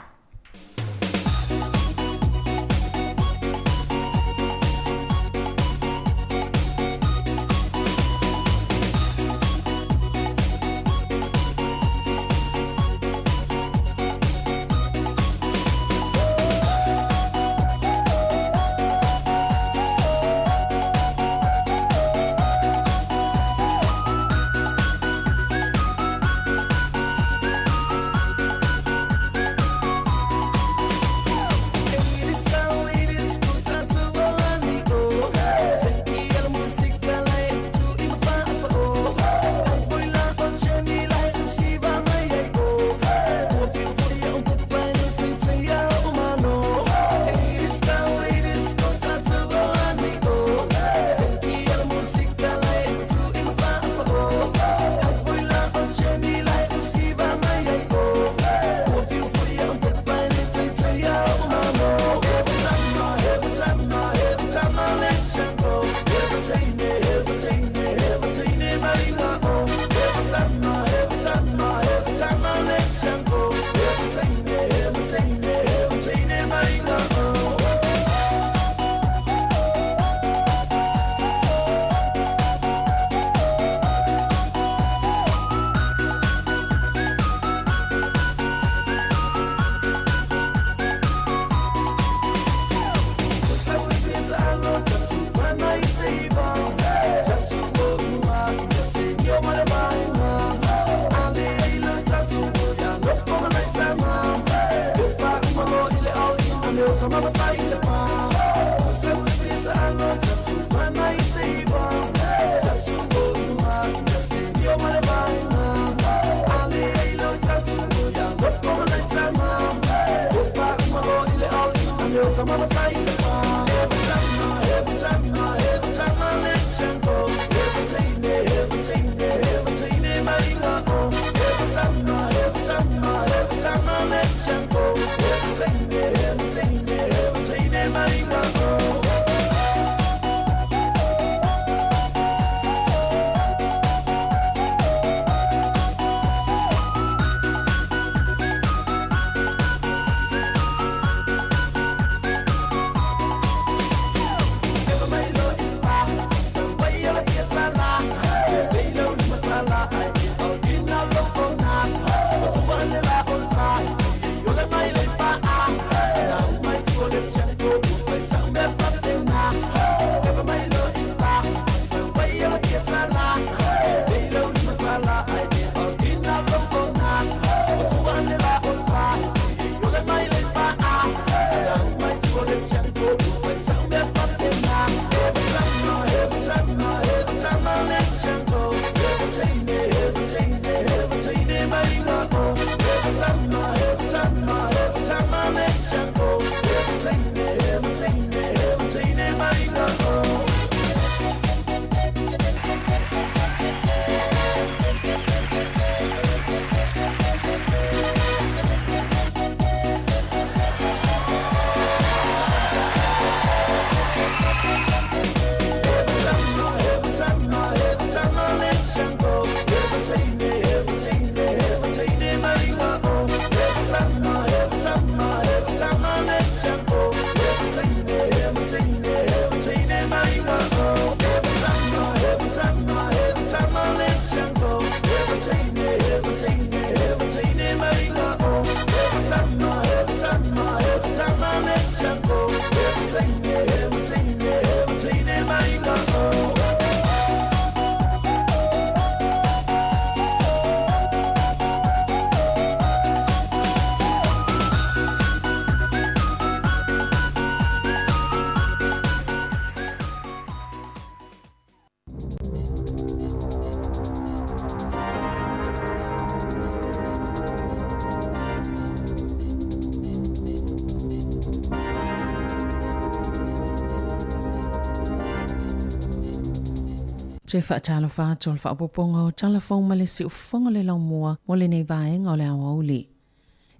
Toe faatalofa atu o le faaopoopoga o Tala Fou ma le Siufofoga le Laumua mo lenei vaega o le aoauli.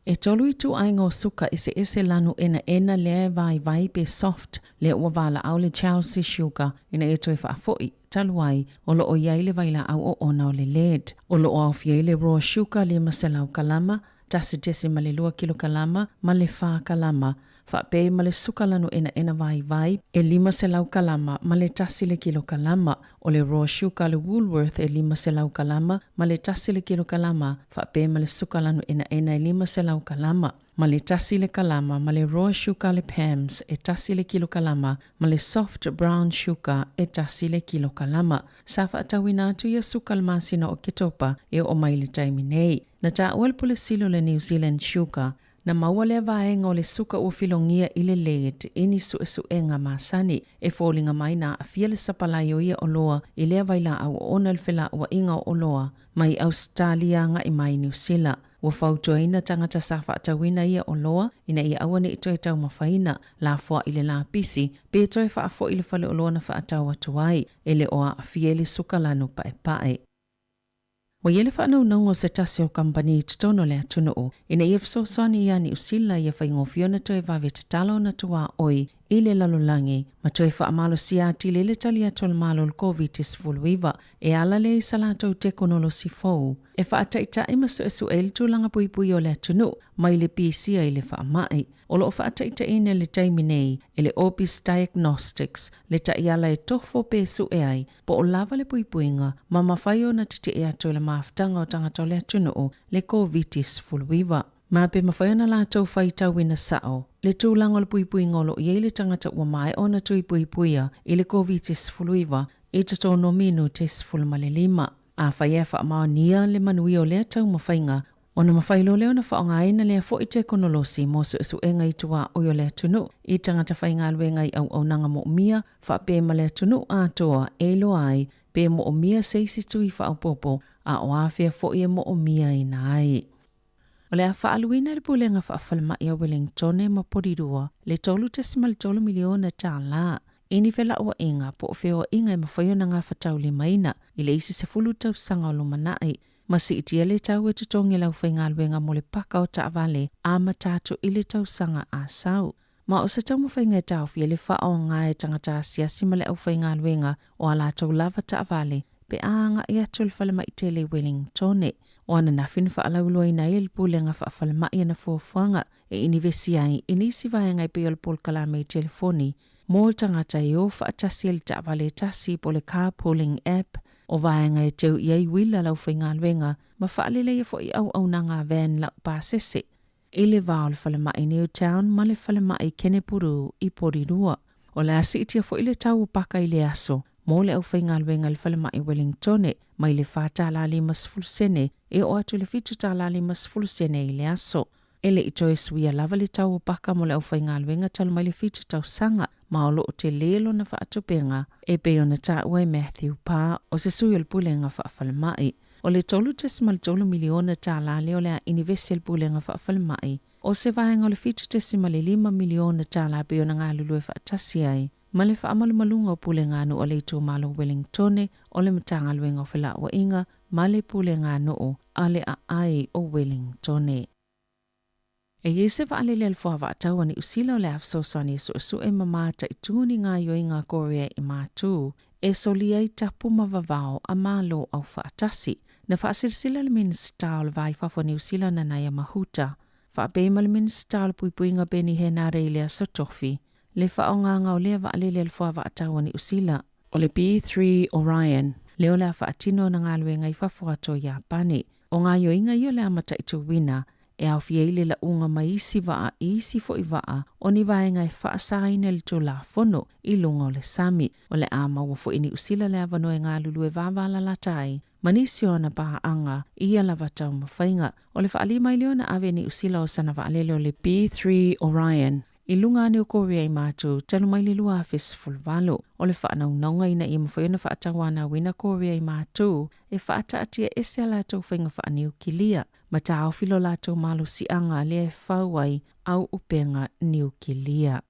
E tolu ituaiga o suka eseese lanu enaena lea e vaivai pe soft lea ua valaau le Chelsea Sugar ina ia toe faafoi, talu ai, o lo o i ai le vailaau oona o le lead. O lo o aofia ai le raw sugar 500 kalama, 1.2 kilokalama ma le 4 kalama, faapea ma le suka lanu enaena vaivai e 500 kalama ma le 1 le kilokalama. O le raw sugar le Woolworth e 500 kalama ma le 1 le kilokalama, faapea ma le suka lanu enaena e 500 kalama ma le 1 le kalama, ma le raw sugar le Pams e 1 le kilokalama ma le soft brown sugar e 1 le kilokalama. Sa faatauina atu ia suka le masina o Oketopa e oo mai i le taimi nei. Na taua le Pule Sili o le New Zealand Sugar, Na maua lea vaega o le suka ua filogia i le lead i ni suesuega masani. E foliga mai na aafia le sapalai o ia oloa i lea vailaau oona le felauaiga o oloa mai Ausetalia agai mai Niu Sila. Ua fautuaina tagata sa faatauina ia oloa ina ia aua ne i toe taumafaina, lafoai le lapisi, pe toe faafoi le faleoloa na faatau atu ai, e le o aafia i le suka lanu paepae. Ua i ai le faanaunauga o se tasi o kamupani i totonu o le atunuu ina ia fesoasoani iā Niu Sila ia faigofie ona toe vave tatala ona tuaoi i le lalolagi ma toe faamalosia atili ai le tali atu a le Malo i le Koviti-19 e ala lea i sa latou tekonolosi fou e faataitai ma suesue ai le tulaga puipui o le atunuu mai le pisia i le faamai. O lo o faataitaiina i le taimi nei e le Orbis Diagnostics le taiala e tofo pe sue ai po o lava le puipuiga ma mafai ona tetee atu e le mafutaga o tagata o le atunuu le Koviti-19. Ma pe mafai ona latou faitauina sao le tulaga o le puipuiga o lo o i ai le tagata ua maea ona tui puipuia i le Koviti-19 i totonu o minute 15. Afai e faamaonia le manuia o lea taumafaiga, ona mafai loa lea ona faaaogaina lea foi tekonolosi mo suesuega i tuaoi o le atunuu i tagata faigaluega i auaunaga moomia faapea ma le atunuu atoa e iloa ai pe moomia se isi tui faaopoopo a o afea foi e moomiaina ai. O le a faaaluina e le Pulega Faafalemai a Wellingtone ma Porirua le $3.3 miliona tala i ni felauaiga po o feoaiga e mafai ona gafataulimaina i le isi 10 tausaga o lumanai, ma siitia le tau e totogi e le aufaigaluega mo le paka o taavale amata atu i le tausaga a sau. Ma o se taumafaiga e taofia le faaaoga e tagata asiasi ma le aufaigaluega o a latou lava taavale pe a agai atu i le falemai tele i Wellingtone. O ananafi na faalauiloaina ai e le Pulega Faafalemai ana fuafuaga e inivesi ai i nisi vaega e pei o le polokalame i telefoni mo tagata e o faatasi ai i le taavale e tasi po o le car pooling app, o vaega e teu i ai uila a le aufaigaluega ma faaleleia foi auaunaga a van laupasese i le va o le falemai Newtown ma le falemai Kenepuru i Porirua. O le a siitia foi le tau o paka i le aso mo le aufaigaluega i le falemai Wellingtone mai le $4.50 sene e oo atu i le $7.50 sene i le aso. E le i toe suia lava le tau o paka mo le aufaigaluega talu mai le fitu tausaga, ma o lo o tele lona faatupega, e pei ona taua e Matthew Parr, o se sui o le Pulega Faafalemai. O le $3.3 miliona tala lea o le a inivesi e le Pulega Faafalemai, o se vaega o le $7.5 miliona tala e pei ona galulue faatasi ai ma le faamalumaluga o Puleganuu a le Itumalo Wellingtone, o le Matagaluega o Felauaiga ma le Puleganuu a le Aai o Wellingtone. E i ai se vaalele a le Fuavaatau a Niu Sila o le a fesoasoani e suesue ma mataitu ni gaoioiga a Korea i Matu e solia ai tapu ma vavao a Malo Aufaatasi. Na faasilasila le Minisita o le Va i Fafo a Niu Sila Nanaia Mahuta faapea ma le Minisita o le Puipuiga Peeni Henare i le Aso Tofi le faaaogaga o lea vaalele a le Fuavaatau a Niu Sila, o le B-3 Orion, lea o le a faatino ana galuega i fafo atu o Iapani. O gaoioiga ia o le a mataituina e aofia ai le lauga mai isi vaa i isi foi vaa o ni vaega e faasaina i le Tulafono i luga o le sami. O le a maua foi e Niu Sila le avanoa e galulue vavalalata ai ma nisi o ana paaga i ia lava taumafaiga. O le faalima ai lea ona ave e Niu Sila o sana vaalele o le B-3 Orion i luga ane o Korea i Matu talu mai le 2018. O le faanaunauga ina ia mafai ona faatauanauina Korea i Matu e faataatia ese a latou faiga faaniukilia ma taofi lo latou malosiaga lea e fau ai au upega niukilia.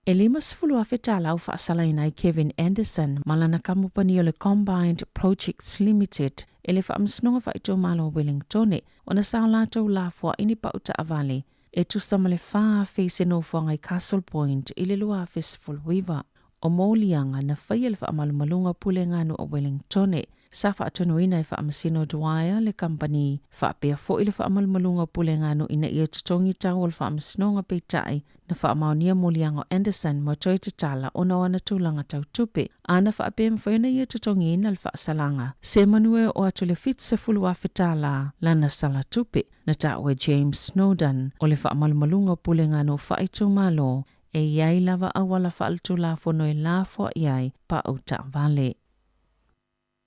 E 50,000 tala ua faasalaina ai Kevin Anderson ma lana kamupani o le Combined Projects Limited e le Faamasinoga Faaitumalo o Wellingtone ona sa o latou lafoai ni pau taavale e tusa ma le 4,000 i se nofoaga i Castle Point i le 2019. O moliaga na faia le faamalumaluga o Puleganu o Wellingtone sa faatonuina e Faamasino Dwyer le kamupani faapea foi le faamalumaluga o Puleganu ina ia totogi tau o le faamasinoga peitai na faamaonia moliaga o Anderson ma toe tatala ona o ana tulaga tau tupe a na faapea mafai ona ia totogiina le faasalaga se manu e oo atu i le $70,000 lana sala tupe. Na taua e James Snowdon o le faamalumaluga o Puleganu faaitumalo e i ai lava auala faaletulafono e lafoai ai pau taavale.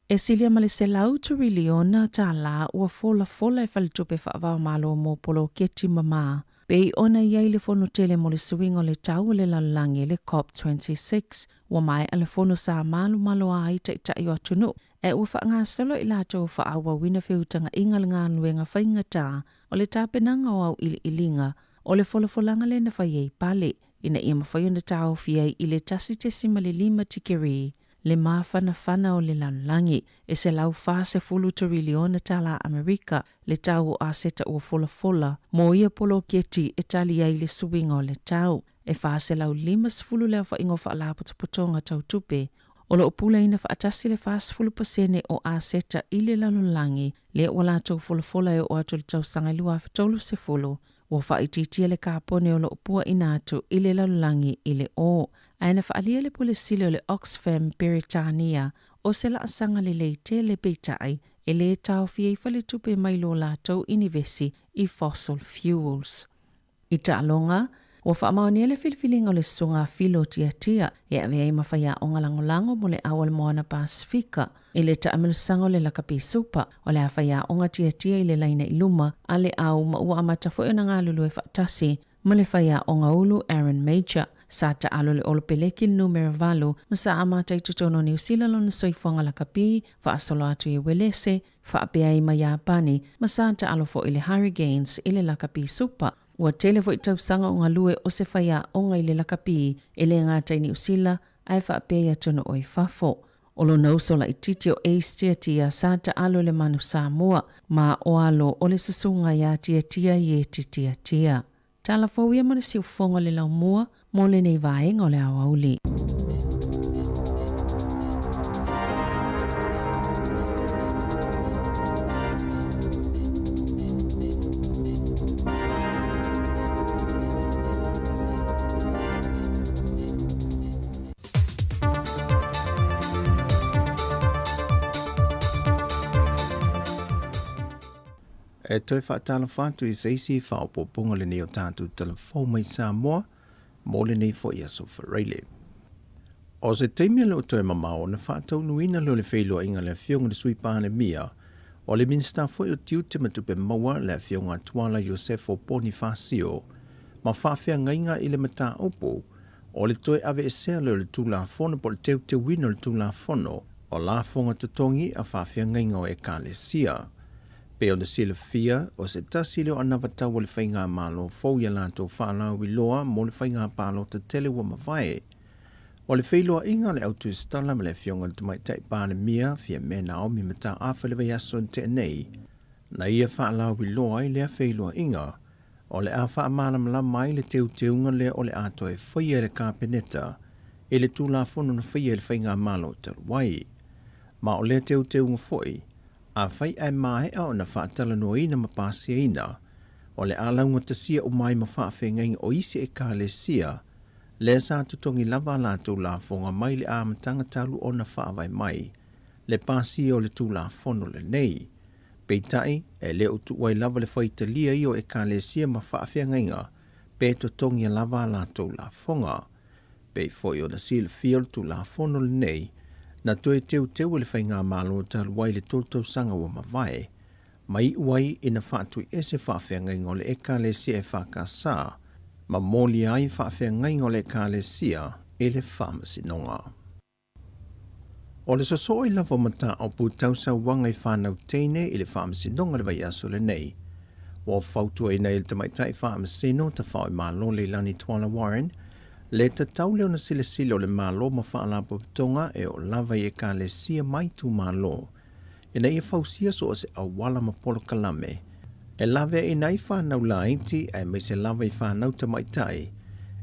E silia ma le $100 turilliona tala ua folafola e faletupe faavaomalo mo poloketi mama pei ona i ai le fono tele mo le suiga o le tau o le lalolagi le COP26. Ua maea le fono sa malomaloa ai taitai o atunuu ae ua faagasolo i latou faaauauina feutagaiga le galuega faigata o le tapenaga o auiliiliga o le folafolaga lea na fai ai pale ina ia mafai ona taofi ai i le 1.5 tikeri le mafanafana o le lalolagi e $140 turiliona tala Amerika le tau o aseta ua folafola mo ia poloketi e tali ai le suiga o le tau. E 450 le aofaiga o faalapotopotoga tau tupe o lo o puleina faatasi le 40% o aseta i le lalolagi lea ua latou folafola e oo atu i le tausaga e 2030. Ua faaitiitia le kapone o lo o puaina atu i le lalolagi i le o, ae na faaalia le Pule Sili o le Oxfam Peretania o se laasaga lelei tele peitai e lē taofia ai faletupe mai lo latou inivesi i fossil fuels. I taaloga, ua faamaonia le filifiliga o le Susuga Filo Tiatia e avea ai ma faiaoga lagolago mo le Au o le Moana Pasefika i le taamilosaga o le Lakapi Supa. O le a faiaoga tiatia i le laina i luma a le au ma ua amata foi ona galulue faatasi ma le faiaoga ulu Aaron Major. Sa taalo le Olopeleki i le numera 8 ma sa amata i totonu o Niu Sila lona soifuaga lakapi, faasolo atu i Uelese, faapea ai ma Iapani, ma sa taalo foi i le Hurricanes i le lakapi supa. Ua tele foi tausaga o galue o se faiaoga i le lakapi, e le gata i Niu Sila, ae faapea i atunuu i fafo. O lona uso laitiiti o Ace Tiatia sa taalo i le Manu Samoa, ma o alo o le susuga ia Tiatia Ieti Tiatia. Tala fou ia ma le siufofoga o le laumua mo lenei vaega o le aoauli. E toe faatalofa atu i se isi faaopoopoga lenei o tatou talafou mai Samoa mo lenei foi aso Faraile. O se taimi e le o toe mamao ona faataunuuina lea o le feiloaiga a le Afioga i le Sui Palemia, o le Minisita foi o Tiute ma Tupe Maua, le Afioga a Tuala Iosefo Ponifasio, ma faafeagaiga i le mataupu o le toe aveesea lea o le Tulafono po o le teuteuina o le Tulafono o Lafoga Totogi a Faafeagaiga o Ekalesia. Pei ona silafia, o se tasi lea o anavatau a le Faigamalo fou i a latou faalauiloa mo le faiga palota tele ua mavae. O le feiloaiga a le Au Tusitala ma le Afioga i le Tamaitai Palemia, Fiame Naomi Mataafa i le vaiaso na tea nei, na ia faalauiloa ai lea feiloaiga, o le a faamalamalama ai le teuteuga lea o le a toe faia e le Kapeneta i le Tulafono na faia e le Faigamalo talu ai. Ma o lea teuteuga foi, afai ae maea ona faatalanoaina ma pasiaina, o le a laugatasia uma ai ma faafeagaiga o isi Ekalesia lea sa totogi lava a latou lafoga mai le amataga talu ona faavae mai le pasia o le Tulafono lenei. Peitai, e le o tuu ai lava le faitalia ia o Ekalesia ma faafeagaiga pe totogia lava a latou lafoga. Pei foi ona silafia o le Tulafono lenei na toe teuteu e le Faigamalo talu ai le tolu tausaga ua mavae, ma iu ai ina faatuiese faafeagaiga o le Ekalesia EFKS ma molia ai faafeagaiga o le Ekalesia i le Faamasinoga. O le sosoo i lava o mataupu tau sauaga i fanau teine i le Faamasinoga i le vaiaso lenei, ua fautuaina ai e le Tamaitai Faamasino Tafaoimalo Leilani Tuala Warren le tatau lea ona silasila o le Malo ma Faalapotopotoga e oo lava i Ekalesia ma itumalo ina ia fausia so o se auala ma polokalame e laveaiina ai fanau laiti aemaise lava i fanau tamaitai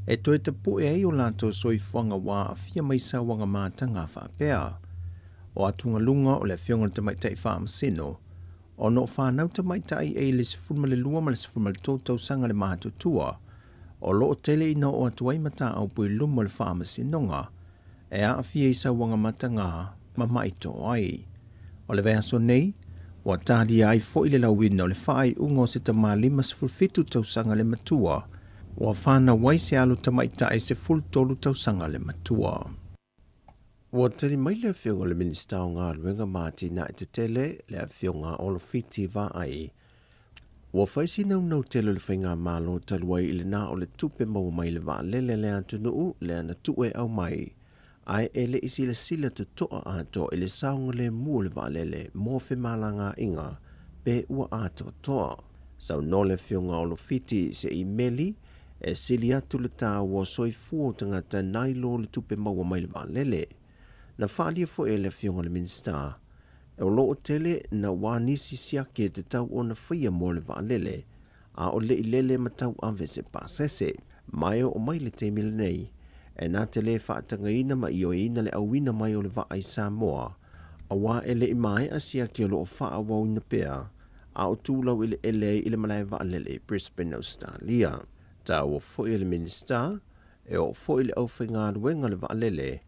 e toe tapue ai o latou soifuaga ua aafia mai sauaga mataga faapea. O atugaluga o le Afioga i le Tamaitai Faamasino, ona o fanau tamaitai e i le 12 ma le 13 tausaga le matutua, o lo o tele ina oo atu ai mataupu i luma o le Faamasinoga e aafia i sauaga mataga ma maʻi toai. O le vaiaso nei, ua talia ai foi le lauina o le faaiuga o se tama 57 tausaga le matua, ua fanau ai se alo tamaitai 13 tausaga le matua. Ua tali mai le Afioga i le Minisita o Galuega ma Atinae Tetele, le Afioga Olo Fiti Vaai, Ua fai si naunau tele o le Faigamalo talu ai i le na o le tupe maua mai i le vaalele a le atunuu lea na tuu e aumai, ae e le i silasila totoa atoa i le saogalemu o le vaalele mo femalagaaiga pe ua atoatoa. Saunoa le Afioga Olofiti i se imeli e sili atu le taua o soifua o tagata nai lo le tupe maua mai i le vaalele. Na faaalia foi e le Afioga i le Minisita, o lo o tele na ua nisi siaki e tatau ona faia mo le vaalele, a o le i lele ma tauave se pasese. Ma e oo mai le taimi lenei, e na te le faatagaina ma ioeina le auina mai o le vaa i Samoa, aua e le i maea siaki o lo o faaauauina pea, a o tu laueleele ai i le malae vaalele i Brisbane, Ausetalia. Taua foi e le Minisita, E oo foi le aufaigaluega le vaalele,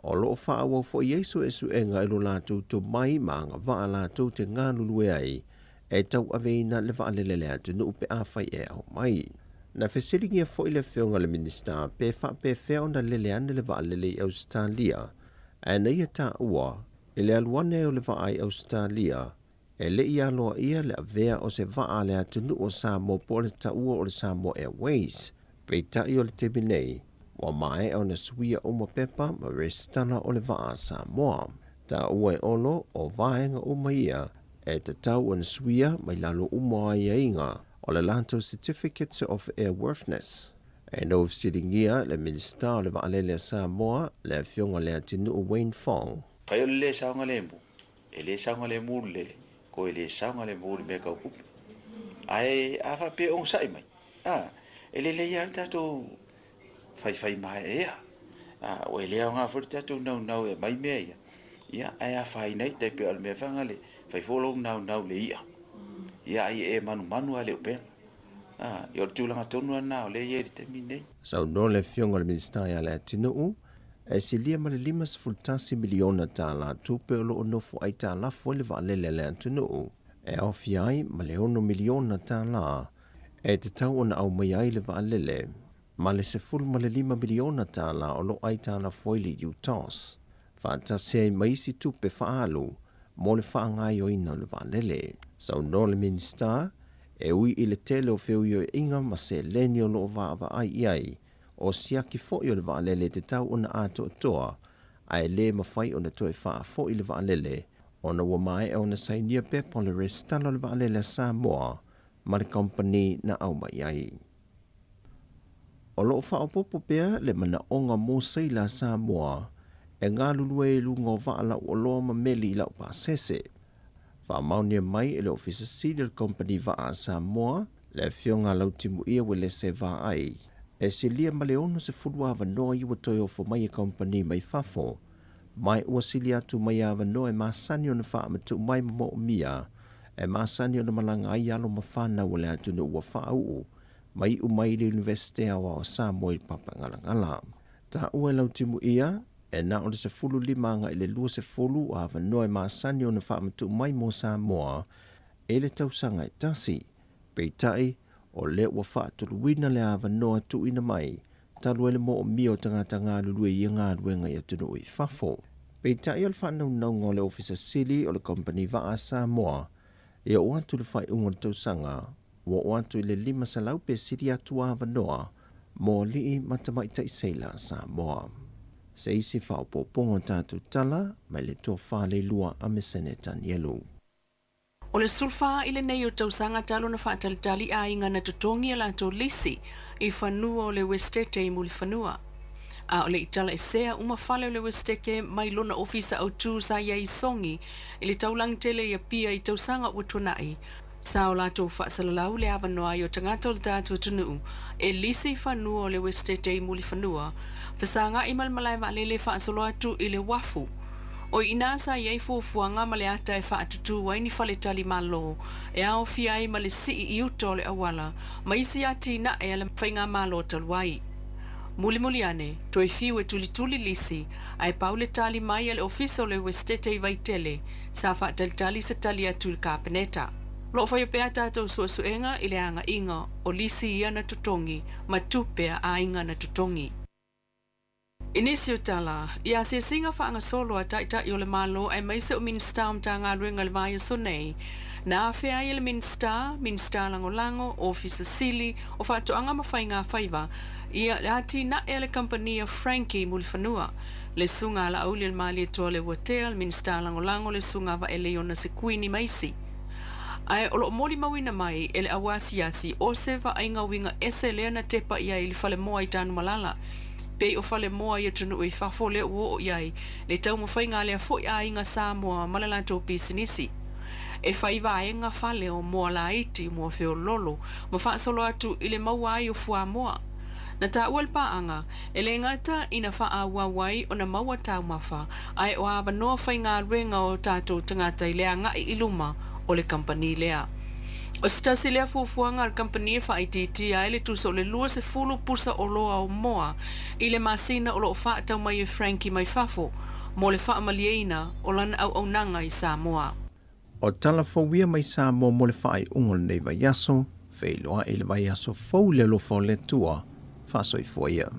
o lo o faaauau foi ai suesuega i lo latou tomai ma agavaa latou te galulue ai e tauaveina le vaalele le atunuu pe afai e aumai. Na fesiligia foi le Afioga i le Minisita pe faapefea ona lele ane le vaalele i Ausetalia, ae na ia taua i le alu ane o le vaa i Ausetalia e le i aloaia le avea o se vaa a le atunuu o Samoa po o le taua o le Samoa Airways. Peitai o le taimi nei, Ua maea ona suia uma pepa ma resitala o le vaa a Samoa. Taua e Olo, o vaega uma ia e tatau ona suia mai lalo uma o aiaiga o le latou Certificates of Airworthiness. E nou fesiligia le Minisita o le Vaalele a Samoa, le Afioga Leatinuu Wayne Fong. Fai o le lē saogalemu, e lē saogalemu le lele, ko e lē saogalemu le mea tau kupu. Ae a faapea e onosai mai, a, e lelei lava le tatou faifai maeaea. A, ua e le aoga foi le tatou naunau e aumai mea ia, ia, ae afaina ai, tai pei o le mea foi lea, fai foi lou naunau i le i'a, ia, a ia e manumanu lava i le upega. A, ia o le tulaga tonu lava lena o lea e i ai i le taimi lenei. Saunoa le Afioga i le Minisita ia Leatinuu, e silia ma le $51 miliona tala tupe o lo o nofo aitalafu ai le vaalele a le atunuu, e aofia ai ma le $6 miliona tala e tatau ona aumaia ai le vaalele, ma le $15 miliona tala o lo o aitalafu ai le UTOS, faatasi ai ma isi tupe faaalu mo le faagaoioiga o le vaalele. Saunoa le Minisita, e ui i le tele o feuioiaiga ma seleni o lo o vaavaai i ai, o siaki foi o le vaalele e tatau ona atoatoa, ae le mafai ona toe faafoi le vaalele ona ua maea ona sainia pepa o le resitala o le vaalele a Samoa ma le kamupani na aumai ai. O lo o faaopoopo pea le manaoga mo seila a Samoa e galulue ai i luga o vaa lauoloa ma meli i laupasese. Faamaonia mai e le Ofisa Sili o le Kamupani Vaa a Samoa, le Afioga a Lautimuia Uelese Vaai, e silia ma le 60 avanoa ia ua toe ofo mai e kamupani mai fafo, ma ua sili atu mai avanoa e masani ona faamatuu mai ma moomia e masani ona malaga ai alo ma fanau o le atunuu ua faauu ma iu mai i le Iunivesite Aoao o Samoa i le Papagalagala. Taua e Lautimuia, e na o le 15 agai i le 20 o avanoa e masani ona faamatuu mai mo Samoa i le tausaga e tasi. Peitai, o lea ua faatoluina le avanoa tuuina mai talu ai le moomia o tagata galulue i ia galuega i atunuu i fafo. Peitai o le faanaunauga o le Ofisa Sili o le Kamupani Vaa a Samoa, ia oo atu i le faaiuga o le tausaga, ua oo atu i le 500 pe sili atu avanoa mo alii ma tamaitai seila a Samoa. Se isi faaopoopoga o tatou tala mai le Tofa Leilua a Mesene Tanielu. O le 14 i lenei o tausaga talu ona faatalitali aiga na totogi a latou lisi i fanua o le Uesetete i Mulifanua. A o le i talaesea uma fale o le Uesetete mai lona ofisa autū sa i ai i Sogi i le taulaga tele i Apia i tausaga ua tuanai, sa o latou faasalalau le avanoa ai o tagata o le tatou atunuu e lisi i fanua o le Uesetete i Mulifanua, fesagai ma le malae vaalele faasolo atu i le uafu. O i inā sa i ai fuafuaga ma le ata e faatutū ai ni faletali Malo e aofia ai ma le sii i uta o le auala ma isi atinae a le Faigamalo talu ai. Mulimuli ane, toe fiu e tulituli lisi, ae pau le tali mai a le Ofisa o le Uesetete i Vaitele, sa faatalitali se tali atu i le Kapeneta. O lo o faia pea tatou suesuega i le agaiga o lisi ia na totogi ma tupe a aiga na totogi. I nisi o tala, i asiasiga faagasolo a Taitai o le Malo aemaise o Minisita o Matagaluega i le vaiaso nei, na afea ai e le Minisita, Minisita Lagolago, Ofisa Sili o Faatoaga ma Faiga Faiva, ia le atinae a le kamupani a Frankie Mulifanua, le Susuga a Laauli o le Malietoa Leuatea, le Minisita Lagolago, le Susuga a Vaeleiona Sekuini ma isi. Ae o lo o molimauina mai e le auasiasi o se vaaiga uiga ese lea na tepa i ai i le falemoa i Tanumalala. Pei o falemoa i atunuu i fafo lea ua oo i ai le taumafaiga a lea foi aiga Samoa ma le latou pisinisi. E fai vaega fale o moa laiti, moa feololo ma faasolo atu i le maua ai o fuamoa. Na taua le paaga, e le gata ina faaauau ai ona maua taumafa, ae o avanoa faigaluega o tatou tagata i le agai i luma o le kamupani lea. O se tasi lea fuafuaga a le kamupani e faaitiitia ai le tusa o le 20 pusa oloa o moa i le masina o lo o faatau mai e Frankie mai fafo mo le faamalieina o lana auaunaga i Samoa. O tala fou ia mai Samoa mo le faaiuga o lenei vaiaso, feiloai i le vaiaso fou i le alofa o le Atua, faasoifua ia.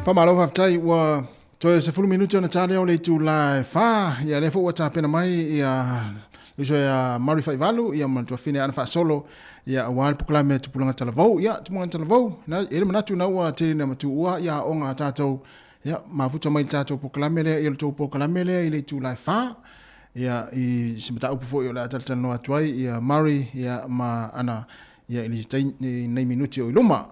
Faamalo faafetai ua toe 10 minute ona ta lea o le itula e 4 ia lea foi ua tapena mai ia Uso ia Mari Faivalu ia ma tuafine ana faasolo ia aua le polokalame a Tupulaga Talavou. Ia Tupulaga Talavou, na e le manatu na ua tele na matuua ia aoga a tatou ia mafuta mai le tatou polokalame lea ia le tou polokalame lea i le itula e 4 ia i se mataupu foi o le a talatalanoa atu ai ia Mari ia ma ana ia i le nei minuti o i luma.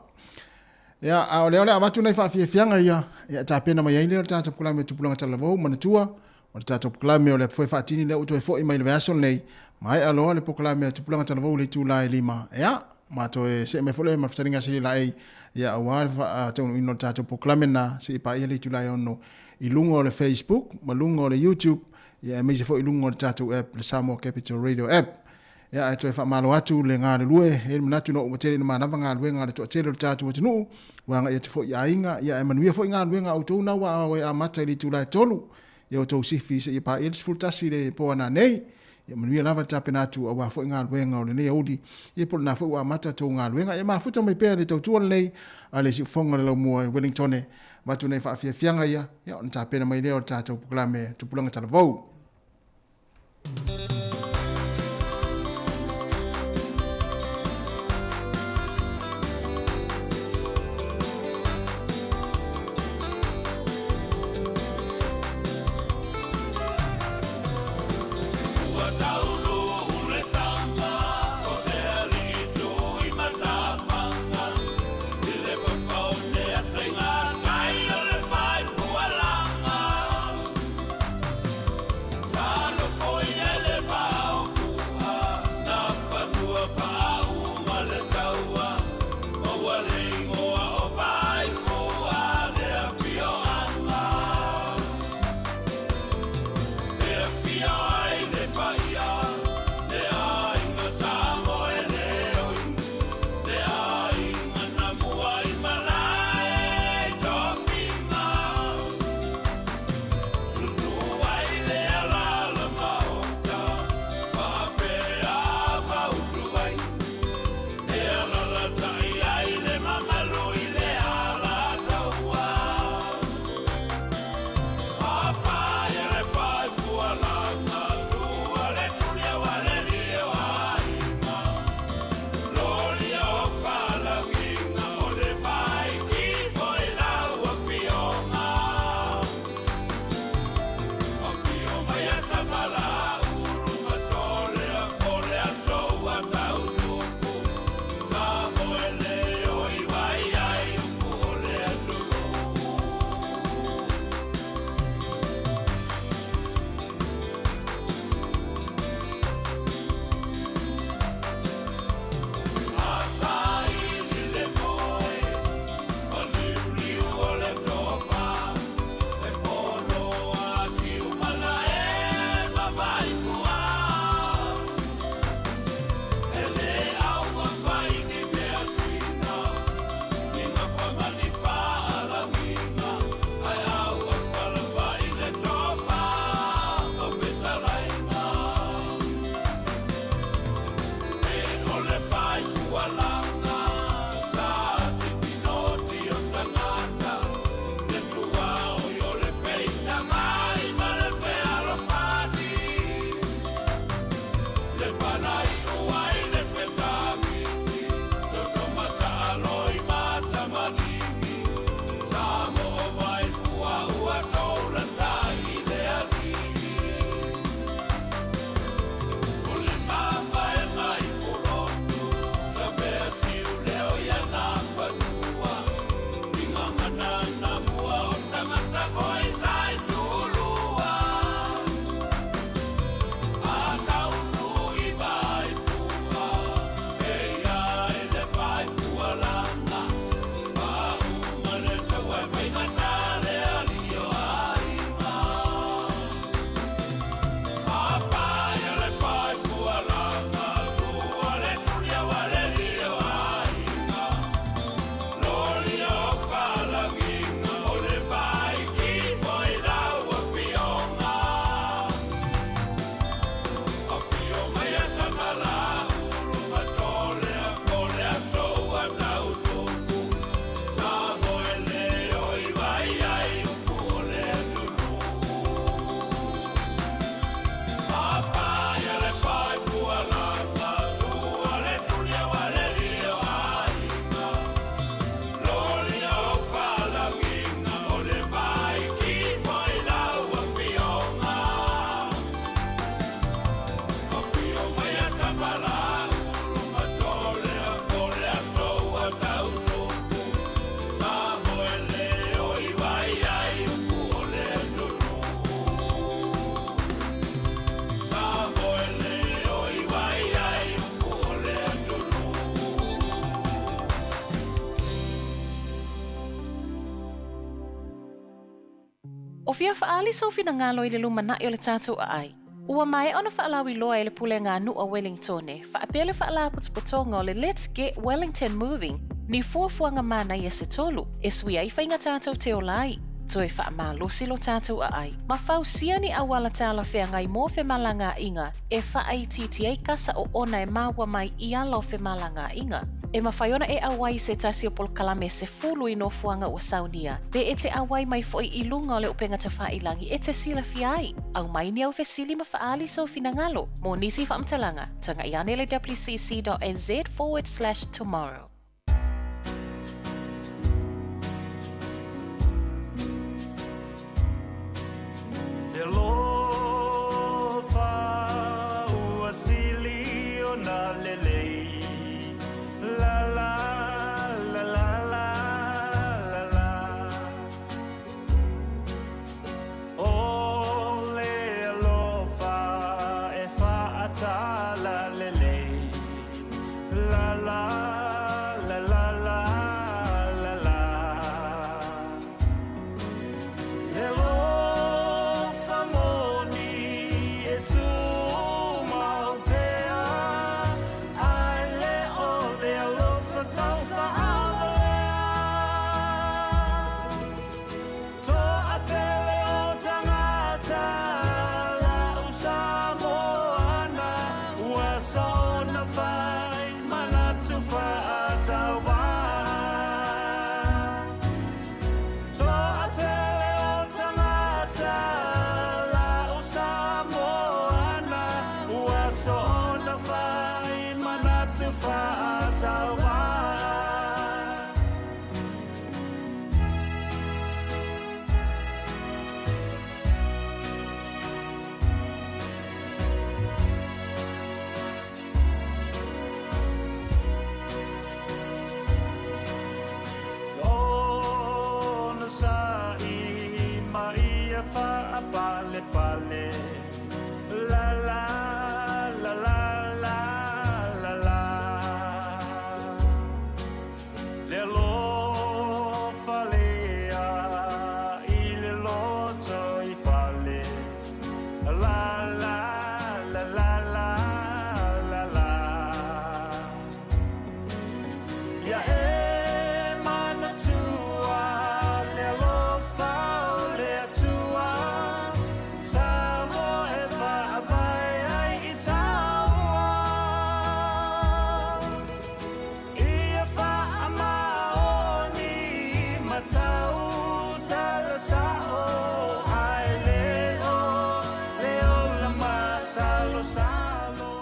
Ia, a o lea o le a avatu nai faafiafiaga ia, ia tapena mai ai lea o le tatou polokalame o Tupulaga Talavou, manatua, o le tatou polokalame o le foe faatini lea ua toe foi mai le vaiaso lenei, maea loa le polokalame a Tupulaga Talavou i le itula e 5, ia, ma toe see mai foi lea ma le fetalaiga a Sili Laei, ia, aua le faataunuuina o le tatou polokalame lena, seia paia le itula e 6 i luga o le Facebook ma luga o le YouTube, ia, aemaise foi i luga o le tatou app, le Samoa Capital Radio App. Ia, ae toe faamalo atu le galulue, e i ai le manatu ina ua tele ina manava galuega a le toatele o le tatou atunuu, ua agai atu foi i aiga, ia ae manuia foi galuega a outou na ua e amata i le itula e 3, ia outou sifi seia paia le 11 i le po a nanei. Ia manuia lava le tapena atu aua foi galuega o lenei aoauli, ia po o lena foi ua amata tou galuega. Ia mafuta mai pea le tautua lenei a le siufofoga o le Laumua i Wellingtone, avatu nei faafiafiaga ia, ia ona tapena mai lea o le tatou polokalame Tupulaga Talavou. O fia faaali sou finagalo i le lumanai o le tatou aai? Ua maea ona faalauiloa e le Pulega a Nuu o Welingtone faapea le Faalapotopotoga o le Let's Get Wellington Moving ni fuafuaga manaia se tolu e sui ai faiga tatou te ola ai, toe faamalosi lo tatou aai, ma fausia ni auala talafeagai mo femalagaaiga e faaitiiti ai kasa oona e maua mai i ala o femalagaaiga. E mafai ona e auai i se tasi o polokalame 10 i nofoaga ua saunia, pe e te auai mai foi i luga o le upega tafailagi e te silafia ai. Aumai ni au fesili ma faaali sou finagalo. Mo nisi faamatalaga, tagai ane le wcc.nz/tomorrow. Le alofa ua sili ona lelei La la la la la la la O le alofa e faatala lelei La la la la la la la Le alofa moni e tumau pea Ae le o le alofa taufaawalea Toatele o tagata lau Samoana Ua soona fai manatu faatauvaa Toatele o tagata lau Samoana Ua soona fai manatu faatauvaa Onosa'i ma ia faapalepale La la la la la la la Le alofa lea i le loto i fale La la la la la la la Ia e manatua le alofa o le Atua Samoa e faavae ai i taua Ia faamaoni ma tautala sao Ae le o le ola masalosalo.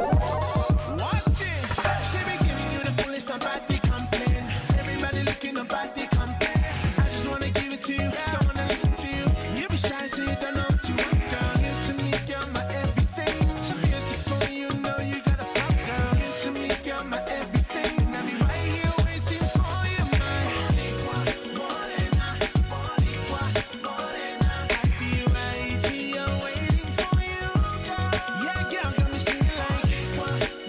Watch it. She be giving you the fullest, nobody complain. Everybody looking, nobody compare. I just wanna give it to you, don't wanna listen to you. You be shy, so you don't know what you want, girl. New to me, girl, my everything. So beautiful, you know you got a flop, girl. New to me, girl, my everything. I'll be right here waiting for you, my morena, boricua, morena. I'll be right here waiting for you, girl. Yeah, girl, got me singing like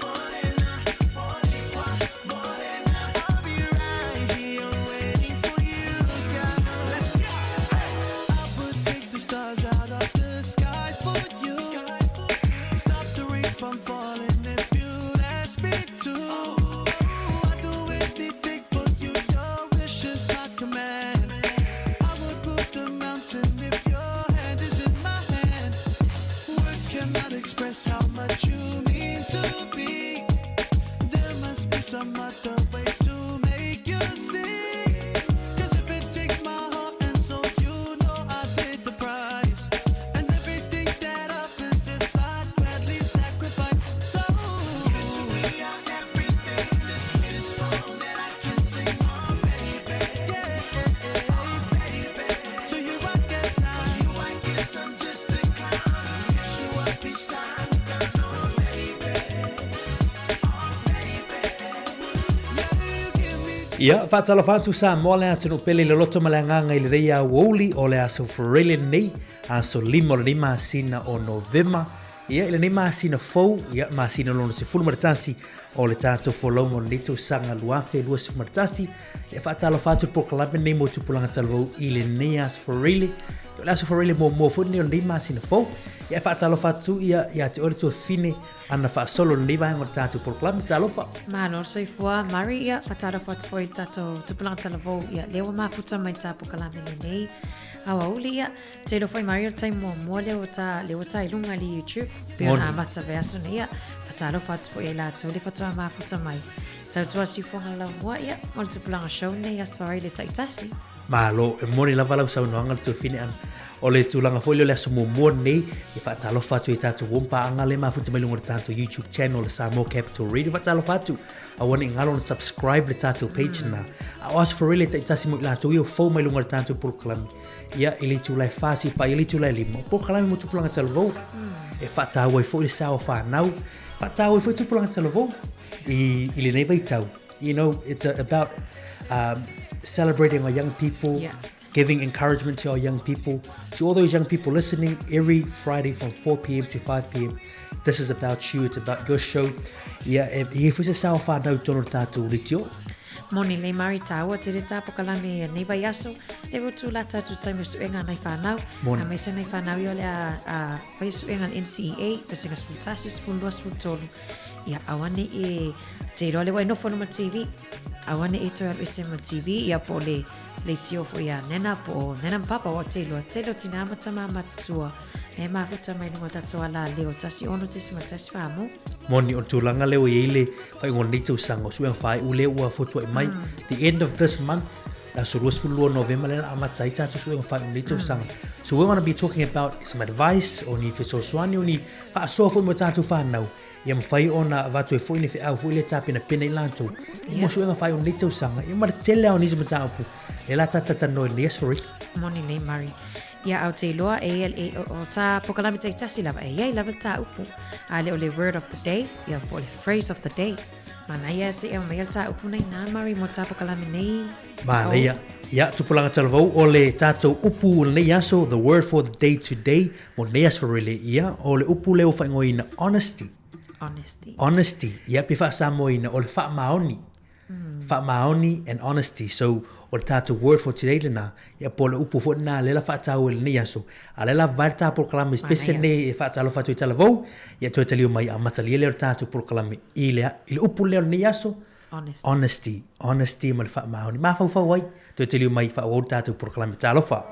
morena, boricua, morena. I'll be right here waiting for you, girl. Let's go. I would take the stars out of the sky for you. Stop the rain from falling if you'd ask me to. I'd do anything for you. Your wish is my command. I would move the mountain if your hand is in my hand. Words cannot express how much you mean to me. There must be some other way to make you see. 'Cause if it takes my heart and soul, you know I paid the price. And everything that I possess, I'd gladly sacrifice. So, you to me are everything. The sweetest song that I can sing, oh baby. Yeah, baby. To you, I guess I, to you, I guess I'm just a clown. Hit you up each time, girl, oh baby. Oh baby. Yeah. Ia, faatalofa atu Samoa le atunuu pele i le loto ma le agaga i lenei aoauli o le aso Faraile lenei, aso 5 o lenei masina o Novema. Ia, i lenei masina fou, ia, masina lona 11 o le tatou folauga o lenei tausaga 2021. Ia, faatalofa atu le polokalame lenei mo Tupulaga Talavou i lenei aso Faraile. O le aso Faraile muamua foi lenei o lenei masina fou. Ia, e faatalofa atu ia, ia te oe le tuafafine Ana faasolo lenei vaega o le tatou polokalame. Talofa. Malo le soifua, Murray. Ia, faatalofa atu foi i le tatou tupulaga talavou. Ia, lea ua mafuta mai le ta polokalame lenei aoauli. Ia, te iloa foi Murray o le taimi muamua lea ua ta, lea ua ta i luga i le YouTube. Pei ona amata vaiaso nei. Ia, faatalofa atu foi ia i latou le faatoa mafuta mai. Tautua siufoga laumua, ia, mo le tupulaga show nei Aso Faraile taitasi. Malo, e moni lava lau saunoaga le tuafafine Ana. O le tulaga foi lea o le aso muamua lenei, e faatalofa atu i tatou uo ma paaga lea e mafuta mai luga o le tatou YouTube channel le Samoa Capital Radio. Faatalofa atu, aua ne i galo ona subscribe le tatou page na. A o Aso Faraile taitasi mo i latou ia ua fou mai luga o le tatou polokalame. Ia, i le itula e 4 seia paia le itula e 5, o polokalame mo tupulaga talavou. E faataua ai foi le sao o fanau, faataua ai foi tupulaga talavou i, i lenei vaitau. You know, it's about celebrating our young people, yeah. giving encouragement to our young people. To all those young people listening, every Friday from 4 p.m. to 5 p.m., this is about you, it's about your show. Ia, e, e foi se sao whanau tono tātou litio. Moni lei mari tāua te re tāpokalame ia nei vai aso, le ua tū la tātou taimi suenga nei whanau, a meise nei whanau i o le a, a whai suenga NCEA, pesenga 11, 12, 13, Ia, auane e te iloa le wai nofo numa TV. Auane e toe alu ese ma TV, ia po le le tio fo ia nena po nena ma papa o te iloa. Te lo tina ma tama matua. E mafuta mai nunga tatou ala leo 16.1 whaamo. Moni o le tulaga lea ua i ai le faaiuga o lenei tausaga o suega faaiu lea ua fotuai mai. The end of this month, le aso 22 Novema lea na amata ai tatou suega faaiu o lenei tausaga. So we're gonna be talking about some advice o ni fesoasoani o ni faasoa foi mo tatou whanau. Ia mawhai ona avatu e foi ni wheau foi le tāpena pena i lātou. Yeah. Mo suega whai o nei tausaga. Ia ma le tele ao nisi mataupu. E la tātata noe nei sorry. Moni nei Murray. Ia au te iloa e ia e, o, o tā pokalame taitasi lava e iai lava tā upu. A le o le word of the day, ia po o le phrase of the day. Manaia se ea mai le tā upu nei nā Murray mo tā pokalame nei. Manaia. Ia, tupulaga talavou o le tātou upu o lenei aso, the word for the day today, mo lenei aso rele, ia, o le upu lea ua faaigoaina, honesty. Honesty. Honesty. Ia, pe faa-Samoaina, o le faamaoni. Faamaoni and honesty. So, o le tātou word for today lena, ia, po o le upu foi lena lea la faataua i lenei aso. A lea la vae le tā polokalame special nei e faatalofa atu ai talavou, ia toe taliu mai amatalia lea o le tātou polokalame i le, i le upu lea o lenei aso, Honesty. Honesty. Honesty ma le faamaoni. Mafaufau ai, toe taliu mai faaauau le tatou polokalame. Talofa.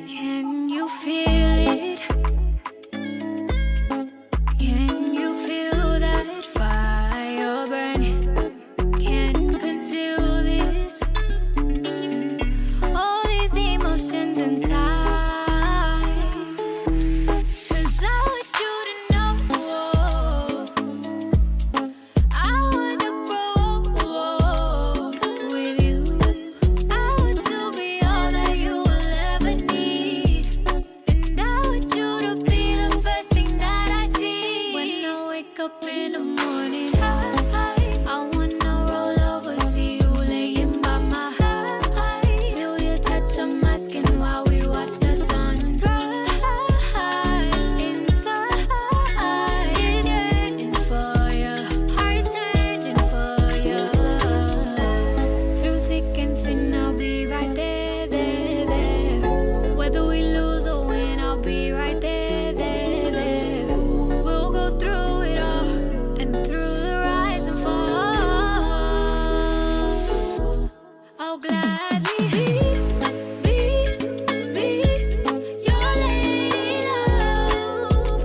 Can you feel it? Can you feel that fire burning? Can't conceal this. All these emotions inside. 'Cause I want you to know I wanna grow with you. I want to be all that you will ever need. And I want you to be the first thing that I see when I wake up in the morning. I wanna roll over, see you laying by my side. Feel your touch on my skin while we watch the sunrise. Inside is yearning for you, heart's yearning for you. Through thick and thin, I'll be right there, there, there. Whether we lose or win, I'll be right there, there, there. We'll go through it all and through the rise and falls. I'll gladly be, be, be your lady love.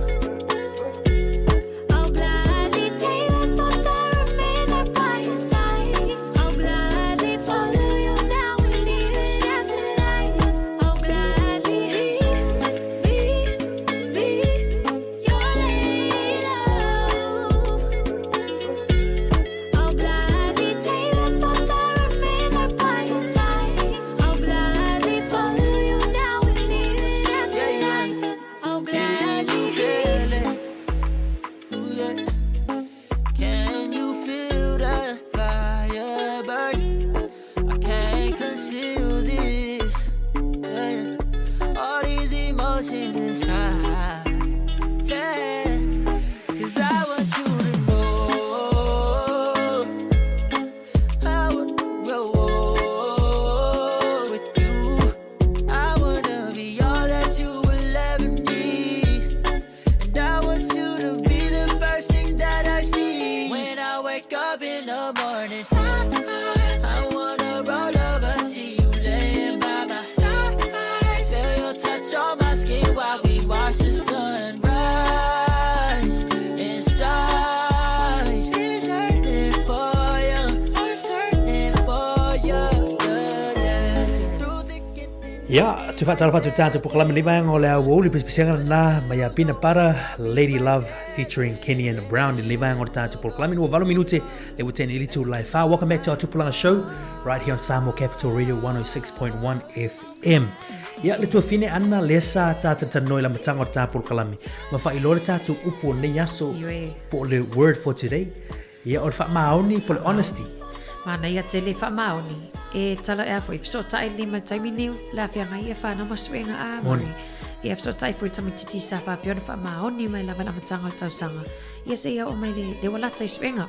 I'll gladly take that spot that Ia, toe faatalofa atu i tatou polokalame lenei vaega o le aoauli pisipisiga lena mai ia Peanut Butter, Lady Love featuring Kenny and Brown i lenei vaega o le tatou polokalame. Ua 8 minute le ua tea nei le itula e 4. Welcome back to our Tupulaga show right here on Samoa Capital Radio 106.1 FM. Ia, le tuafine Anna lea sa tātalanoa i le amataga o le tā polokalame. Ma faailoa le tatou upu o lenei aso po o le word for today. Ia, o le faamaoni po o le honesty. Manaia tele faamaoni. E tala ea foi, fesootai lenei ma le taimi nei o le afeaga ia whanau ma suega a Moni. Ia fesootai foi tamaititi sa faapea ona faamaoni mai lava le amataga o le tausaga. Ia se ia o mai le, le ua lata i suega.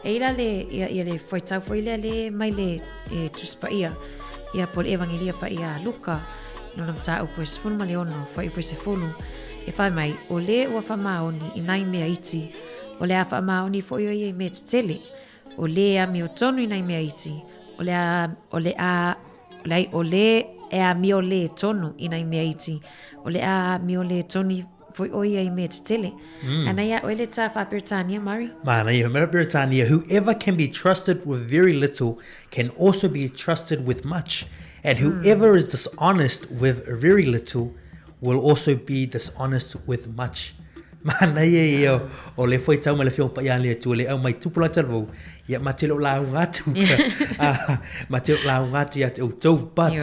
E ila le, ia, ia le fuaitau foi lea le mai le e, Tusi Paia. Ia po le Evangelia Paia a Luka. Lona mataupu e 16, fuaiupu e 10. E whai mai, o le ua faamaoni i nai mea iti, O le a faamaoni foi o ia i mea tetele. O lē amiotonu i nai mea iti, o le a, o le a, o le, o lē e amio lē tonu i nai mea iti, o le a amio lē tonu foi o ia i mea tetele. Mm. Ana ia oe le tā wha-Peretania, Murray? Māna ia, mea Peretania, whoever can be trusted with very little can also be trusted with much, and whoever mm. is dishonest with very little will also be dishonest with much. Manaia ia o le foi tau mai le afioga paia a le Atua le aumai tupu la talavou ia ma te le o lauga atu ma te le o lauga atu ia te outou but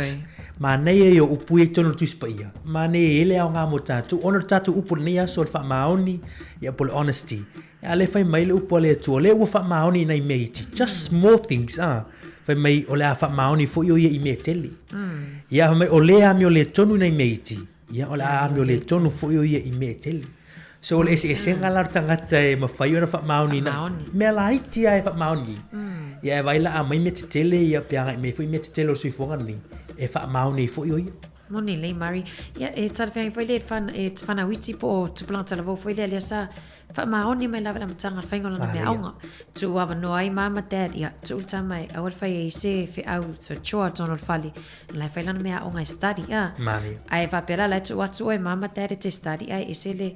manaia ia o upu ia i totonu o le Tusi Paia manaia e i ai le aoga mo tatou ona o le tatou upu i lenei aso o le faamaoni ia po o le honesty a le fai mai le upu a le Atua lea ua faamaoni i nai mea iti just small things ah fai mai o le a faamaoni foi o ia i mea tele ia fai mai o le amio le tonu i nai mea iti Ia, o le a amio le tonu foi o ia i mea e tele. So, o le eseesega la o le tagata e mafai ona faamaoni na mea laiti lava e faamaoni. Ia, e vaai la a aumai mea tetele ia pe agai mai foi mea tetele o le soifuaga lenei, e faamaoni ai foi o ia. Moni lelei Murray. Ia, e talafeagai foi lea e te whanau iti po o tupulaga talavou foi lea lea sa Faamaoni mai lava i le amataga o le faiga o lana mea aoga. Tuu avanoa ai mama dad, ia, tuu le tama e aua le fai ai se feau, se chore tonu o le fale. La e fai lana mea aoga e study, a. Manaia. Ae faapea la, la e tuu atu oe mama dad e te study ai, ese le,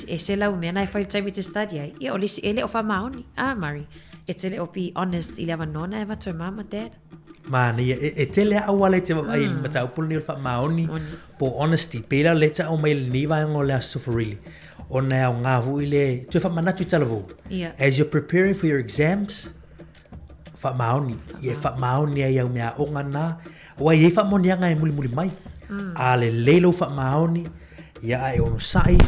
ese lau mea na e fai i le taimi e te study ai. Ia, o le isi, e le o faamaoni, a Murray. E te le o be honest i le avanoa na e avatu e mama dad. Manaia. E, e tele a auala e te vaavaai i le mataupu lenei o le faamaoni po o honesty. Pei la o lea e tau mai i lenei vaega o le Aso Faraile, ona e aoga foi le toe faamanatu i talavou. Yeah. As you're preparing for your exams, faamaoni. Ia e faamaoni ai au mea aoga na. Aua e i ai faamaoniaga e mulimuli mai. A lelei lou faamaoni, ia a e onosai,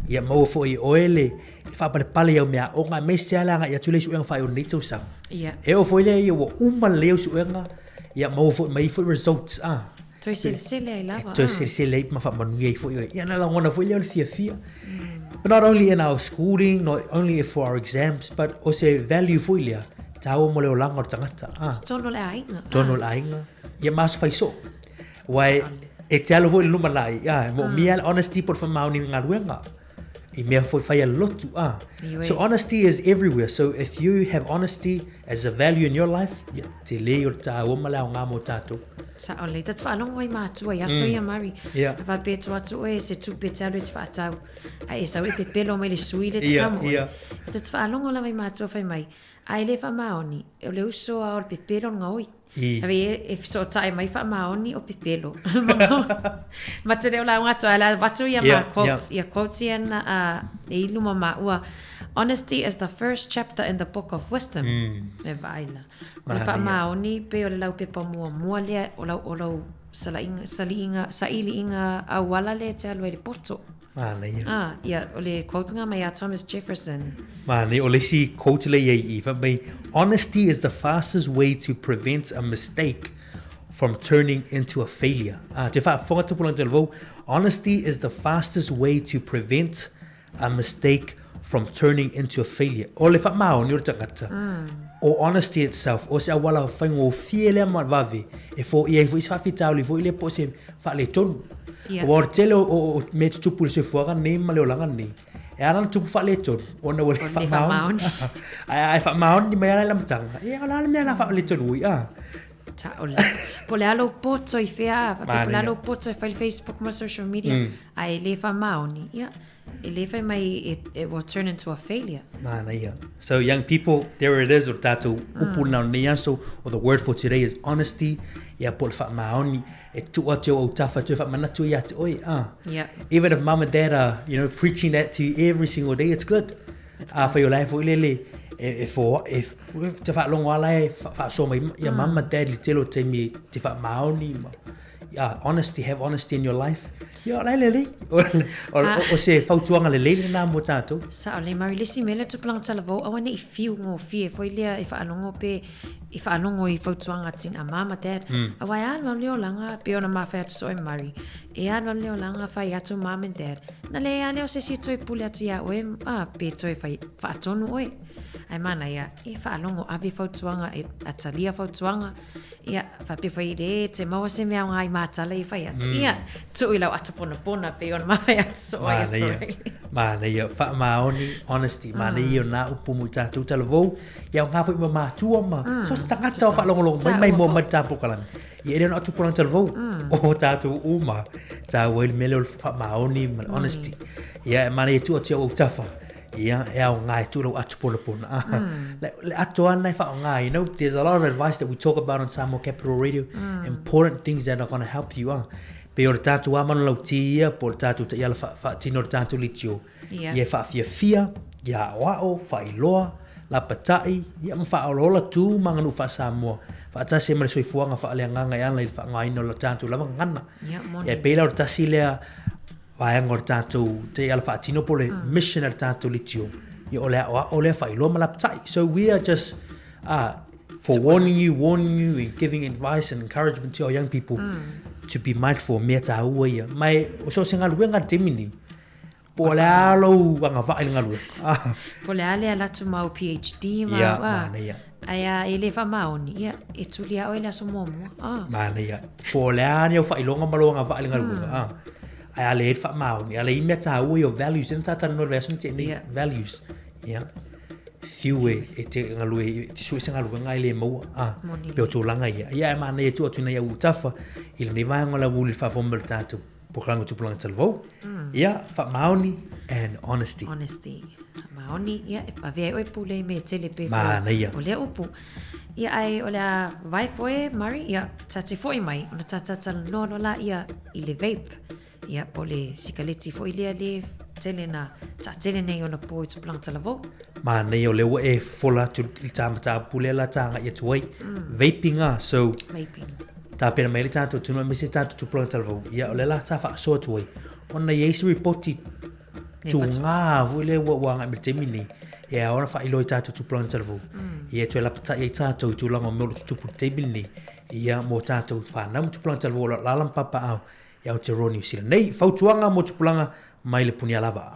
ia maua foi e oe le faapalepale i au mea aoga, aemaise lava le agai atu i le suega faaiu o lenei tausaga. Yeah. E oo foi lea ia ua uma lelei au suega, ia maua foi mai foi results. Ah. Toe selesele ai lava. E toe selesele ai ma faamanuia ai foi oe. Ia na lagona foi lea o le fiafia. But not only in our schooling, not only for our exams, but o se value foi lea, tāua mo le olaga o le tagata. Ah. Totonu o le aiga. Totonu o le aiga. Ia ma aso fai soo. Aua e, e te alo foi i le lumanai, ah, e moomia le honesty po o le faamaoni i le galuega. I mea foi fai a le lotu, ah. So honesty is everywhere. So if you have honesty as a value in your life, ia, tele o le tāua ma le aoga mo tātou. Sao lelei. Ta te faalogo ai matua i aso ia, Murray. Yeah. A faapea atu atu oe se tupe te alu e te whaatau. A e sau e pepelo mai le sui le te samo oe. Ta te faalogo lava i matua fai mai. A e le faamaoni, o le uso a o le pepelo le gaoi. I. Ave e, e fesootai mai faamaoni o pepelo. Ma te reo lauga atu, ai la avatu ia ma quotes, ia quotes ia na a, e i luma maua. Honesty is the first chapter in the book of wisdom. E vaai la. O le faamaoni pei o le laupepa muamua lea o lau, o lau salaiga, saliiga, sailiiga auala lea e te alu ai i le poto. Manaia. Ah, ia, o le quote nga mai a Thomas Jefferson. Manaia, o le isi quote lea i ai i, fai mai, Honesty is the fastest way to prevent a mistake from turning into a failure. Ah, te whaafonga tupuna te levou, honesty is the fastest way to prevent a mistake from turning into a failure. O le whaamaoni o le tangata, o honesty itself, o se auala whaingofie lea ma vave, e fōia ai foi se faafitauli foi lea po o se faaletonu. Ia. Aua o le tele o, o, o mea tutupu i le soifuaga lenei ma le olaga lenei, e ala ona tupu faaletonu, ona ua le Ona le faamaoni. faamaoni. Ae a e faamaoni mai lava i le amataga, ia o le a le mea o le a faaletonu ai, a? Sao lelei. Po o le a lou poto i fea, faapea po o le a Manaia. lou poto e fai le Facebook ma le social media, ae le faamaoni, ia, e le fai mai it, it will turn into a failure. Manaia. So young people, there it is, o le tatou upu lena o lenei aso, or the word for today is honesty. Ia po o le faamaoni e tuu atu i ou autafa e toe faamanatu ai ia te oe. Ah. Yeah. Even if mum and dad are, you know, preaching that to you every single day, it's good. It's Afai o la e foi lele e, e, fo, e, e te faalogo lava la e faasoa mai ia mum and dad i le tele o taimi e te faamaoni ma yeah, honesty, have honesty in your life. Ia, o la e lelei. O, o, Ah. o se fautuaga lelei lenā mo tātou. Sao lelei Murray, le isi mea lea tupulaga talavou, aua ne i fiu gofie foi lea e faalogo pe i faalogo i fautuaga a tina, a mum a dad. Aua e alualu le olaga, pei ona ma fai atu soo e Murray, e alualu le olaga fai atu mum and dad, na leai lava lea o se isi e toe pule atu iā oe, a, pe toe fai faatonu oe. Ae manaia, e faalogo, ave fautuaga, e a talia fautuaga, Ia, faapea foi i le te maua se mea o ngā i mātala i whai atu. Ia, tuu i lau ata ponapona pei ona mawhai atu so ai a Manaia, manaia, faamaoni, honesty, manaia o nā upu mo i tātou talavou, ia o ngā foi ma mātua ma, so se tagata o whaalongolongo mai, mai mua mai le tā polokalame. Ia e le ona atu polanga talavou, o tātou uma, tāua i le mea lea o le faamaoni ma le honesty. Ia e manaia tuu atu i au autafa, Ia, e aoga e tuu lau atu ponapona. Ah, Le, le ato ana e whaonga, you know, there's a lot of advice that we talk about on Samoa Capital Radio, important things that are going to help you. Ah. Pe o le tātou amano lau tī ia, po o le tātou taiala wha, whaatino le tātou litio. Ia. Ia e whaafiafia, ia aoao, whailoa, lapatai, ia ma whaolaola tū ma nganu wha-Samoa. Whaatasi e ma le soifuaga whaaleagaga e ala i le whaangaina o le tātou lava gagana. Ia, moni. Ia e pei la o le tasi lea, vaega o le tātou te ala faatino po o le mission a le tātou litio ia o le aʻoaʻo lea faailoa ma lapatai. So we are just forewarning you, warning you and giving advice and encouragement to our young people to be mindful o mea tāua ia. Ma e, o so o se galuega le taimi nei, po o le a lou agavaa i le galuega. Po o le a le ala atu ma au PhD ma Ia, au, ah. manaia. Ae a e le faamaoni, ia, e tuli a oe le aso muamua. Ah. Manaia. Po o le a ni au faailoga ma lou agavaa i le galuega. Ah. Ae a leai le faamaoni, a leai mea tāua ia o values, lea na talanoa i le vaiaso na tea nei, values. Ia. Fiu e, e te galue, e te sue se galuega e le maua. Ah. Moni. Pe o tulaga ia. Ia e manaia e tuu atu nei au utafa i lenei vaega o le aoauli i le faafofoga mai o le tātou polokalame o Tupulaga Talavou. Ia, faamaoni and honesty. Honesty. Faamaoni, ia, e avea ai oe pule i mea tele pe foi Manaia. o lea upu. Ia ae o le a vae foe Murray, ia, ta te foi mai, ona ta talanoa loa la ia i le vape. Ia, po o le sikaleti foi lea le tele na taatele nei ona po i tupulaga talavou. Manaia o lea ua e fola atu i le tā mataupu lea la ta agai atu ai. Vaping ah, so Vaping. tapena mai le tātou atunuu aemaise tātou tupulaga talavou. Ia, o lea la ta faasoa atu ai. Ona e i ai se ripoti tugā foi lea ua ua agai mai le taimi lenei, e ao ona faailoa i tātou tupulaga talavou. Ia e toe lapatai ai tātou i tulaga o mea o lo o tutupu i le taimi lenei, ia mō tātou whānau ma tupulaga talavou o lo o alaala ma papaao i Aotearoa Niu Sila nei. Fautuaga mō tupulaga mai le Punialavaa.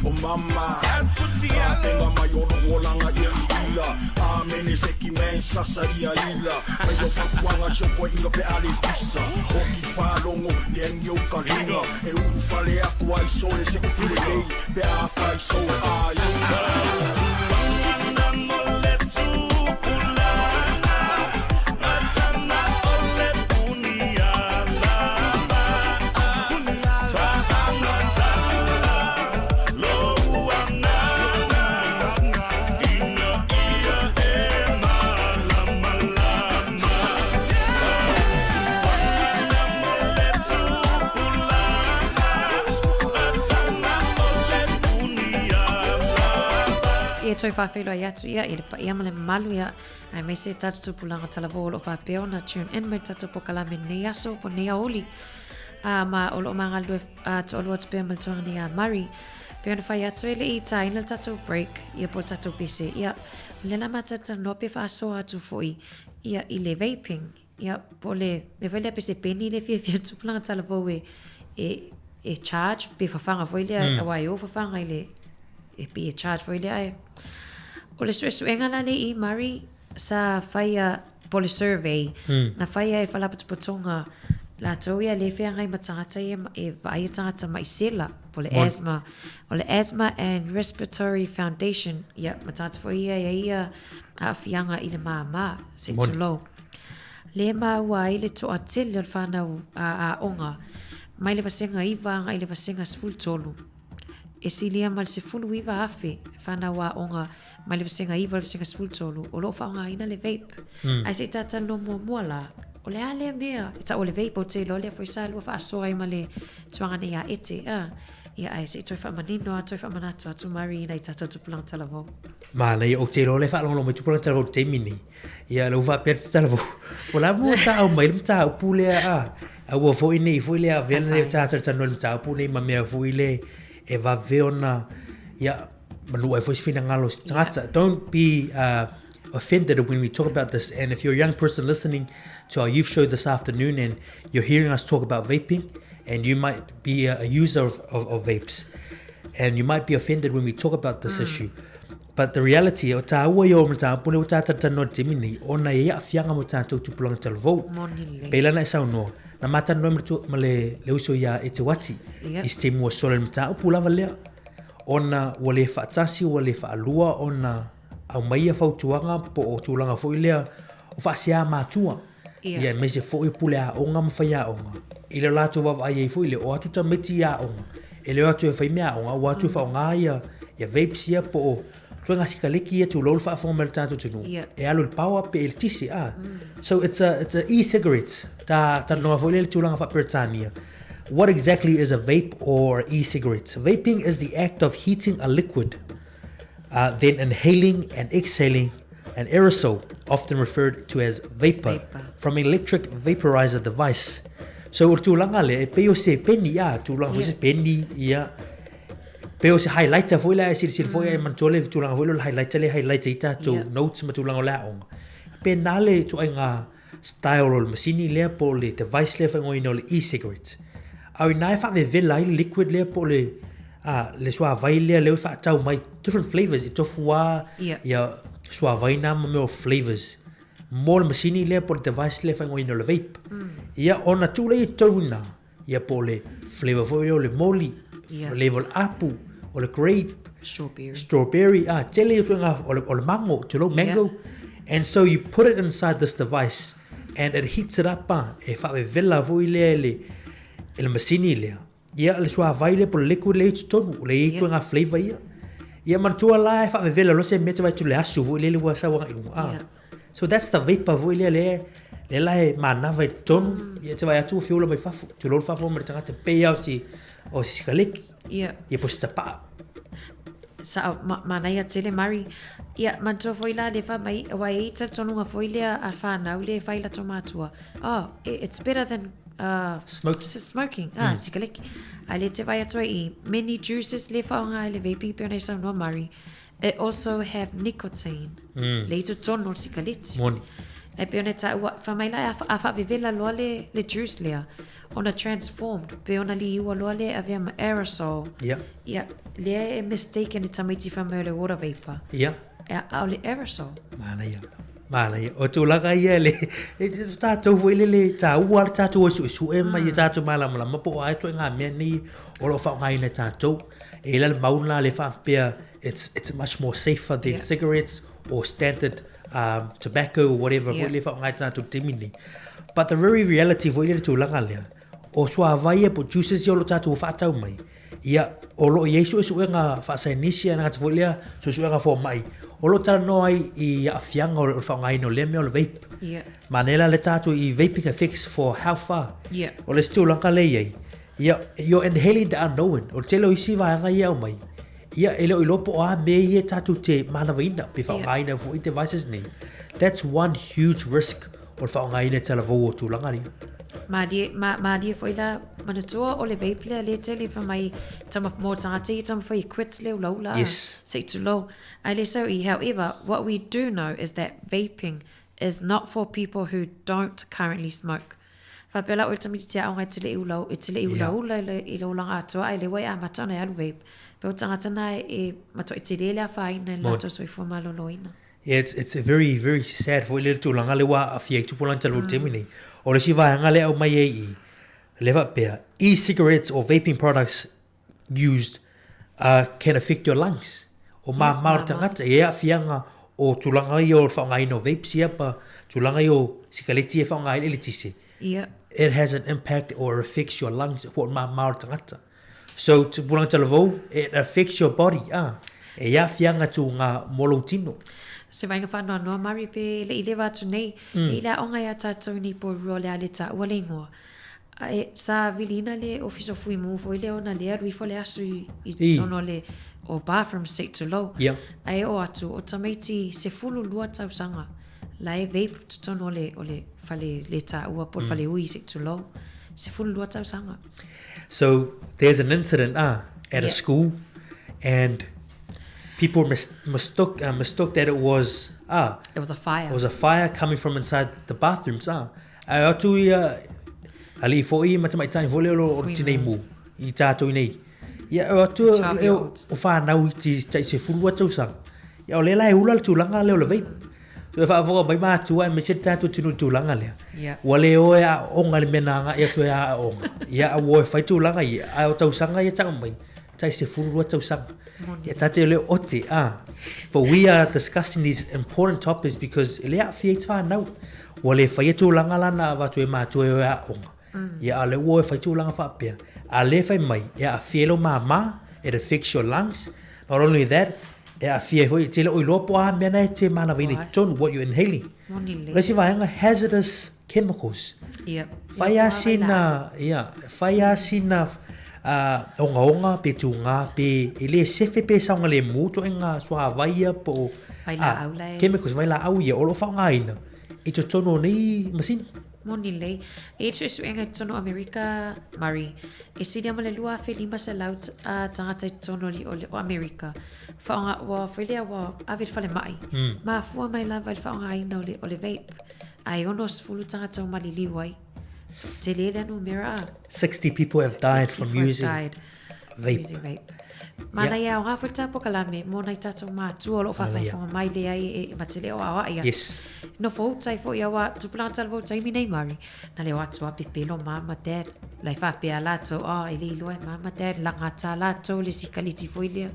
o mama Katenga mai o lo'u olaga ia i'ila Amene seki man sasa ia ila Mai o fapuaga i sokoe'iga pe a le pisa Oki falogo le agi o kaliga E ulufale atu ai sole se upu lelei Pe afai sou aiga. Ia toe faafeiloai atu ia i le paia ma le mamalu ia aemaise le tatou tupulaga talavou o lo o faapea ona tune in mai le tatou pokalame lenei aso po o lenei aoauli. A ma o lo o magalulue toalua atu pea ma le tuaga nei a Murray. Pei ona fai atu e le i tāina le tatou break ia po o le tatou pese ia o lea la matou talanoa pe faasoa atu foi ia i le vaping ia po o le mea foi lea pe se peni le fiafia le tupulaga talavou e e e charge pe fafaga foi lea mm. aua e o fafaga i le e pe e charge foi lea ae o le suesuega la le i Murray sa faia po o le survey mm. na faia e Faalapotopotoga latou ia le feagai ma tagata ia e vaai tagata mai sela po o le asthma o le Asthma and Respiratory Foundation ia ma tagata foi ia e ia aafiaga i le māmā se tulou le maua ai le toatele o le whanau aoga mai le vasega 9 agai le vasega 13 e silia ma le 19,000 whanau aoga mai le vasega 9 i le vasega 13 o lo o faaaogaina le vape. Mm. Ae se i talanoa muamua la, o le a lea mea, e tau o le vape o te iloa lea foi sa lua faasoa ai ma le tuaga nei a Ete, a. Ia ae se i toe faamanino a toe faamanatu atu Murray i nai tatou tupulaga talavou. Manaia, ou te iloa o lea e faalogologo mai tupulaga talavou i le taimi nei. Ia, lea ua faapea le talavou, o le a mo ta aumai le mataupu lea, a, aua foi ne i foi lea avea lenei o ta talatalanoa i le mataupu nei ma mea foi le e vave ona, ia, manu ai foi se finagalo o se tagata. Don't be offended when we talk about this. And if you're a young person listening to our youth show this afternoon and you're hearing us talk about vaping, and you might be a, a user of, of, of vapes, and you might be offended when we talk about this mm. issue. But the reality, o tāua i o mataupu nei, o tā talanoa i le taimi nei, ona e i ai aafiaga mo tātou tupulaga talavou. Moni lelei. Pei la ona e saunoa, na ma talanoa ma le, ma le, le uso iā Ete Wati, Yep. i se taimi ua sola i le mataupu lava lea, ona ua le faatasi, ua le faalua ona aumaia fautuaga po o tulaga foi lea o faasea matua. Ia. Ia, aemaise foi o pule aoga ma faiaoga. I le latou vaavaai ai foi lea, o atu tamaiti i aoga, e le o atu e fai meaaoga, ua atu e faaaoga ia, ia vapes ia po o ituaiga sikaleki ia tulou le faafofoga mai o le tatou atunuu, Ia. e alu i le power pe i le tisi, a. So it's a, it's a e-cigarettes. Ta talanoa foi lea i le tulaga faa-Peretania. What exactly is a vape or e-cigarettes? Vaping is the act of heating a liquid, uh, then inhaling and exhaling an aerosol, often referred to as vapor, Vapor. from an electric vaporizer device. So o le tulaga lea, e pei o se peni, a, tulaga foi se peni, ia, pei o se highlighter foi lea e silasila foi ai manatua le tulaga foi lea o le highlighter lea e highlight ai tatou Yeah. notes ma tulaga o le aoga. Pēnā le ituaiga style o le masini lea po o le device lea e faaigoaina o le e-cigarette. A o ina e faavevela ai le liquid lea po o le a, le suavai lea lea e faatau mai different flavors e tofu lava Yeah. ia suavai na ma mea o flavors mo le masini lea po o le device lea e faaigoaina o le vape. Ia ona tuu lea i totonu i ina Ia po o le flavour foi lea o le moli, Ia. flavour o le apu, o le grape, Strawberry. strawberry, ah, tele ia ituaiga, o le, o le mango, tulou, mango. And so you put it inside this device and it heats it up, ah, e faavevela foi lea e le, e le masini lea. Ia, le suavai lea po o le liquid lea i totonu, o lea e i ai ituaiga flavour ia. Ia manatua la e faavevela loa se mea e te vaai atu i le asu foi lele ua sau agai i luga, ah. Ia. So that's the vapor foi lea lea lea la e manava i totonu ia te vaai atu ua fiola mai fafo tulou le faafofoga mai le tagata pei lava o se o se sikaleki Ia. ia po o se tapaa. Sao, ma, manaia tele Murray. Ia, manatua foi la le fai mai, aua e i ai talitonuga foi lea a whanau lea e fai latou matua. Oh, it's better than uh, Smoking. smoking, ah, sikaleki. A lea te vaai atu ai i many juices lea faaaoga ai le vaping pei ona e saunoa Murray. It also have nicotine. Mm. Le i totonu o le sikaleti. Moni. E pei ona taua, fai mai la a, a faavevela loa le, le juice lea. Ona transformed, pe ona liua loa lea e avea ma aerosol. Ia. Ia, lea e mistaken e tamaiti fai mai o le water vapour. Ia. A, a o le aerosol. Manaia. Manaia. O tulaga ia le, e tātou foi le le tāua le tātou e suesue ma ia tātou malamalama po o a ituaiga mea nei o lo o faaaogaina e tātou. E i ai la le mau lena le faapea it's much more safer than cigarettes or standard tobacco or whatever foi le faaaoga e tātou i le taimi nei. But the very reality foi le tulaga lea, o suavai ia po o juices ia o lo o tātou faatau mai, ia, o lo o i ai suesuega faasaienisi a le tagata foi lea, suesuega fomai, o lo o talanoa ai i aafiaga o le faaaogaina o lea mea o le vape. Yeah. Manaia la le tātou i vaping affects for how far. Yeah. O le isi tulaga lea e i ai, ia, you're inhaling the unknown. O le tele o isi vaega ia e aumai, ia, e le o iloa po o a mea ia tātou te manavaina, pe faaaogaina foi devices nei. That's one huge risk o le faaaogaina e talavou o tulaga ia. Mālie, ma, mālie foi la, manatua o le vape lea le tele fai mai tama, mo tagata ia taumafai e quit le ulaula. Yes. Se i tulou. Ai le sau i, however, what we do know is that vaping is not for people who don't currently smoke. Faapea la oe tamaiti te aoga e te le i ula, e te le i ulaula i le, i le olaga atoa ai le ua e amata ona e alu vape. Pe o tagata na e, e matuai tele le afaina i le latou soifua maloloina. Yeah, it's a very, very sad foi le tulaga lea ua aafia ai tupulaga talu ai le taimi nei. O le isi vaega lea e aumai ai i i, lea faapea, e-cigarettes or vaping products used can affect your lungs. O māmā o le tangata, e aafiaga o tulaga ia o le faaaogaina o vapes ia pa tulaga ia o sikaleti ia e faaaoga ai le eletise. Yeah. It has an impact or affects your lungs po o le māmā o le tangata. So, tupulaga talavou, it affects your body, ah. E aafiaga atu ngā mō lou tino. Se vaega whanoanoa, Mari, pe le i lewa atu nei, e i le aonga ia tātou nei po rua o le ale tāua le ingoa. A e, sa viliina le ofisa o Fuimu foi lea ona le alu ifo le aso i, i totonu o le o bathroom seat to low. Yeah. A e o atu, o tamaiti 12 tausaga, la e vape totonu o le, o le fale le tāua po le fale ui seat to low. 12 tausaga. So, there's an incident ah, at a school and people mis mistook, mistook that it was ah, It was a fire. It was a fire coming from inside the bathrooms ah. Ae atu ia alii foi ma tamaitai foi lea o lo tinei mu i tātou nei. Ia o atu e o whanau i ti tai 12 tausaga. Ia o lea la e ula le tulaga lea o le vape. So e faafofoga mai matua aemaise le tatou atunuu i le tulaga lea. Ua le o e aooga i le mea na agai atu e aooga. Ia ua o e fai tulaga ia, ae o tausaga ia tau mai, tai 12 tausaga. Ia ta te le ote, ah. But we are discussing these important topics because e le aafia ai te whanau. Ua le faia tulaga la na avatu e matua e o e aoga. Ia a le ua o e fai tulaga faapea. A le fai mai, e aafia ai lou māmā, it affects your lungs. Not only that, e aafia ai foi, e te le o iloa po o a mea na e te manavaina i totonu, what you're inhaling. O le isi vaega, hazardous chemicals. Yep. Whai a sina, ia, whai a sina ongaonga pe tūngā pe e le sefe pe saogalemu to e ngā suavai ia po o Vai laau la e. chemicals vai laau ia o lo o faaaogaina i totonu o nei masini. Moni lelei. E i suesuega i totonu o Amerika, Murray, e silia ma le 2,500 tagata i totonu o Amerika. Whaonga, ua whai lea ua ave i le falemai. Mafua mai lava i le faaaogaina o le vape. A e 60 tagata o maliliu ai. Tele lea numera a. 60 people have died from using died vape. Using vape. Mana ia o ngā whai tā pokalame, mō nei tātou mātua o lo whawhawhanga mai le ai e, e matele o aoa ia. Yes. No fōutai fo ia wā, tupulanga tala fō taimi nei Mari. Na leo atu a pepelo mama dad. Lai whapea lātou, oh, e le iloa e mama dad, langa tā lātou le sikaliti fo i lea.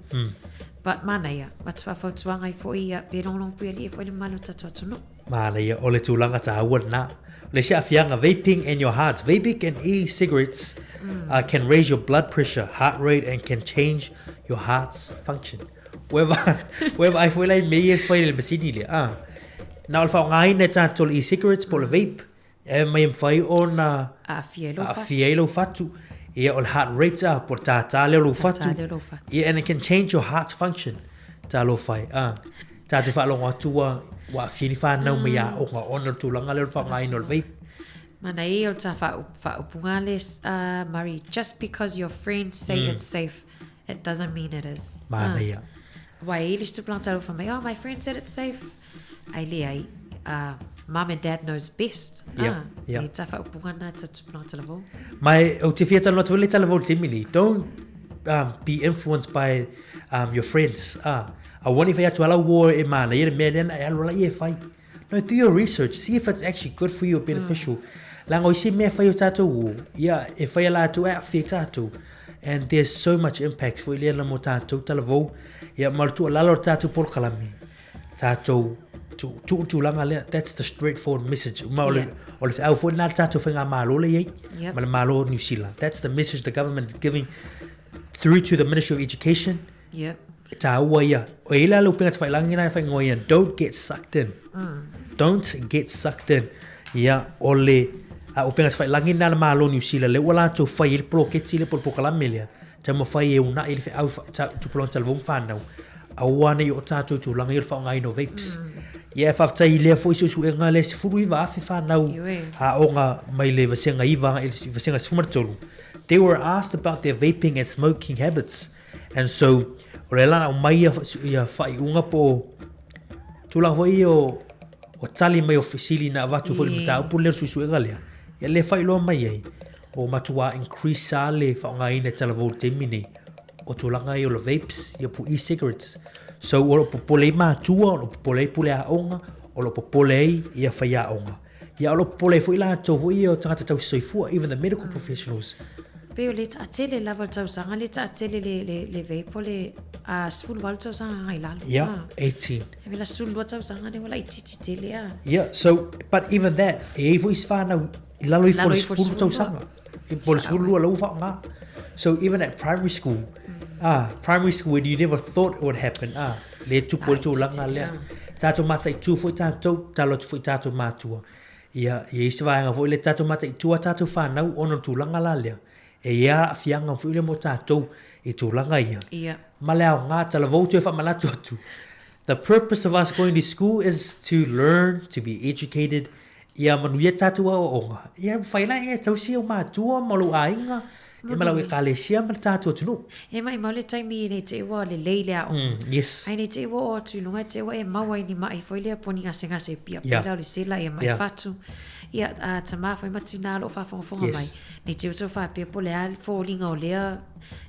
But mana ia, matu whawhautuanga i fo ia, pe longlong pui ali e fo i le malo tātou atunu. Manaia, o le tulaga tāua lena. O le isi aafiaga, vaping and your heart. Vaping and e-cigarettes can raise your blood pressure, heart rate and can change your heart's function. Ua e vaai foi la i mea ia e fai i le masini lea, a. Na o le faaaogaina e tatou o le e-cigarettes po o le vape, e mai e mafai ona Aafia ai lou fatu. Aafia ai lou fatu. Ia, o le heart rate a, po o le tātā lea o lou fatu. Tātā lea o lou fatu. Ia, and it can change your heart's function. Talofa e, a. Tātou faalogo atu ua, ua aafia ni whānau mai aoga ona o le tulaga lea o le faaaogaina o le vape. Mana e o le tā whaaupunga le, Murray, just because your friends say it's safe, it doesn't mean it is. Mana ia. Wai e i le tupulaga talofa mai, oh, my friend said it's safe. Ai leai, a. Mum and dad knows best. Yep, Ah, yep. E tā whaupunga nā tā tupuna talavou. Mai, o te whia talanoa atu le talavou le taimi nei, don't um, be influenced by um, your friends. Ah, a wani whai atu ala uo e māna, ia le mea lea na e alu ala ia e whai. No, do your research, see if it's actually good for you or beneficial. Langa o isi mea whai o tātou uo, ia e whai ala atu e awhi tātou. And there's so much impact fo i lea na mō tātou talavou, ia ma le tuualalo o le tātou polokalame. Tātou tu, tu, tulaga lea, that's the straightforward message. Ma o le, Yeah. o le feau foi lena le tātou faigamalo le i ai, Yep. ma le Malo o New Zealand. That's the message the government is giving through to the Ministry of Education. Yep. E tāua ia. O e ila le upenga te whailangi na e whaingoa ia, don't get sucked in. Don't get sucked in. Ia, o le a upenga te whailangi na le Malo o New Zealand, le ua latou fai i le poloketi le po le polokalame lea, taumafai e uunai le feau tupulaga talavou ma fanau, aua nei o tatou tulaga ia o le faaaogaina o vapes. Ia e faafetai i lea foi suesuega lea e 19,000 fanau aoga mai le vasega 9 agai i le vasega 13. They were asked about their vaping and smoking habits and so o lea la na aumai ia ia faaiuga po o tulaga foi ia o o tali mai o fesili na avatu foi i le mataupu lea o le suesuega lea. Ia lea e faailoa mai ai o matua increase lava le faaaogaina e talavou i le taimi nei o tulaga ia o le vapes ia po e-cigarettes. So o lo o popole ai matua, o lo o popole ai pule aoga, o lo o popole ai ia faiaoga. Ia o lo o popole ai foi latou foi ia o tagata tausisoifua, even the medical professionals. Pei o le taatele lava o le tausaga le taatele le, le, le vape o le a 18 tausaga agai lalo. Yeah, Ah. 18. E vela 12 tausaga ne wala itiiti tele a. Yeah, so, but even that, e i ai foi isi whanau i lalo ifo Lalo le ifo 10 tausaga. I po le 12 lau whaonga. So even at primary school, ah, primary school when you never thought it would happen, ah, le tupu le tulaga lea. Tātou mataitu foi tātou, talo atu foi tātou mātua. Ia, ia isi vaega foi le tātou mataitu a tātou whanau ona o le tulaga la lea. E ia aafiaga foi lea mo tātou i tulaga ia. Ia. Ma le aoga, talavou toe whaamanatu atu. The purpose of us going to school is to learn, to be educated, Ia manuia tātou aoaoga. Ia mawhai la e tausi e o mātua ma lou aiga, e ma lau ekalesia ma le tātou atunuu. E maʻimau le taimi nei te ua lelei le aoga. Mm, yes. Ai nei te ua o atu i luga te ua e maua ai ni maʻi foi lea poni gasegase pia Yeah. pela o le sela ia maʻi Yeah. fatu. Ia a tamā foi ma tinā o loo faafogafoga Yes. mai. Nei te ua tau faapea po o le a le foliga o lea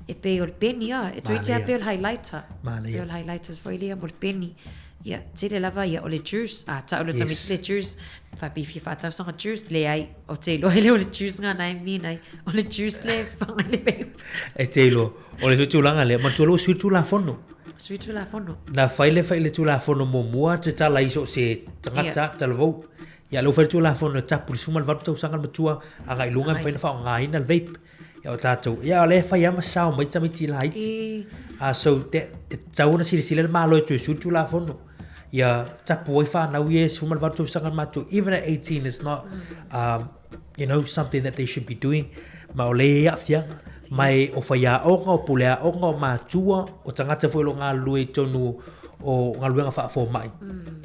e pei o le peni a e toeitiiti a Manaia. pei o le highlighter. Manaia. Pei o le highlighters foi lea mo le peni. Ia, tele lava ia o le juice, a tau le tamaiti Yes. le juice, whapiwhi whaatausaga juice, leai, o te iloa ele o le juice ngā nai mi nei, o le juice le whanga le vape. E te iloa, o le tulaga lea, manatua loa o sui tulafono. Sui tulafono. Na fai le fai le tulafono muamua te tala i so o se tagata Ia. talavou. Ia lea ua fai le tulafono e tapu i le 18 tausaga le matua agai i luga e mafai ona faaaogaina le vape. Ia o tatou, ia o lea e fai lava ma sao mai tamaiti laiti. I. Ah, so that, e tatau ona silasila le Malo e toe sui le Tulafono. Ia tapu ai whanau ia e 18 tausaga le matua, even at 18 it's not, um, you know, something that they should be doing. Ma o lea e i ai aafiaga. Ma e o faiaoga, o puleaoga, o matua, o tagata foi o lo o galulue i totonu o galuega faafomai.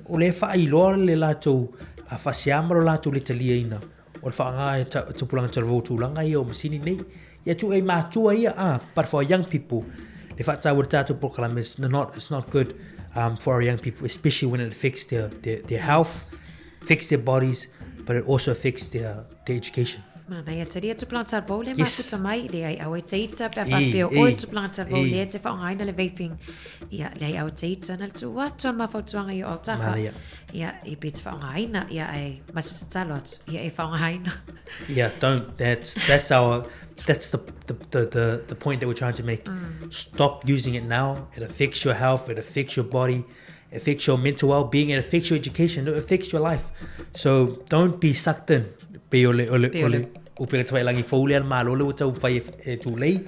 O lea e faailoa le latou faasea ma lo latou le taliaina O le faaaoga e tupulaga talavou tulaga ia o masini nei. Ia tuu ai matua ia, ah, but for our young people, le faataua i le tatou polokalame, it's not, it's not good um, for our young people, especially when it affects their, their, their health, affects their bodies, but it also affects their, their education. Manaia taria tupulaga talavou le Yes. mafuta mai le ai au e te ita pe a I, faapea i, oe tupulaga talavou i. lea te faaaogaina le vaping. Ia le ai au e te ita na le tuu atu a le mafautuaga i o autafa. Manaia. Ia, e pe te faaaogaina, ia e ma te tatalo atu, ia e faaaogaina. Yeah, don't. That's that's our that's the the, the, the, the point that we're trying to make. Stop using it now. It affects your health, it affects your body, it affects your mental well-being, it affects your education, it affects your life. So don't be sucked in. Pei o le o le Pei o o le le upega tafailagi fou lea a le Malo lea ua taumafai e e tulei.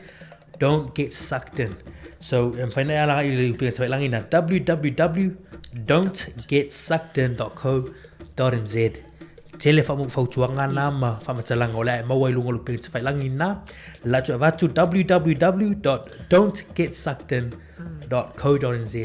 Don't get sucked in. So e mafai ona e alaga i le upega tafailagi na www.don'tgetsuckedin.co.nz Tele fautuaga na ma faamatalaga o le a e maua i luga o le upega tafailagi na. La atu avatu www.don'tgetsuckedin.co.nz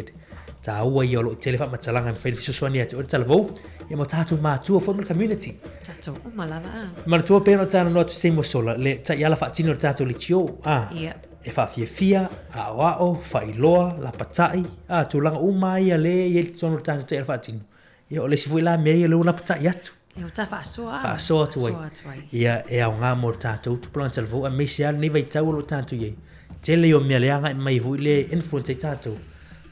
Tāua ia o loo tele faamatalaga e mafai ona fesoasoani ia te oe le talavou ia ma tatou matua foi ma le community. Tatou uma lava a. Manatua pea ona talanoa atu se mosola le taiala faatino o le tatou leitio a. Ia. E faafiafia, aoao, faailoa, lapatai, a, tulaga uma lava ia lea e i ai i totonu o le tatou taiala faatino. Ia, o le isi foi la mea ia lea ua lapatai atu. Ia, ua ta faasoa a. Faasoa atu ai. Ia, e aoga mo tatou tupulaga talavou, aemaise lava lenei vaitau o lo o tatou i ai. Tele ia o mea lea e agai mai foi lea e influence ai tatou.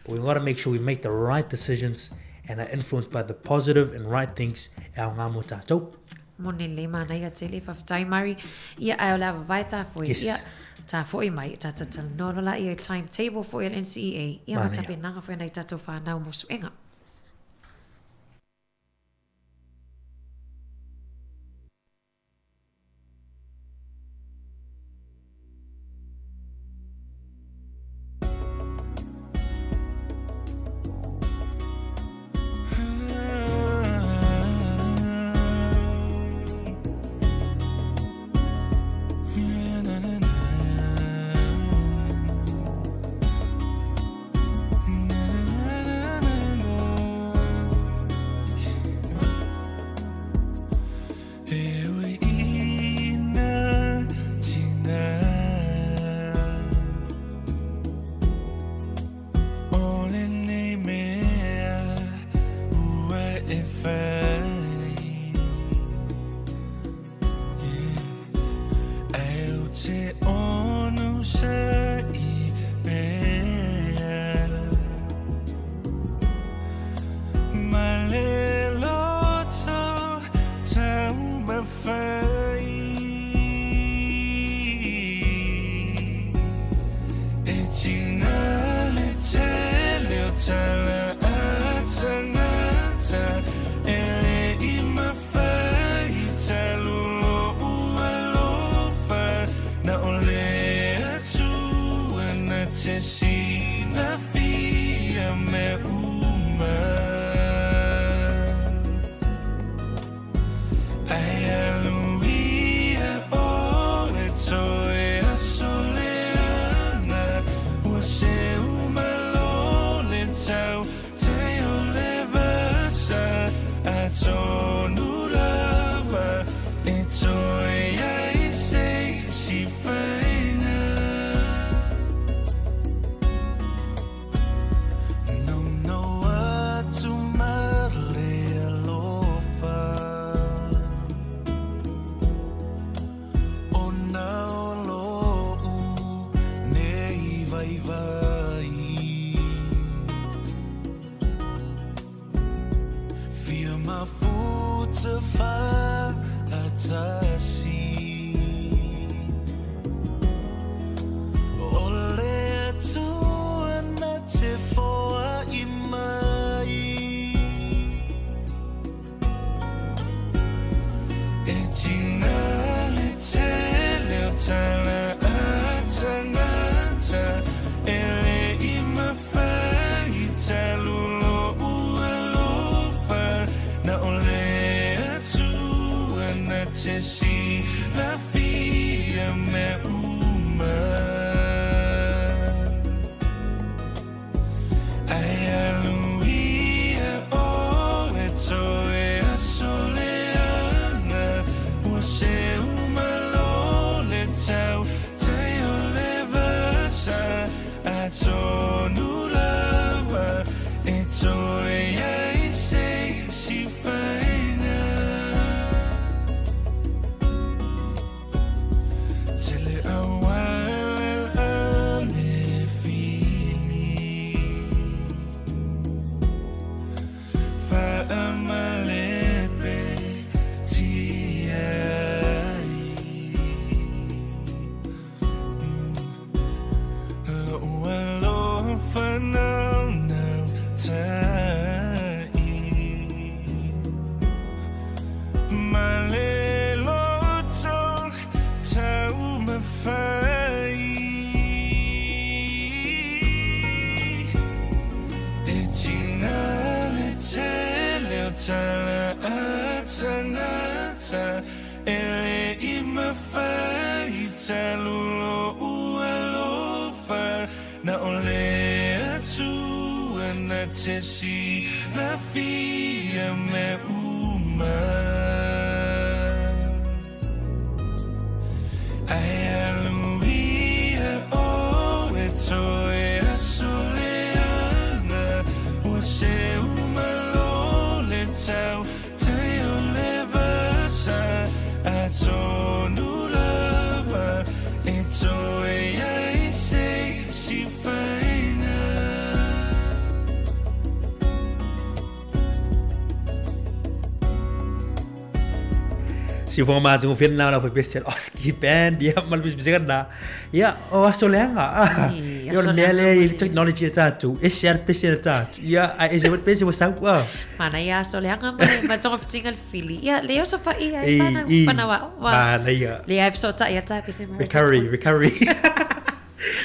But we gotta make sure we make the right decisions and are influenced by the positive and right things e aoga mo tatou. Moni lelei manaia tele, faafetai Murray. Ia, ae o le a vavae ta foi. Yes. Ia, ta foi mai, ta talanoa loa laia i timetable foi a le NCEA, ia ma Manaia. tapenaga foi a nai tatou fanau mo suega. Siufoga matagofie lena o le aufaipisinisi a le Oski Band, ia, ma le pisinisi lena. Ia, o aso leaga. Ia, o le mea lea i le technology a tatou, ese lava le pese a tatou. Ia, ae ese foi le pese ua sau. Ah. Manaia aso leaga ma le ma togafitiga le fili. Ia, le oso fai ai whanau, whanau a. Manaia. Le ai fesootai a tā pese mai. Recovery, recovery.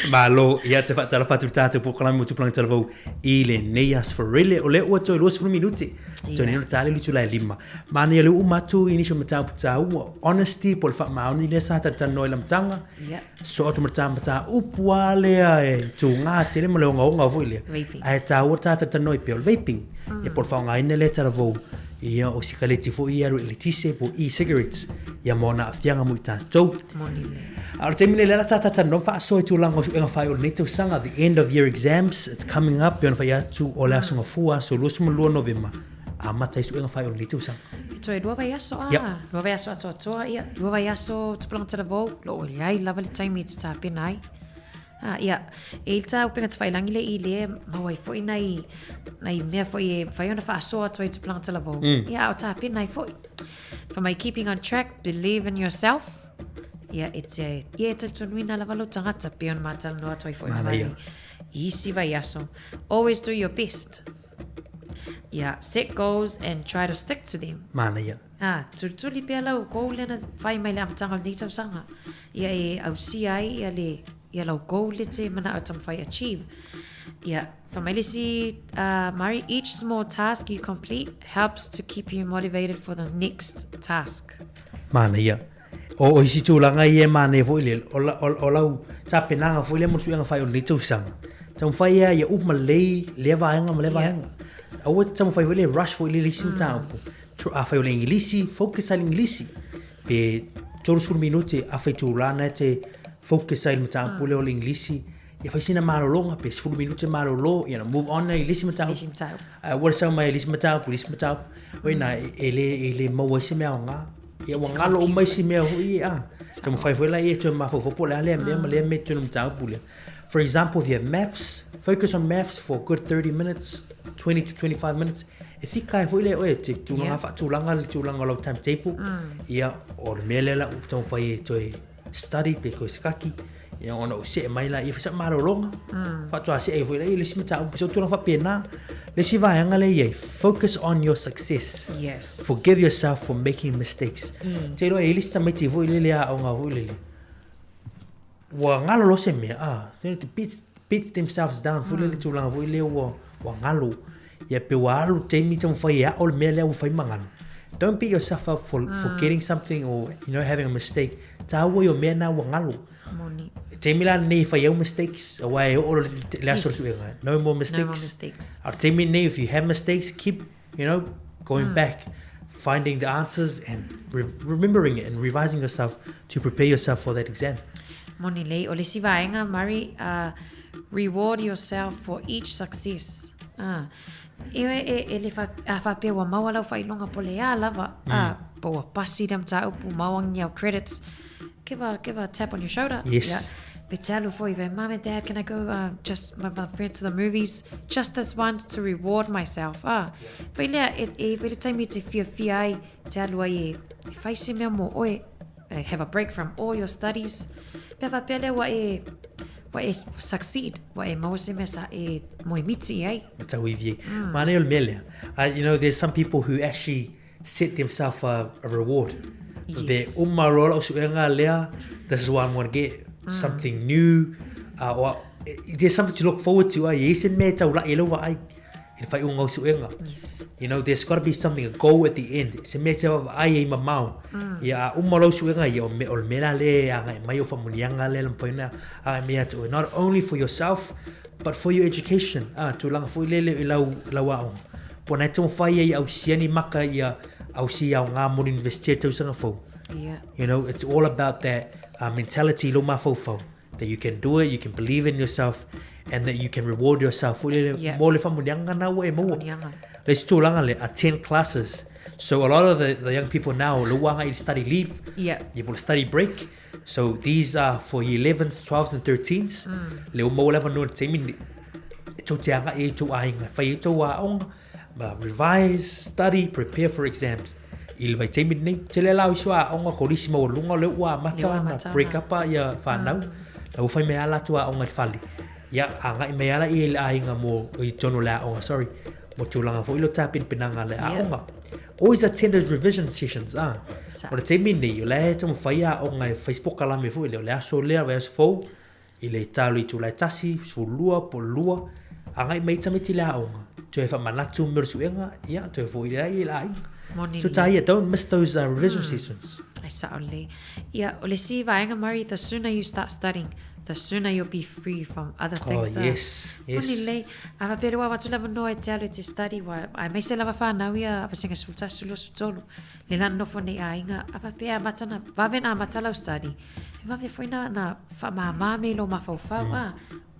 Malo, ia te whaatalofa atu le tātou polokalame mo Tupulaga Talavou i lenei aso Farele. O lea ua toe 20 minute. Toe nei o le tāle lutu lai lima. Manaia le uma atu i nisi o mataupu tāua. Honesty, po o le faamaoni lea sa talatalanoa i le amataga. Yeah. So atu ma le mataupu lava lea e tūgā tele ma le ogaoga foi lea. Vaping. Ae tāua tā talatalanoa i pea o le vaping. Ia po o le faaaogaina lea talavou ia o sikaleti foi ia alu i le eletise po o e-cigarettes ia ma ona aafiaga mo i tatou. Moni lea. A o le taimi nei lea la tā talatalanoa ma faasoa i tulaga o suega faaiu o lenei tausaga, the end of year exams, it's coming up, pei ona fai atu o le aso Gafua, aso 22 Novema, amata ai suega faaiu o lenei tausaga. E toe lua vaiaso a, Yep. lua vaiaso atoatoa, ia, lua vaiaso tupulaga talavou, lo o iai lava le taimi e te tapena ai. A, ia, e i le tā upenga tafailangi le i le mau ai foi nai, nai mea foi e mafai ona faasoa atu ai tupulaga talavou. Ia, a o tapena ai foi. For my keeping on track, believe in yourself. Ia, e te, ia e talitonuina lava lou tagata, pei ona matalanoa atu ai foi Manaia. mari i isi vaiaso. Always do your best. Ia, set goals and try to stick to them. Manaia. Ā, tulituli pea lau goal lea na whai mai le amataga o lenei tausaga. Ia e ausia ai ia le, ia lau goal le te manao e taumafai achieve. Ia, whai mai le isi, uh, Murray, each small task you complete helps to keep you motivated for the next task. Manaia. O, o isi tulaga ia e manaia foi le, o, la, o, o lau tapenaga foi lea mo le suiga fai o lenei tausaga. Taumafai ia ia uma lelei lea vaega ma lea vaega. Aua te taumafai foi le rush foi le le isi mataupu. Afai o le Igilisi, focus ai i le Igilisi. Pe 30 minute afa itula na e te focus ai i le mataupu lea o le Igilisi. Ia fai sina malologa, pe 10 minute malolo, ia na move on ai i le isi mataupu. Isi mataupu. Ae aua le sau mai i le isi mataupu, i le isi mataupu. O i ina, e le, e le maua ai se mea aoga. Ia ua galo uma isi mea foi ia, a. Taumafai foi la ia e toe mafaufau po o le a lea mea ma lea mea i totonu o le mataupu lea. For example, if you have maths, focus on maths for a good 30 minutes, 20 to 25 minutes. E fika ai foi lea oe, te tulaga Yeah. faatulaga le tulaga o lau timetable. Ia, o le mea lea la ua taumafai e toe study pe toe sikaki. Ia, ona ou see mai lea, ia fai sau malologa. Faatoa see ai foi lea i le isi mataupu. So, tulaga faapena. Le isi vaega lea e i ai, focus on your success. Yes. Forgive yourself for making mistakes. Te iloa e i ai le isi tamaiti foi lele aoga foi lele. Ua galo loa se mea, ah, they need to beat, beat themselves down foi lele tulaga foi lea ua, ua galo. Ia pe ua alu taimi taumafai e ao le mea lea ua fai ma galo. Don't beat yourself up for, forgetting something or, you know, having a mistake. Tāua i o mea nā ua galo. Moni. Taimi la nei fai au mistakes, aua e oo le aso Yes. le suega. No more mistakes. No more mistakes. A o le taimi nei, if you have mistakes, keep, you know, going back, finding the answers and re remembering it and revising yourself to prepare yourself for that exam. Moni lei, o le isi vaega, Murray, uh, reward yourself for each success. Ah, e, e, e le fa, a faapea ua maua lau faailoga po le a lava, ah, po ua pasi lea mataupu, maua ni au credits, give a, give a tap on your shoulder. Yes. Yeah. Pe te alu foi, vai, mum and dad, can I go uh, just my, my friends to the movies? Just this once to reward myself. Ah, fai lea, e, e fai le taimi te whiawhia ai, te alu ai e, e whai se mea mō oe, eh, have a break from all your studies. Pea whapea lea ua e, ua e succeed, ua e maua se mea sa e moemiti ai. Matauivi ai. Mānaia o le mea lea. Uh, you know, there's some people who actually set themselves a, a reward. Yes. Pe uma loa lau suega lea, this is what I'm going to get, something new, uh, or eh, there's something to look forward to. Ai, e se mea e taulai e lau vaai i le faaiuga o suega. Yes. You know, there's got to be something, a goal at the end. Se mea te vaai ai mamao. Ia, a uma lau suega, ia, o, me, o le mea la le agai mai o faamanuiaga lea le mafai ona agai mai ia te oe. Not only for yourself, but for your education. Ah, tulaga foi lele i lau, lau aoga. Po na e taumafai ai ausia ni maka ia ausia i aoga mo le university i le tausaga fou. Yeah. You know, it's all about that uh, mentality i lou mafaufau that you can do it, you can believe in yourself and that you can reward yourself. Foi lele, Yeah. mo le faamanuiaga na ua e maua. Faamanuiaga. Le isi tulaga le, attend classes. So a lot of the, the young people now, le ua agai i le study leave, Yeah. ia po le study break. So these are for year 11s, 12s and 13s. Mm. Le ua maua le avanoa i le taimi nei, e tou te agai ai i tou aiga, e fai ai tou aoga, ma revise, study, prepare for exams. i le vaitaimi lenei. Tele la o isi aoga kolisi maualuga o lea ua amata ona break up ia fanau. La ua fai mai lava latou aoga i le fale. Ia, agai mai lava laia i le aiga mo, i totonu o le aoga, sorry, mo tulaga foi lea o tapenapenaga a le aoga. Always attend those revision sessions, ah. O le taimi lenei, o la e taumafai aoga e fai se polokalame foi lea, o le aso lea, vaiaso fou, I le talo i itula e tasi, 12 po o le lua, agai mai tamaiti i le aoga, toe faamanatu mea o le suega, ia, toe foi lea i le aiga. Moni So tā ia, don't miss those revision sessions. Ai sao lelei. Ia, o le isi vaega Murray, the sooner you start studying, the sooner you'll be free from other Oh, things. ah. yes, yes. Moni lelei. A faapea le ua avatu le avanoa e te alu e te study, ua, aemaise lava whanau ia, vasega 11, 23, le la nofo nei aiga, a faapea e amata na, vave na amata lau study. E vave foi na, na whaamāmā me lo mafaufau, a,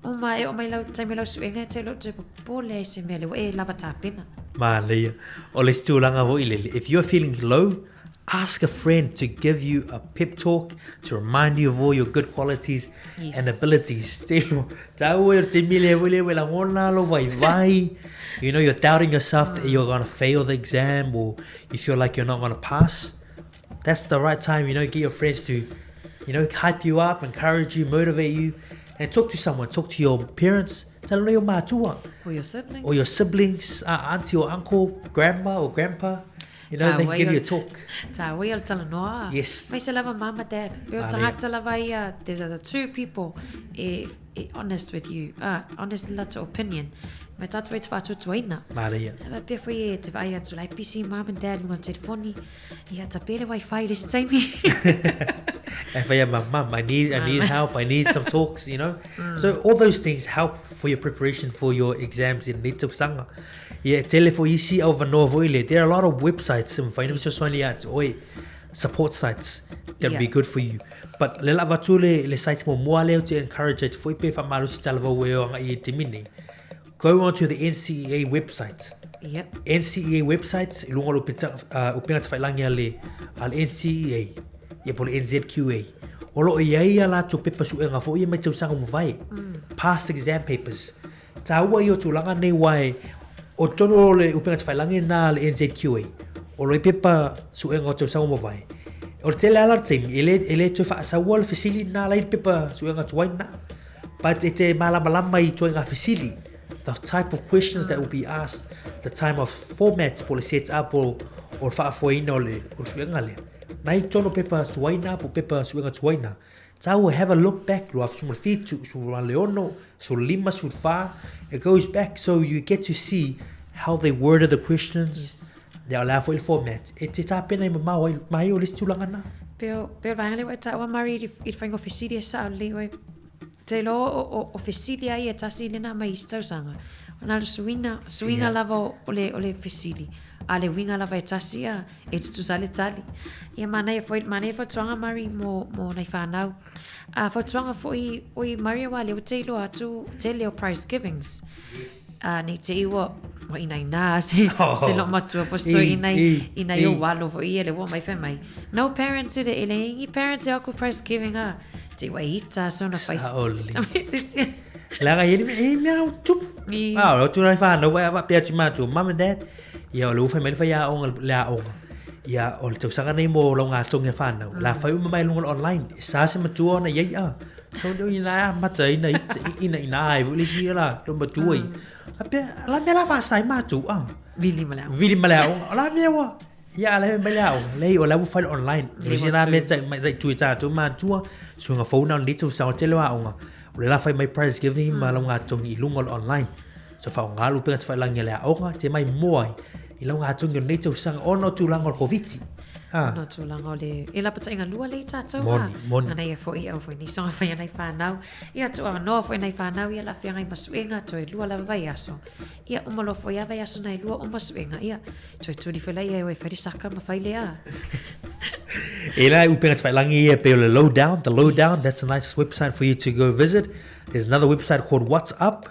uma e o mai lau taimi lau suega e te lo te popole ai se mea le ua e lava tapena. Manaia. O le isi tulaga foi lele, if you're feeling low, ask a friend to give you a pep talk, to remind you of all your good qualities yes. and abilities. Tino, tāua o te mile foi le ua lagona lo vaivai. You know, you're doubting yourself that you're going to fail the exam or you feel like you're not going to pass. That's the right time, you know, get your friends to, you know, hype you up, encourage you, motivate you, and talk to someone. Talk to your parents. Tell your mātua. Or your siblings. Or your siblings, auntie or uncle, grandma or grandpa. You know, they can give you a talk. Tā wai o le talanoa. Yes. Mai se lava mama, dad. Pe o tangata lava ia, there's the two people e, e honest with you. Honest in lato opinion. Mai tātou e te whaatuatuaina. Māra ia. Pea foi e te vaai atu, lai pisi mom and dad lunga telefoni. Ia ta pele wifi le isi taimi. E whai a mum, mum, I need help, I need some talks, you know. So all those things help for your preparation for your exams in nei tausaga. Ia, e tele foi isi au wanoa foi le. There are a lot of websites e mawhai na fesoasoani ia atu oe, support sites that would be good for you. But le lava atu le, le sites mo mua lea ou te encourage atu foi pe whamalosi talavau e o anga i e te mine. Go onto the NCEA website. Yep. NCEA website, i lunga o le upenga tawhailangi a le, a le NCEA, ia po le NZQA. O lo o i ai a latou pepa suega foi ia mai tausaga ua mavae. Past exam papers. Tāua ia o tulaga nei wā e, o totonu o le upenga tawhailangi nā le NZQA, o lo i pepa suega o tausaga ua mavae. O le tele ala o le taimi, e le, e le toe whaasaua le fesili nā lai le pepa suega tuai nā. But e te mālamalama i toi ngā fesili, the type of questions that will be asked, the time of format po le set up o, o le whaafoeina o le, o le suega lea. Nā i tono pepa tuai nā, po pepa suega tuai nā. Tāua, have a look back, lua suma whitu, suma le ono, suma lima, suma whā. It goes back so you get to see how they worded the questions. Yes. Ia, o le a foi le format. E te tāpena i mamao ai, mai o le isi tulaga nā. Peo, peo vaega le ua e tāua Murray i le whainga o fesili e sao lelei oe. Te iloa o, o, o fesili a ia tasi lena mai isi tausaga. O na le suiga, suiga yeah. lava o le, o le fesili. A le uiga lava e tasi a, e tutusa le tali. Ia manaia foi, manaia fautuaga Murray mo, mo nai whanau. A fautuaga foi oi Murray wa lea ua te iloa atu tele o prize givings. Yes. A nei te i ua, ua inaina se, oh. se lo matua posto i, inai, i, inai o walo foi ia le ua mai whai mai. No parents e le, e le ingi parents e aku prize giving a. Te ua ita so na whai. Saoli. Leaga e le e mea o tupu. Ah, o tu nai whanau wai awa pea atu mātua, mum and dad. Ia o le uwhai mai le whai aonga le aonga. Ia o le tausaga nei mo lau ngā tongi a whanau. La whai uma mai lunga le online. Sa se matua ona iai a. So o ina a mata ina ina ina ai vui le si la lo matua i. A pea la mea la whasai mātou a. Vili ma le aonga. Vili ma le aonga. O la mea ua. Ia ala he mai le aonga. Lei o la ua whai online. Le si la mea tai mai tai tui tātou mātua. Suinga fou na o le tausaga o tele o aonga. O le la whai mai prize giving ma lau ngā tongi i lunga o le online. So whaonga alu penga te whailangi a le aonga, te mai moa ai i lau ngā tongi o nei tausaga ona o tulaga o le Koviti. Ah. Ona o tulaga o le... E lapatainga lua le i tātou Moni, moni. Ana ia foi au foi nei songa whai anai whanau. Ia tu avanoa foi nei whanau ia la whiangai masuenga toe lua lava vai aso. Ia uma loa foi a vai aso nei lua o masuenga. Ia toe tuli foi lai ia e whai saka ma whai le a. E la upenga te whailangi ia pe o le lowdown, the lowdown, that's a nice website for you to go visit. There's another website called What's Up.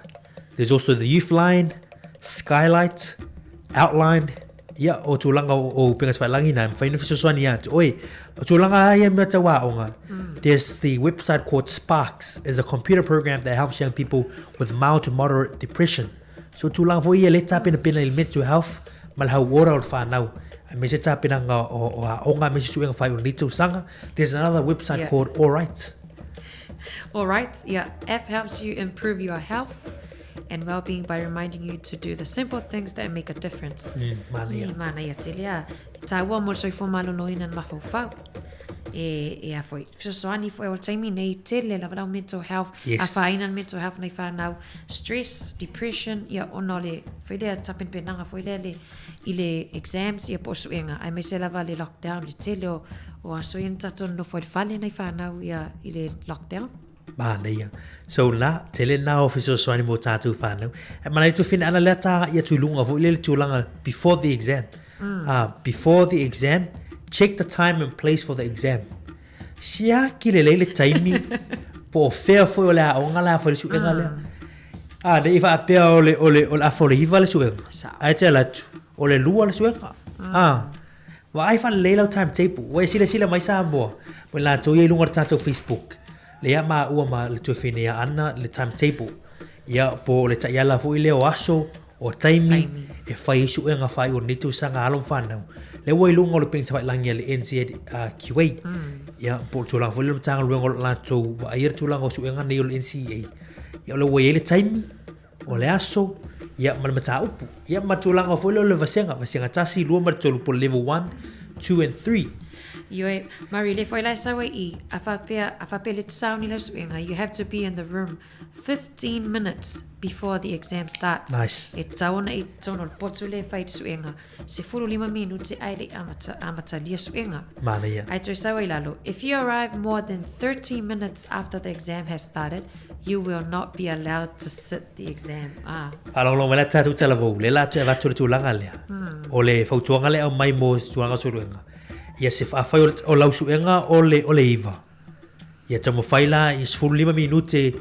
There's also the Youth Line, Skylight, Outline, ia, o tulaga o upenga te whailangi nā, mwhai no fesoasoani atu. Oi, o tulaga ia mea tau aonga. There's the website called Sparks. It's a computer program that helps young people with mild to moderate depression. So tulaga foi ia le tapenapena i le mental health, ma le hauora o le whānau, aemaise tapenaga o, o aoga aemaise suega whai o lenei tausaga. There's another website yeah. called Alright. Alright, yeah. App helps you improve your health and well-being by reminding you to do the simple things that make a difference. Mm, manaia. Mm, manaia tele a. Tāua mo le soifua maloloina na mafaufau. E, e a foi. Fesoasoani foi o taimi nei tele lava lau mental health. Yes. A whaina mental health nei whanau. Stress, depression, ia ona o le, foi lea tapenapenaga foi lea le, i le exams ia po o suega aemaise lava le lockdown le tele o, o aso ia na tatou nonofo ai i le fale nai fanau ia i le lockdown. Manaia. So na, tele na o fesoasoani mo tātou whānau. E mana i tūwhina ana lea tā ia tū lunga fo i le tūlanga before the exam. Mm. Before the exam, check the time and place for the exam. Siaki lelei le taimi po o fea foi o le aoga la foi le suega lea. A ne i faapea o le o le o le afa o le iva le suega. Ae te alu atu o le lua le suega. A vaai faalelei lau timetable. Ua e silasila mai Samoa mo i latou ia i luga o le tatou Facebook. Lea maua ma le tuafine ia Anna le timetable. Ia po o le taiala foi lea o aso o taimi e fai ai suega faaiu o lenei tausaga alo ma fanau. Lea ua i luga o le upega tafailagi a le NZQA. Ia, po o le tulaga foi lea o le Matagaluega o lo o latou vaaia le tulaga o suega nei o le NCEA. Ia, o lea ua i ai le taimi, o le aso, ia, ma le mataupu. Ia, ma tulaga foi lea o le vasega, vasega 1, 2 ma le 3, po o le level 1, 2 and 3. Ioe, Murray, le foi la e sau ai i, a faapea, a faapea le tsauni lau suega, you have to be in the room 15 minutes before the exam starts. Nice. E tatau ona i totonu o le potu lea e fai i le suega, 15 minute ae le i amata, amatalia suega. Manaia. Ae toe sau ai lalo, if you arrive more than 30 minutes after the exam has started, you will not be allowed to sit the exam. Ah. Faalogologo mai la tatou talavou, lea la toe avatu le tulaga lea. O le fautuaga lea e aumai mo se tulaga o suesuega, ia se, afai o, o lau suega o le, o le iva, Ia taumafai la i 15 minute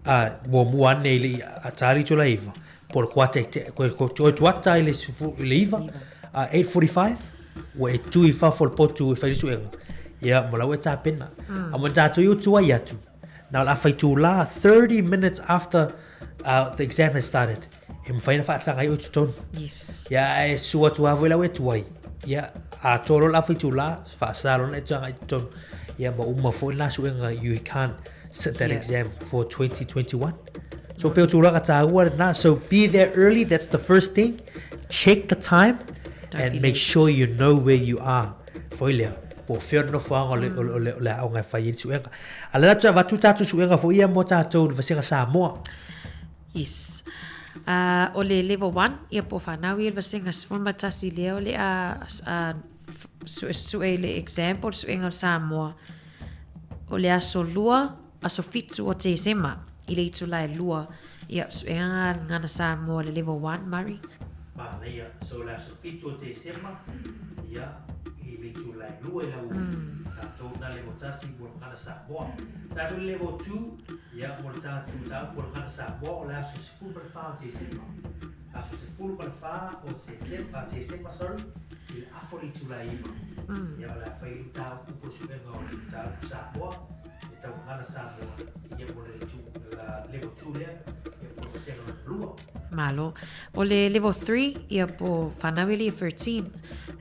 a muamua ane i le a tali itula iva po o le kuata i te koe koe tuata i le sufu i le iva a 8:45 ua e tu i fafo o le potu e fai le suega ia mo la ua e tapena a mo tatou i utu ai atu na o le a fai tula 30 minutes after uh, the exam has started e mafai ona faataga ai oe i totonu. Yes. Ia, ae sua atu lava foi la ua e tuai. Ia, atoa loa le afa itula, faasa loa ona e taga i totonu. Ia, ma uma foi lena suega, you can't sit that yeah. exam for 2021. So pei o tulaga tāua lena. So be there early, that's the first thing. Check the time Don't and make sure you know where you are. Foi lea, po o fea o le nofoaga o le, o le, o le, o le aoga e fai ai le suega. A le la avatu tātou suega foi ia mo tātou le vasega Samoa. Yes. Uh, o le level 1, ia po whanau ia le vasenga 11 lea o le a, a sue, sue le exam po le suega o le Samoa. O le aso lua, aso fitu o Tesema, i le itula e lua, ia suega ngana Samoa le level 1, Murray. Manaia, so le aso fitu o Tesema, ia, i le itula e lua i le aoauli, tatou na level 1 mo le ngana Samoa. Tatou le level 2, Ia, mo le tatou mataupu o le Gana Samoa, o le aso 14 o Tesema, aso 14 o Setema, Tesema, sorry, i le afa o le itula e iva. Ia, o le a fai ai le mataupu po o le suega o le mataupu Samoa, e tau Gana Samoa, ia mo le itu, level 2 lea, ia po o le vasega lona lua. Malo. O le level 3, ia po whanau e le 13,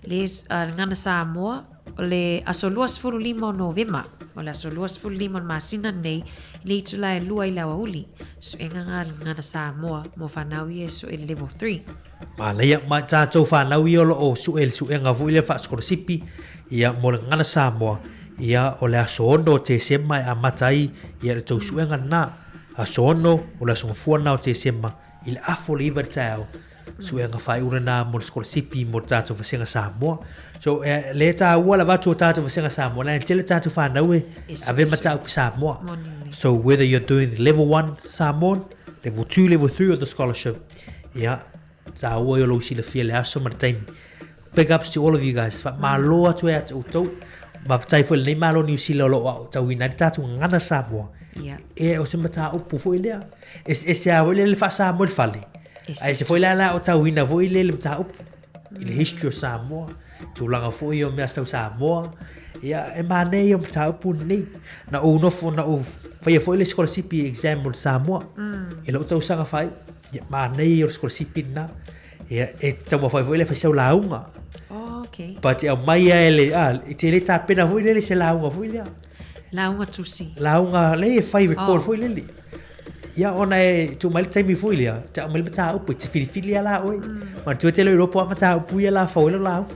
le uh, Gana Samoa, O le aso 25 o Novema, o le aso 25 o le masina nei, i le itula e lua i le aoauli, suega ngā gana Samoa mo whanau ia e sue le level 3. Manaia, ma tātou whanau ia o lo o sue le suega foi lea whaasikolasipi, ia mo le gana Samoa, ia o le aso 6 o Tesema e amata ai ia le tou suega lena. Aso 6 o le aso gafua lena o Tesema, i le afa o le iva i le taeao, suega faaiuga lena mo le sikolasipi mo le tatou vasega Samoa. So, e, le tāua lava atu o tatou vasega Samoa, na e tele tatou whanau e ave mataupu Samoa. So, whether you're doing level 1 Samoan, level 2, level 3 of the scholarship, ia, tāua i o lou silafia le aso ma le taimi. Big ups to all of you guys. Faamalo atu e atu outou. Faafetai foi i lenei Malo o Niu Sila o lo o aotauina ai le tatou gagana Samoa. Yeah. E o se mataupu foi lea. Eseese lava foi lea le faa-Samoa i le fale. Ese Ae ese foi la la aotauina foi lea i le mataupu. I le history o Samoa. Tulaga foi o mea sau Samoa. Ia, e manaia ia o mataupu lenei. Na ou nofo, na ou faia foi le scholarship exam o le Samoa. I lou tausaga faaiu. Ia, manaia ia o le scholarship lena. Ia, e taumafai foi lea e fai sau lauga. Oh, okay. But e aumai lava e le, a, e te le tapena foi lele se lauga foi lea. Lauga tusi. Lauga, le e fai record oh. foi lele. Ia, ona e tuu mai le taimi foi lea, te aumai le mataupu, e te filifili lava la oe. Manatua e te le o iloa po o a mataupu ia la fau ai lau lauga.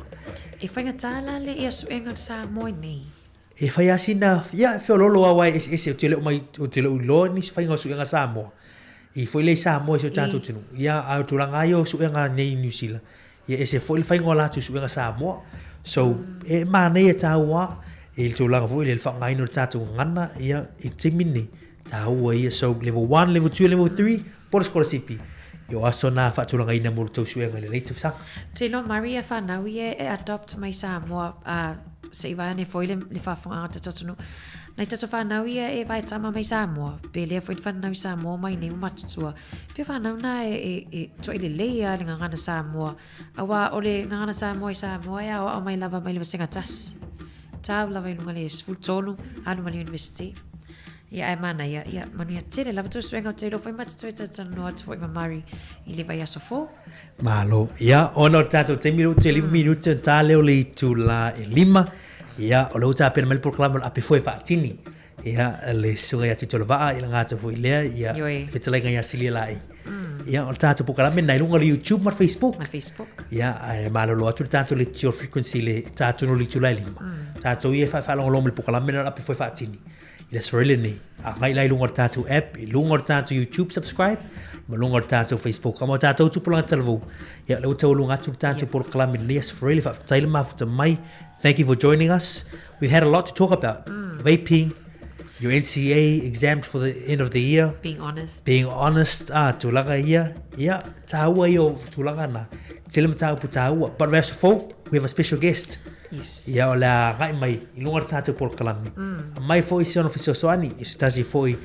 E faigata la le ia suega o le Samoa i nei. E fai lava sina, ia, e feoloolo lava aua e eseese, ou te le o mai, ou te le o iloa nisi faiga o suega Samoa. I foi lea i Samoa i si o tatou atunuu. Ia, a o tulaga lava ia o suega nei i Niu Sila, ia e ese foi le faiga o latou suega Samoa. So, e manaia e tāua i le tulaga foi lea i le faaaogaina o le tatou gagana, ia, i le taimi lenei, tāua ia. So, level 1, level 2, level 3, po o le sikolasipi, ia o aso na faatulagaina mo le tou suega i lenei tausaga. Ou te iloa Murray ia whanau ia e adopt mai Samoa a se i vae ane foi le, le faafofoga a tatou atunuu. Nai tatou whanau ia e vae tama mai Samoa, pe lea foi ni whanau i Samoa mai nei ua matutua. Pe whanau na e, e, e tuai lelei a le gagana Samoa. Aua o le gagana Samoa i Samoa e aoao mai lava mai le vasega tasi. Tau lava i luga le 13, alu ma le university. Ia ae manaia, ia manuia tele lava tou suega o te iloa foi ma te toe talatalanoa atu foi ma Murray i le vaiaso fou. Malo. Ia, ona o le tatou taimi lea ua toe 5 minute ona ta lea o le itula e 5. Ia, o lea ua tapena mai le polokalame o le ape foe faatini. Ia, le susuga ia Tuitolovaa, ia le gata foi lea, ia, Ioe. le fetalaiga ia Silia Laei. Ia, o le tatou polokalame lena i luga o le YouTube ma le Facebook. Ma le Facebook. Ia, ae malolo atu le tatou leitio frequency i le ta tonu o le itula e 5. Tatou ia e faalogologo ma le polokalame lena o le ape foe faatini. I le Aso Faraile nei, agai la i luga o le tatou app, i luga o le tatou YouTube subscribe, ma luga o le tatou Facebook. Ma o tatou tupulaga talavou, ia, lea ua taualuga atu le tatou polokalame i lenei Aso Faraile, faafetai le mafuta mai. Thank you for joining us. We've had a lot to talk about. Vaping, your NCEA exams for the end of the year. Being honest. Being honest, ah, tulaga ia, ia, tāua ia o tulaga na. Tele mataupu tāua. But vaiaso fou, we have a special guest. Yes. Ia, o le a agai mai i luga o le tatou polokalame. Aumai foi si ona fesoasoani i se tasi foi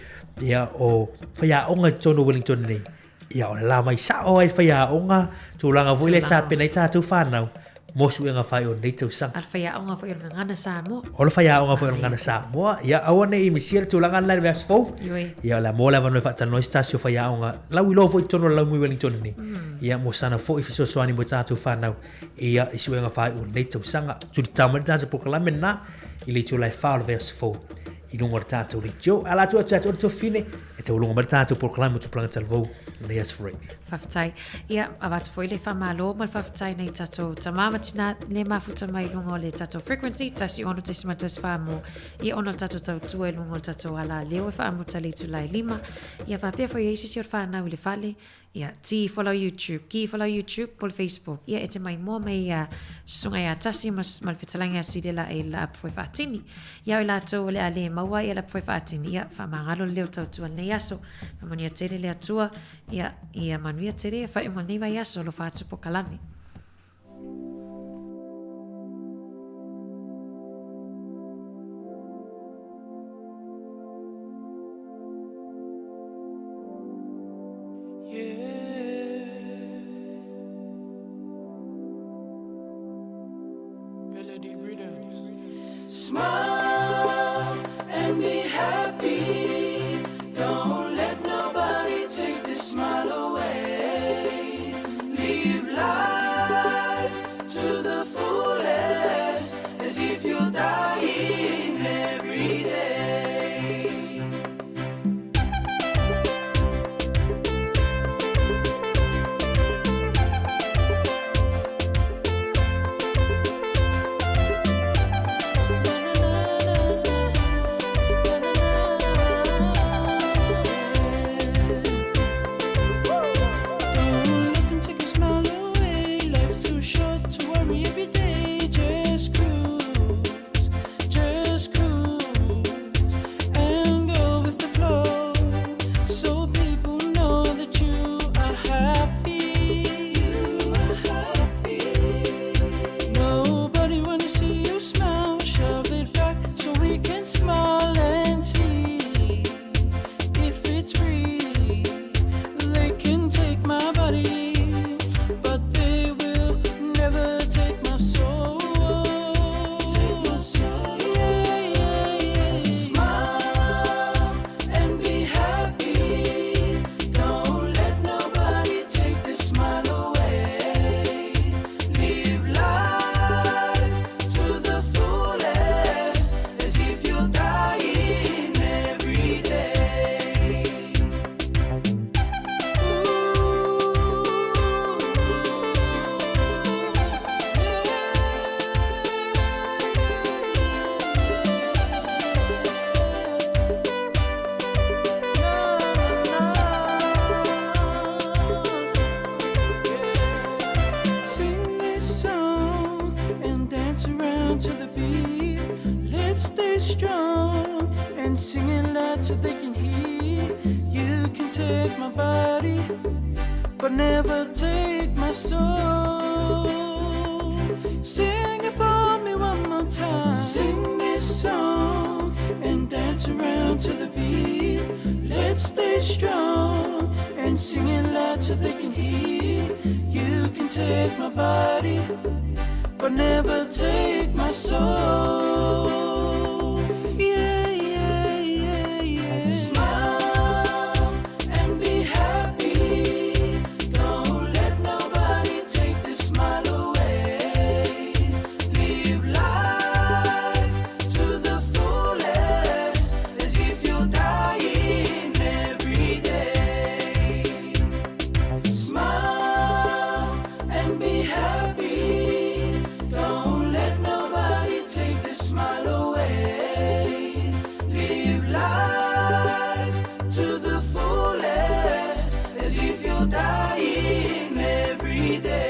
ia, o faiaoga i totonu o Wellington nei. Ia, o le la mai sao ai le faiaoga, tulaga foi lea e tapena ai tatou whanau mo suega whai o nei tausaga. A le faiaoga foi o le gagana Samoa. O le faiaoga foi o le gagana Samoa. Ia, aua ne i misia le tulaga lena i le vaiaso fou. Ioe. Ia, o le a maua le avanoa e faatalanoa ai se tasi o faiaoga lauiloa foi i totonu o le laumui Wellington nei. Ia, mo sana foi fesoasoani mo tatou whanau ia i suega whai o nei tausaga. Tulitao mai le tatou polokalame lena i le itula e wha o le vaiaso fou i luga o le tatou leitio. Ala atu atu atu o le tuafafine e taualuga mai le tatou polokalame o Tupulaga Talavou lenei Aso Faraile. Faafetai. Ia, avatu foi le faamalo ma le faafetai nai tatou tama ma tina le mafuta mai i luga o le tatou frequency 106.14 mo ia ona o le tatou tautua i luga o le tatou ala leo e faamuta le itula e lima. Ia faapea foi ai se isi o le whanau i le fale Ia, tī ifo lau YouTube, ki ifo lau YouTube po o le Facebook. Ia, e te maimoa mai ia Susuga ia Tasi ma, ma le fetalaiga ia Silia i le apu foe faatini. Ia o i latou o le a le maua ia le apu foe faatini, ia, faamagalo le leo tautua i lenei aso. Faamanuia tele le Atua, ia, ia manuia tele ia faaiuga o lenei vaiaso, alofa atu Pokalame. Smile and be happy. Don't let nobody take this smile away. Live life to the fullest as if you're dying every day. Don't let them take your smile away. Life's too short to worry every day. Just cruise, just cruise, and go with the flow. So people know that you are happy. You are happy. Nobody wanna see you smile. Shove it back so we can smile and see if it's free. They can take my body, but they will never take my soul. around to the beat. Let's stay strong and sing it loud so they can hear. You can take my body, but never take my soul. Sing it for me one more time. Sing this song and dance around to the beat. Let's stay strong and sing it loud so they can hear. You can take my body, but never take my soul. Yeah, yeah, yeah, yeah. Smile and be happy. Don't let nobody take this smile away. Live life to the fullest as if you're dying every day. Smile and be happy. Don't let nobody take this smile away. Live life to the fullest as if you're dying every day.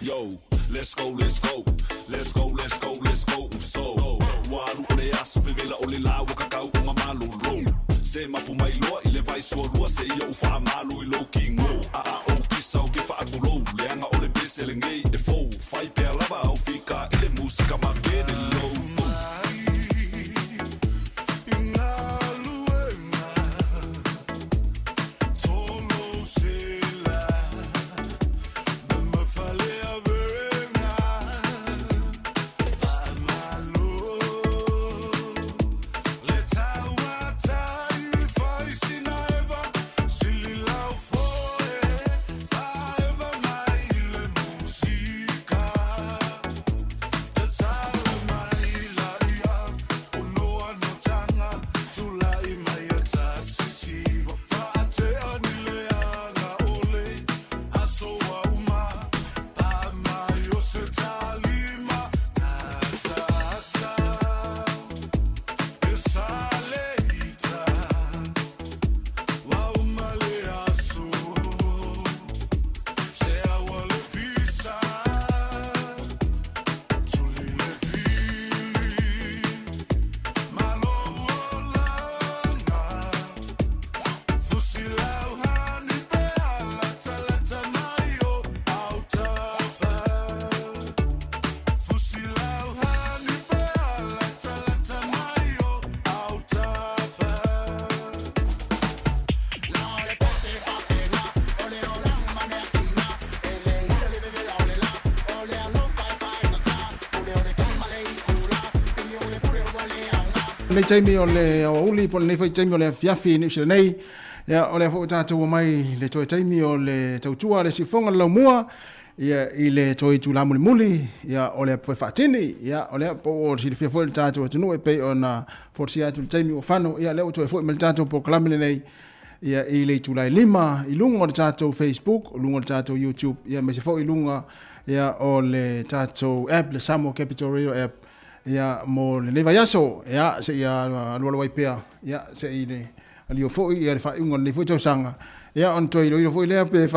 Yo, let's go, let's go. Let's go, let's go, let's go. So, ua alu o le aso vevela o le la ua kakau o mamalolo. Se mapu mai loa i le vai sualua se ia u faamalu i lou kigo. A a ou pisa o ke faatulou, leaga o le pese lenei e fou. Fai pea lava au fika i le musika ma kene lou. Lenei taimi o le aoauli po o lenei foi taimi o le afiafi i Niu Sila nei, ia, o lea foi ua tatou omai i le toe taimi o le tautua a le siufofoga o le laumua, ia, i le toe itula mulimuli, ia, o le foe faatini, ia, o lea po ua silafia foi le tatou atunuu e pei ona folasia atu i le taimi ua fano, ia, lea ua toe foi mai le tatou polokalame lenei, ia, i le itula e 5 i luga o le tatou Facebook, luga o le tatou YouTube, ia, aemaise foi i luga, ia, o le tatou app, le Samoa Capital Radio app, ia, mo lenei vaiaso, ia, seia alualu ai pea, ia, se i le alio foi ia le faaiuga o lenei foi tausaga, ia, ona toe iloilo foi lea pe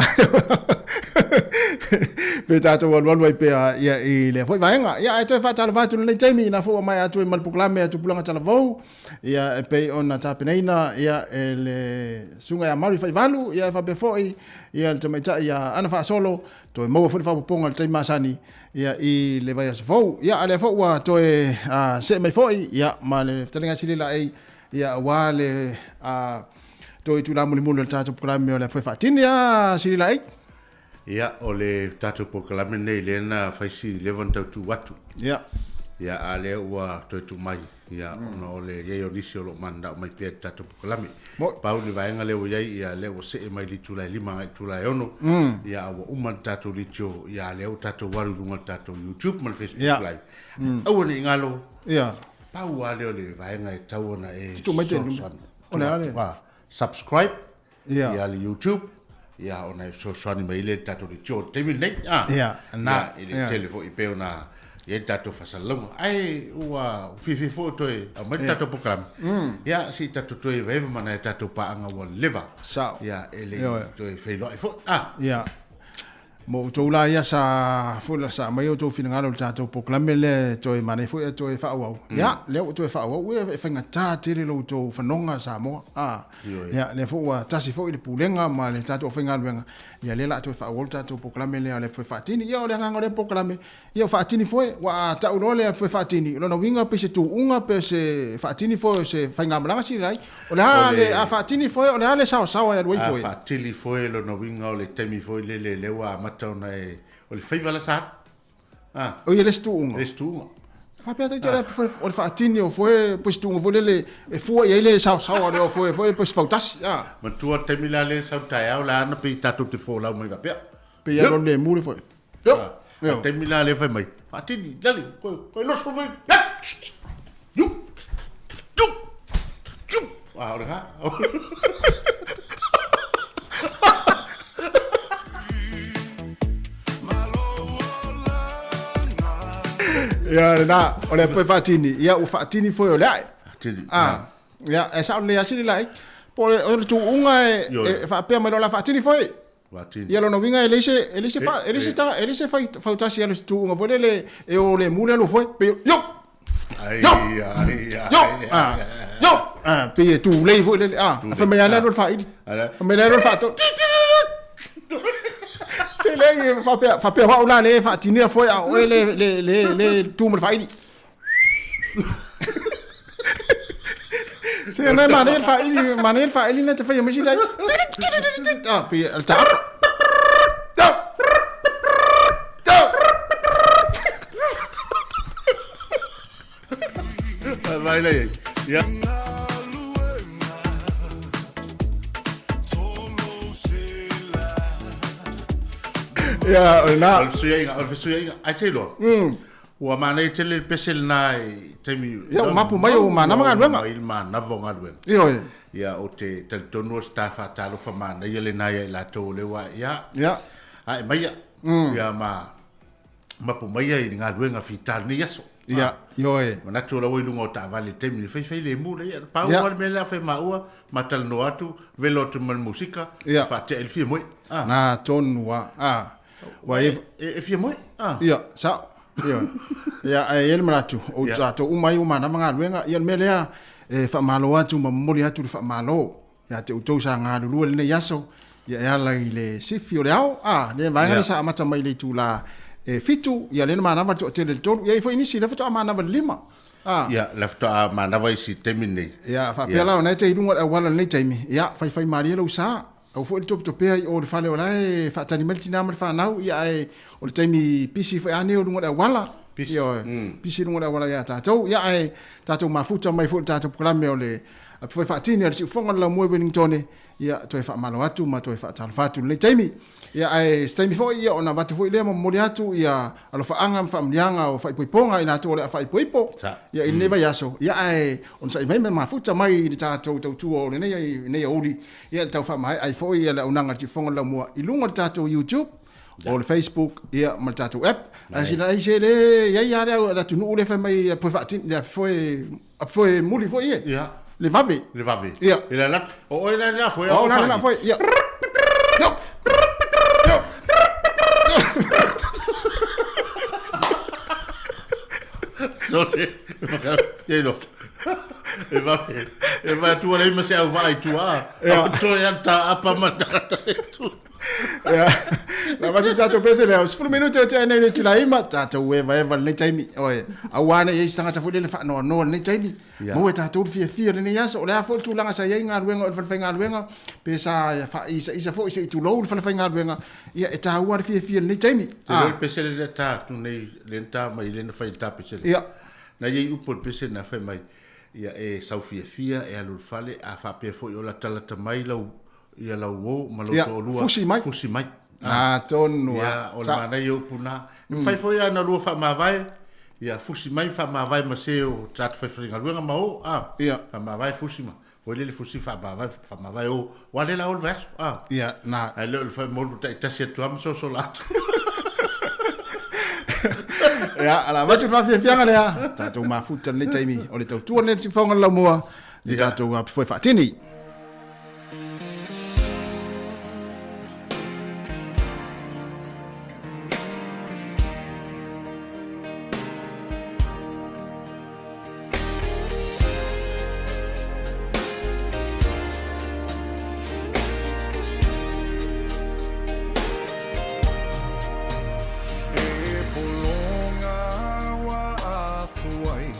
pe tatou alualu ai pea ia i lea foi vaega. Ia, ae toe faatalofa atu i lenei taimi, ina foi ua maea atu ai ma le polokalame a Tupulaga Talavou, ia, e pei ona tapenaina ia e le Susuga ia Mary Faivalu, ia, e faapea foi ia le tamaitai ia Ana Faasolo, toe maua foi le faaopoopoga i le taimi masani ia i le vaiaso fou. Ia, a lea foi ua toe see mai foi ia ma le fetalaiga a Sili Laei ia aua le toe itula mulimuli o le tatou polokalame o le Foe Faatini a Sili Laei. Ia, o le tatou polokalame lenei lea na fai si leva ona tau tuu atu. Ia. Ia, a lea ua toe tuu mai, ia, ona o le i ai o nisi o lo o mananao mai pea i le tatou polokalame. Pau le vaega lea ua i ai, ia, lea ua see mai le itula e 5 agai i le itula e 6, ia, a ua uma le tatou leitio, ia, a lea ua tatou alu i luga o le tatou YouTube ma le Facebook Live. Aua ne i galo, pau lava lea o le vaega e tatau ona e fesoasoani. O le a le? Subscribe, ia le YouTube, ia ona e fesoasoani mai ai lea i le tatou leitio i le taimi lenei. Ia, na. Ia, i le tele foi pei ona i ai le tatou faasalalauga. Ae ua fiafia foi e toe aumai le tatou polokalame. Ia, se i tatou toe evaeva ma nai a tatou paaga ua leva. Sao. Ia, e le i toe feiloai foi. Ah. Ia. Mo outou la ia sa foi la sa aumai outou finagalo i le tatou polokalame lea e toe manaia foi ae toe faaauau. Ia, lea ua toe faaauau, e faigata tele lo outou fanoga Samoa. A, ia, lea foi ua tasi foi le pulega ma le tatou aufaigaluega, ia lea la a toe faaauau le tatou polokalame lea o le foe faatini. Ia, o le agaga o lea polokalame, ia ua faatini foe, ua a tau loa le foe faatini, o lona uiga pe se tuuga pe se faatini foe o se faigamalaga sili ai. O le a le, a faatini foe, o le a le saosaoa e alu ai foe? A faatili foe, lona uiga o le taimi foi lele lea ua amata ona e, o le faiva la sa alu. A. O ia le isi tuuga. Le isi tuuga. Faapea taita o le foe, o le faatini o foe, po se tuuga foi lele e fua i ai le saosaoa lea o foe foi po se fautasi. A. Manatua le taimi la lea sau taeao la ana pei tatou te folau mai faapea. Pei alu alu lemu le foe. Yo. Yo. Taimi la lea fai mai. Faatini, lali, koe, koe loso mai. Yu. Yu. Yu. Ah, o le ha. Ia, lena, o le foe faatini. Ia, ua faatini foe o le ae. Faatini. Ah. Ia, e sao lelei lava sili la ai. Po o le tuuga e, e faapea mai loa la faatini foe. Ia lona uiga e leai se e leai se fa, e leai se ta, e leai se fai fautasi alu se tuuga foi lele e o le mu le alu foi pe yo. Ai Yo. ai Yo. Ah. Yo. Ah, pe e tulei foi lele. Ah, fai mai ala alu le faili. Fai mai alu le faatolu. Se le faapea faapea au la le faatinea foi a oe le le le le tu ma le faili. Se na manaia le faili, manaia le faili na te faia mai sila ai. Ah, pe le taapa. Vai lai. Ia. Ia, o lena. O le fesuiaiga, o le fesuiaiga. Ai te iloa. Ua manaia tele le pese lena i taimi. Ia, ua mapu mai o manava galuega. Mai le manava o galuega. Ioe. Ia, ou te talitonu o se ta faatalofa manaia lena ia i latou o lea ua, ia. Ia. Ae maia. Ia, ma mapu maia i le galuega fita lenei aso. Ia, ioe. Manatu o la ua i luga o taavale i le taimi nei, faifai lemu lea. Ia, pau lava le mea lea fai maua, ma talanoa atu, velo atu ma le musika, faatea i le fia moe. Na tonu lava. A. Ua e, e, e fia moe? Ah. Ia, sao. Ia. Ia, ae i ai le manatu, o yeah. tatou uma ai ua manava galuega, ia le mea lea e faamalo atu ma momoli atu le faamalo ia te outou sa galulue lenei aso, ia e ala i le sifi o le ao, a, le vaega yeah. sa amata mai le itula e 7, ia lea na manava le toatele i le 3, ia i foi nisi lea faatoa manava le 5. Ah. Ia, la faatoa manava i si taimi nei. Ia, faapea yeah. la ona e te i luga o le auala lenei taimi, ia, faifai malie lou sa, Aua foi le topetopea i o i le fale o la e faatali mai le tina ma le fanau, ia ae o le taimi pisi foi a nei o luga o le auala. Ioe. Pisi i luga o le auala ia tatou. Ia ae tatou mafuta mai foi i le tatou polokalame o le Foe Faatini a le Siufofoga o le Laumua i Wellingtone, ia toe faamalo atu ma toe faatalofa atu i lenei taimi. Ia ae se taimi foi ia ona avatu foi lea ma momoli atu ia alofaaga ma faamanuiaga o faaipoipoga i latou o le a faaipoipo ia i lenei vaiaso. Ia ae onosai mai ma mafuta mai i le tatou tautua o lenei lenei aoauli ia le tau faamaea ai foi ia le auaunaga a le Siufofoga o le Laumua i luga o le tatou YouTube o le Facebook ia ma le tatou app. Ae sila ai se le i ai lava le atunuu lea fai mai foe faatini le foe foe muli foi e. Ia. Le vave. Le vave. Ia. E la la o oe la la foe. O la la foe. Ia. Ia. Ia. So te Ia ilo. E vave. E va tua le ma se au vai tua. Ia. Toe anta apa ma takata e tu. Ia. Na avatu tatou pese lea, 10 minute o tea nei le itula ima, tatou evaeva lenei taimi. Oe, aua ne i ai se tagata foi lele faanoanoa lenei taimi. Ia. Maua e tatou le fiafia o lenei aso. O le a foi le tulaga sa i ai galuega o le falefaigaluega, pe sa faaisaisa foi se i tulou le falefaigaluega, ia e taua le fiafia i lenei taimi. Te iloa le pese lea ta atu nei, lea na ta mai, lea na fai i le ta pese lea. Ia. Na i ai upu o le pese na fai mai, ia e sau fiafia, e alu i le fale, a faapea foi o latalata mai lau ia lau uo ma lou Ia, toalua fusi mai. fusi mai. Ah, tonu Ia, ah. o le Sa- manaia upu na. E mafai foi lava ona lua faamavae, ia fusi mai faamavae ma se o tatou faifaigaluega ma o, ah. Ia. Faamavae fusi ma, foi lele fusi faamavae, faamavae o, ua le la o le vaiaso, ah. Ia, na. Ae le o le fai molu taitasi atu lava ma sosola atu. Ia, ala avatu le faafiafiaga lea. Tatou mafuta lenei taimi o le tautua lenei le siufofoga o le laumua i tatou foe faatini. E pologa ua afu ai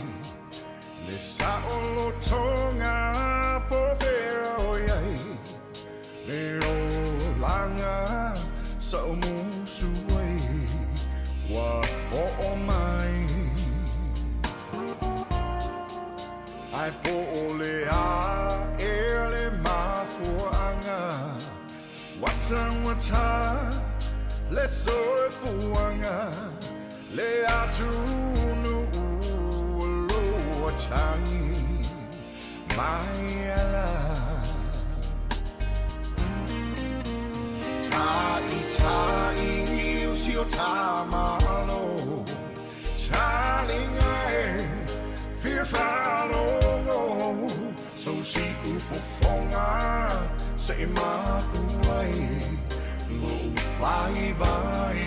Le saʻolotoga po fea o i ai Le olaga saʻomusu ai Ua oo mai Ae po o le a ea le mafuaaga Ua taugata le soifuaga Le atunuu o lo o tagi mai ala Ta'ita'i o si o ta Malo Talinga e fia faalogo So si'u fofoga se i mapu ai Lo'u vaivai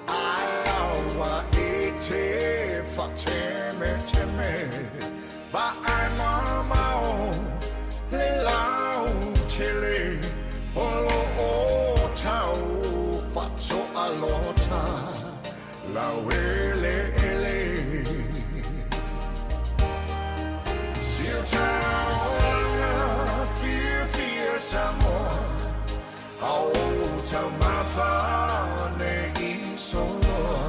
Ae aua e te faatemeteme Vaai mamao le lautele O lo o tau faatoalota laueleele Siutaoga fiafia Samoa A o taumafa nei soloa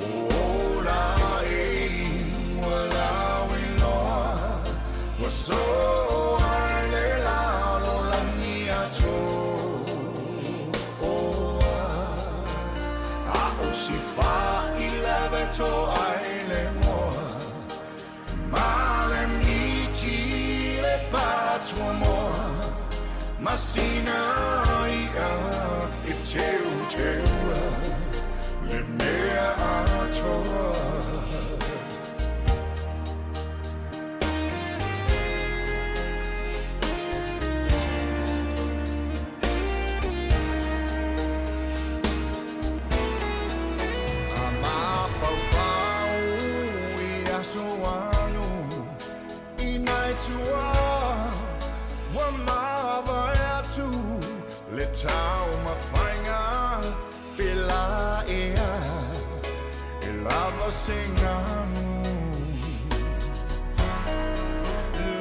O ola e ua lauiloa Ua soa i le lalolagi atoa A o si fai lava e toa ai le moa Ma le miti le patuamoa Ma sina i'a e teuteua Le mea atoa. A mafaufau i aso alu i nai tua ua mavae atu le taumafaiga pe la ea e lava se ganu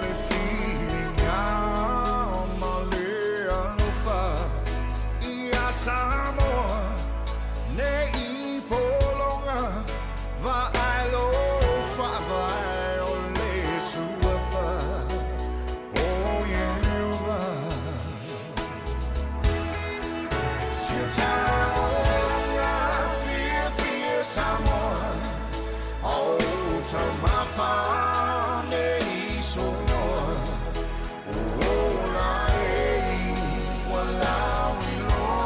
Le filiga ma le alofa ia Samoa nei. taumafa nei soloa O ola e i ua lauiloa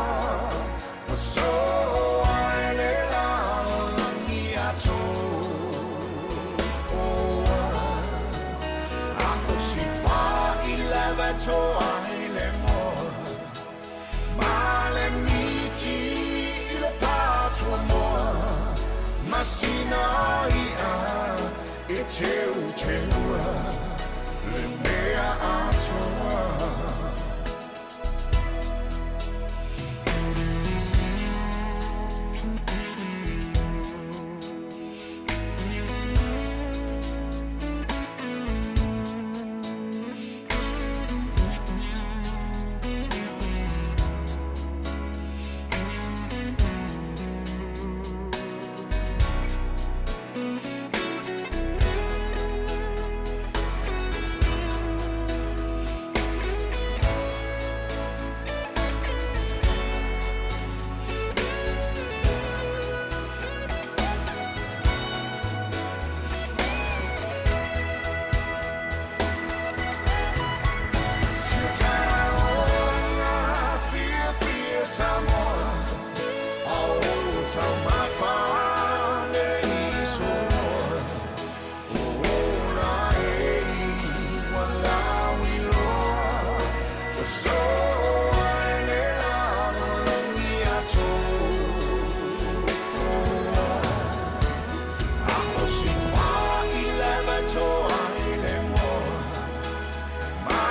Masoa e le lalolagi atoa A o si fa i lava toa i le moa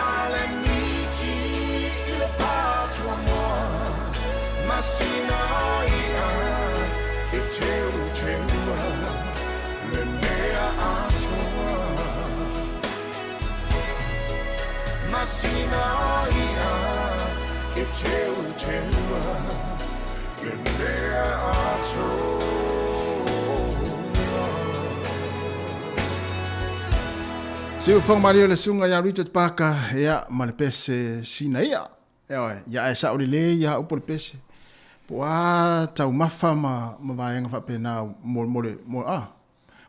Ma le miti i le patua moa Masina i'a e teuteua le mea atoa. Siufofoga malie le susuga ia Richard Parker ia ma le pese sina ia. Ioe, ia ae sao lelei ia upu o le pese. Po o a taumafa ma, ma vaega faapena mo, mo le, mo, a,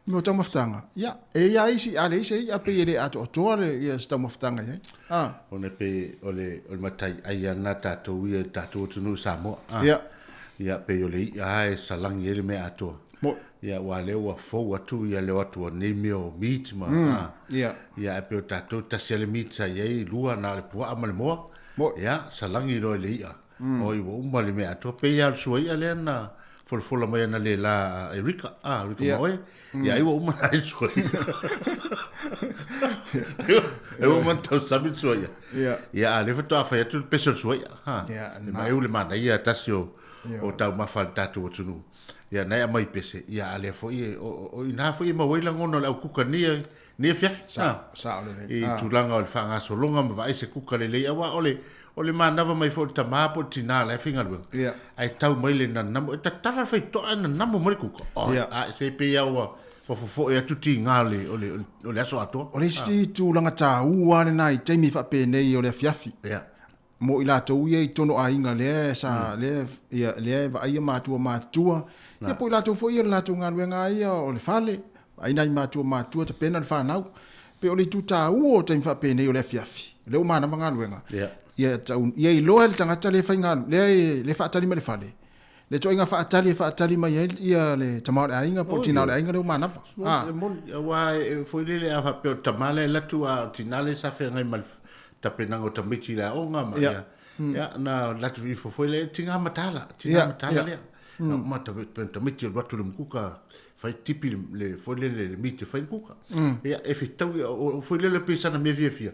mo taumafataga. Ia, e i ai isi, a leai se i'a pei e le atoatoa le, ia se taumafataga i ai. A. Ona pei o le, o le matai ai lava lena tatou ia i le tatou atunuu i Samoa. A. Ia. Ia, pei o le i'a lava e salagi ai le mea atoa. Mo. Ia, aua lea ua fou atu ia le o atu o nei mea o meat ma, a. Ia. Ia, ae pei o tatou tasi lava le meat sa i ai, lua na o le puaa ma le moa. Mo. Ia, salagi loa i le i'a. Oi, ua uma le mea atoa. Pei lava o le sua i'a lea na folafola mai analeila a Erika, a, Erika Maoe. Ia, ai ua uma na ai le sua i'a. Ai ua uma na tausami le sua i'a. Ia, a o lea faatoa fai atu le pese o le sua i'a. Ha. E maeu le manaia tasi o, o taumafa a le tatou atunuu. Ia, na e aumai pese, ia, a lea foi e, o, o, o ina foi e maua ai lagona o le au kuka nei, nei afiafi. Sa, sao lelei. I tulaga o le faagasologa ma vaai se kuka lelei, aua o le, o le manava mai foi o le tamā po o le tinā la e faigaluega. Ia. Ae tau mai le nanamo, e tatala le faitoa ae nanamo mai le kuka. Oh, Ia. a, se pei lava ua, ua fofoe atu tiga o le, o le, o le aso atoa. O le isi tulaga taua lena i taimi faapenei o le afiafi. Ia. Mo i latou ia i totonu o aiga lea sa, lea, ia, lea e vaaia matua matutua, ia po o i latou foi ia le latou galuega lava ia o le fale, vaai nai matua matutua tapena le fanau. Pei o le itu taua o taimi faapenei o le afiafi, o lea ua manava galuega, ia tau, ia iloa e le tagata lea e faigalu, lea e, lea e faatali mai le fale, le ituaiga faatali e faatali mai ai ia le tama o le aiga po o le tina o le aiga lea ua manava. E moni, aua e foi lele a faapea o le tama lea e alu atu a o le tina lea sa feagai ma le tapenaga o tamaiti i le aoga ma ia, ia na alu atu ifo foi lea, tiga mataala, tiga mataala lea. Na uma tamaiti e alu atu i le mukuka fai tipi le foi lele le miti e fai le kuka. Ia e fetau foi lele pei sana mea fiafia.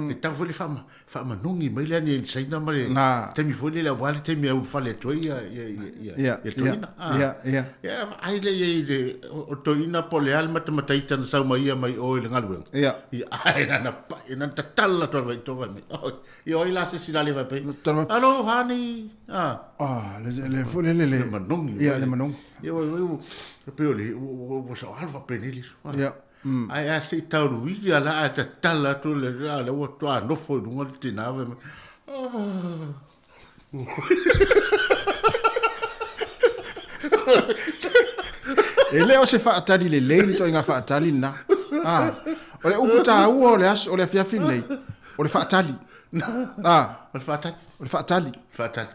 E tau foi le faama faamanogi mai lea ni Saina ma le taimi foi lele aua le taimi e ulufale atu ai ia ia ia ia ia toeaina. Ia ia. Ia ai lea i ai le o toeaina po o le a le matamatai na sau mai ia mai o i le galuega. Ia. Ia ai na na pai na tatala atu ai to mai. Ia oi la se sila le vai pai. Alo hani. Ah. Ah le le foi lele le manogi. Ia le manogi. Ia oi oi pei o le ua sao alu faapenei le isu. Ia. Ae a se i tauluia la ae tatala atu le a lea ua toa nofo i luga le tina fai mai. Ah. E le o se faatali lelei le ituaiga faatali lena. Ah, o le upu tāua o le aso, o le afiafi lenei, o le faatali. Ah. O le faatali. O le faatali. Faatali.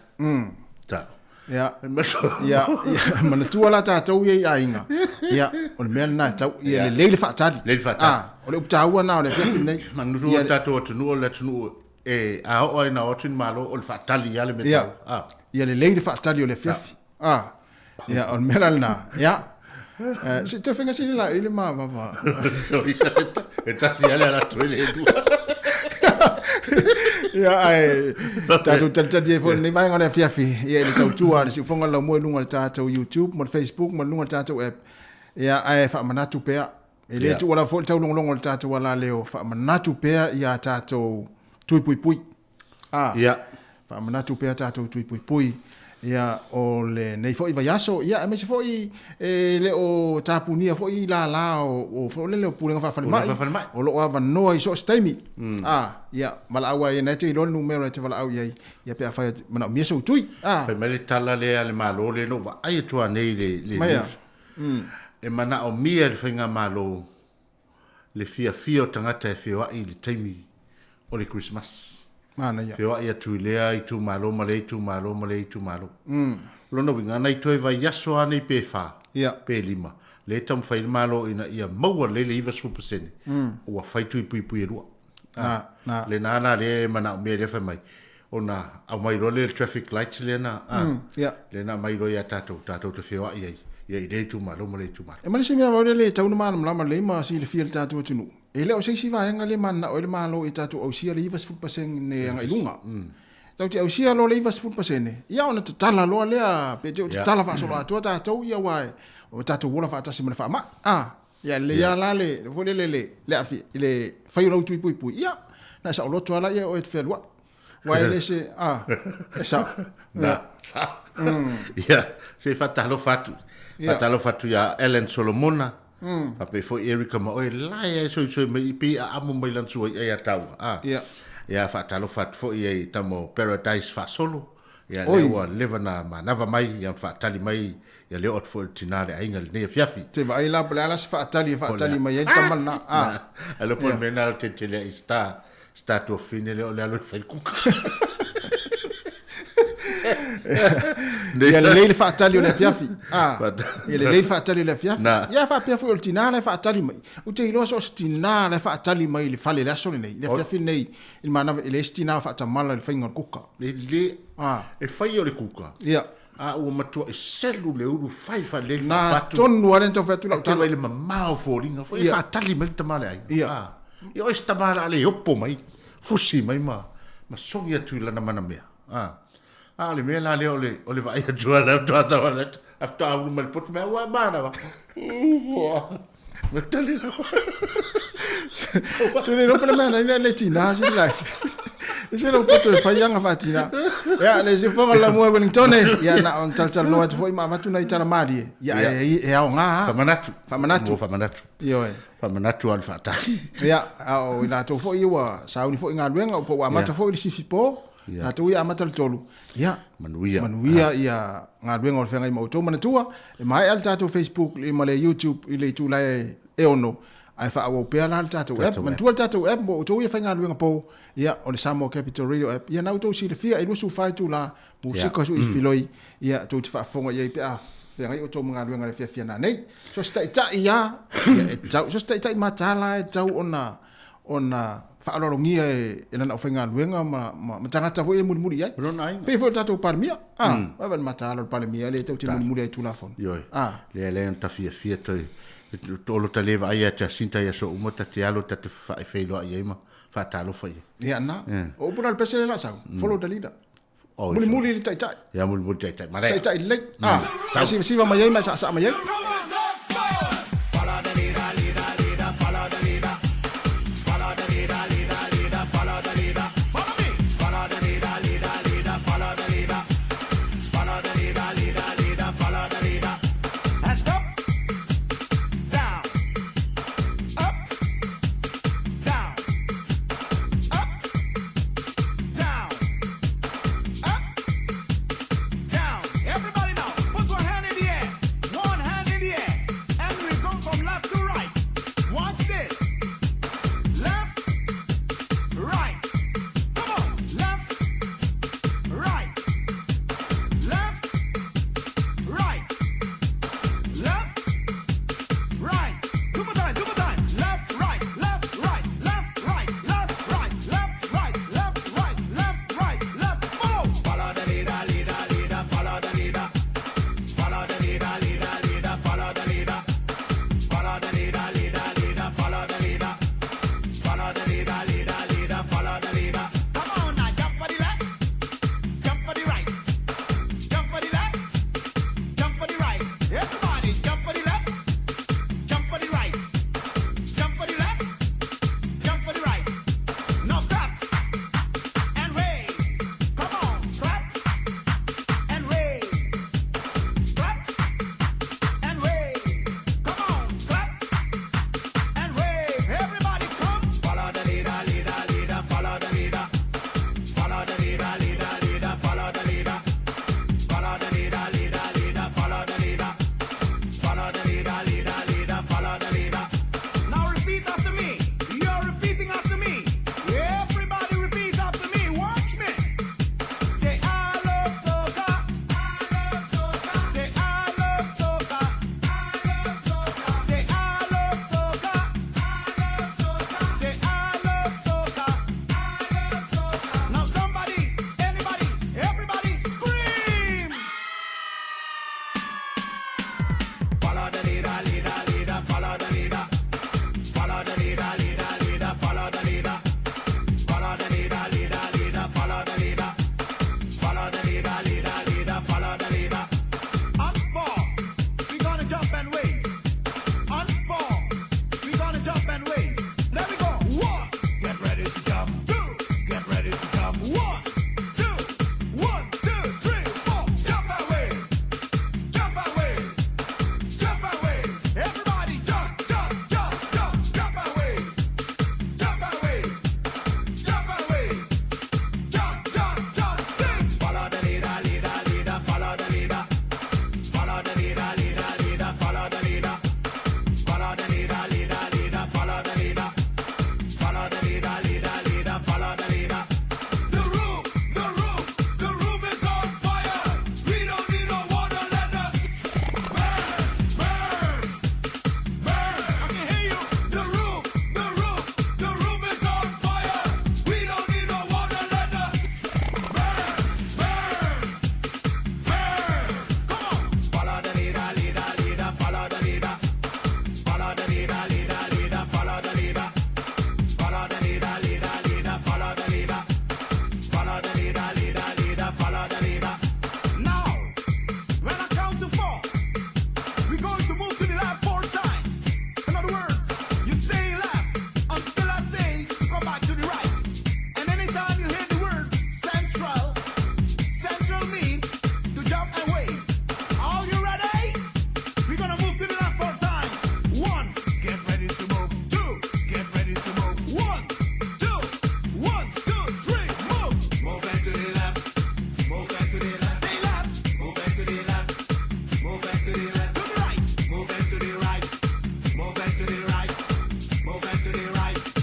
Ta. Ia, ia, ia, manatua la tatou ia i aiga. Ia, o le mea lena e tau, ia lelei le faatali. Lelei le faatali. Ah, o le upu taua lena o le afiafi lenei. Manatua tatou atunuu o le atunuu e a oo ai na o atu ni malo o le faatali ia le mea taua. Ah. Ia lelei le faatali o le afiafi. Ah. Ia, o le mea la lena. Ia. Eh, se te whenga sini la i le mavava. E tasi ale ala toe le lua. Ia, ai, tātou talitali ai foi nei vaenga o le afiafi. Ia, i le tautua, le siufoga le laumua i luga o le tātou YouTube, ma le Facebook, ma le luga o le tātou app. Ia, ae faamanatu pea. E le tuua lava foi le taulogologo o le tātou alaleo, faamanatu pea i a tātou tui puipui. A, Ia. Faamanatu pea tatou tui puipui, ia, o lenei foi vaiaso, ia, aemaise foi e le o tapunia foi lala o, o, foi lele o Pulega Faafalemai, Pulega Faafalemai. o lo o avanoa i so o se taimi. A, ia, valaau lava i ai, na e te iloa le numera e te valaau i ai, ia, pe afai e manaomia sou tui. A. Fai mai le tala lea a le Malo lea na ou vaai atu lava nei i le, le Mai a? news. E manaomia e le Faigamalo le fiafia o tagata e feoai i le taimi o le Christmas. Manaia. Feoai atu i lea itumalo ma lea itumalo ma lea itumalo. Lona uiga, nai toe vaiaso lava nei pe fa, Ia. pe lima, lea e taumafai ai le Malo ina ia maua lelei le 90%, ua fai tui puipui e lua. Na, na. Lena la lea e manaomia lea fai mai, ona aumai loa lea le traffic lights lea na, Ia. lea na aumai loa ia tatou, tatou te feoai ai, ia i lea itumalo ma lea itumalo. E ma le isi mea vau lea le tatau ona malamalama lelei ma silafia e le tatou atunuu, e le o se isi vaega lea e mananao ai le Malo ia tatou ausia le 90% agai i luga. Tatou te ausia loa le 90%, ia ona tatala loa lea, pe te o tatala faasoloatoa tatou, ia aua ua tatou ola faatasi ma le faamai. Ia lelei lava la le foi lele le le aafia i le fai o lau tui puipui, ia na e saoloto lava laia o oe e te fealuai. Aua e le se, a, e sao. Na, sao. Ia, se i faatalofa atu. Faatalofa atu ia Ellen Solomona, faapea foi Erica ma oe, la e soisoi mai i pei a amo mai lana sua i'a ia tāua. A. Ia, faatalofa atu foi i tama o Paradise Faasolo, Ia, lea ua leva na manava mai, ia faatali mai, ia le oo atu foi o le tina le aiga i lenei afiafi. Te vaai la, po o le a la se faatali e faatali mai ai le tama lena. A. Ai loa po o le mea lena o le tele ai star, star tuafafine lea o le alu e fai le kuka. Ia lelei le faatali o le afiafi. A. Ia lelei le faatali o le afiafi. Ia faapea foi o le tina la e faatali mai. Ou te iloa so o se tina la e faatali mai i le fale i le aso lenei, i le afiafi lenei, I le manava, e leai se tina o faatamala i le faiga o le kuka. E le, ah. e fai o le kuka. Ia. A ua matuai selu le ulu fai faalelei Na faapatu. tonu lava lea na taumafai atu lau Te tala. vaai le mamao o foliga foi e Ia. faatali mai le tama a le aiga. Ia. Ah. Ia oe se tama o le a le opo mai, fusi mai ma, ma sogi atu i lana manamea. Ah. A o le mea la lea o le, o le vaai atu a le faatoa tau ala atu, a faatoa ulu mai le poto mea, ua e manava. Ma tali lava. Te le iloa pe le mea na le tina se lai. E se lau poto e fai anga faatina. Ia, le siufoga la mua Wellington e. Ia, na on talatalanoa atu foi ma avatu nai tala malie. Ia, e, e aoga lava. Faamanatu. Faamanatu. Mo faamanatu. Ioe. Faamanatu lava le faatali. Ia, a o i latou foi ua sauni foi i galuega, po ua amata foi i le sifi po. Ia. Latou ia amata le tolu. Ia. Manuia. Manuia ia galuega o le feagai ma outou. Manatua, e maea le tatou Facebook ma le YouTube i le itula e ono, ae faaauau pea la le tatou app. Manatua le tatou app mo outou ia faigaluega pou, ia, o le Samoa Capital Radio app. Ia, na outou silafia e 24 itula, musika sui filoi, ia, tou te faafofoga i ai pe a feagai outou ma galuega i le afiafi a nanei. So se taitai lava, ia, e tatau, so se taitai mataala e tatau ona ona faaaloalogia e, e lana aufaigaluega ma, ma, ma tagata foi e mulimuli i ai. Lona aiga. Pei foi o le tatou Palemia. Ah, mm. vai le mataala o le Palemia le tau te mulimuli ai Tulafono. Ioe. Ah. Lea lea na tafiafia toe o lo ta le vaai ia Jacinta i aso uma ta te alo ta te faafeiloai ai ma faatalofa i ai. Ia na. Yeah. O upu la le pese le la sau. Follow the leader. Oh, Mulimuli i le taitai. Ia mulimuli taitai. Manaia. Taitai lelei. Ah. Siva siva mai ai ma saasaa mai ai.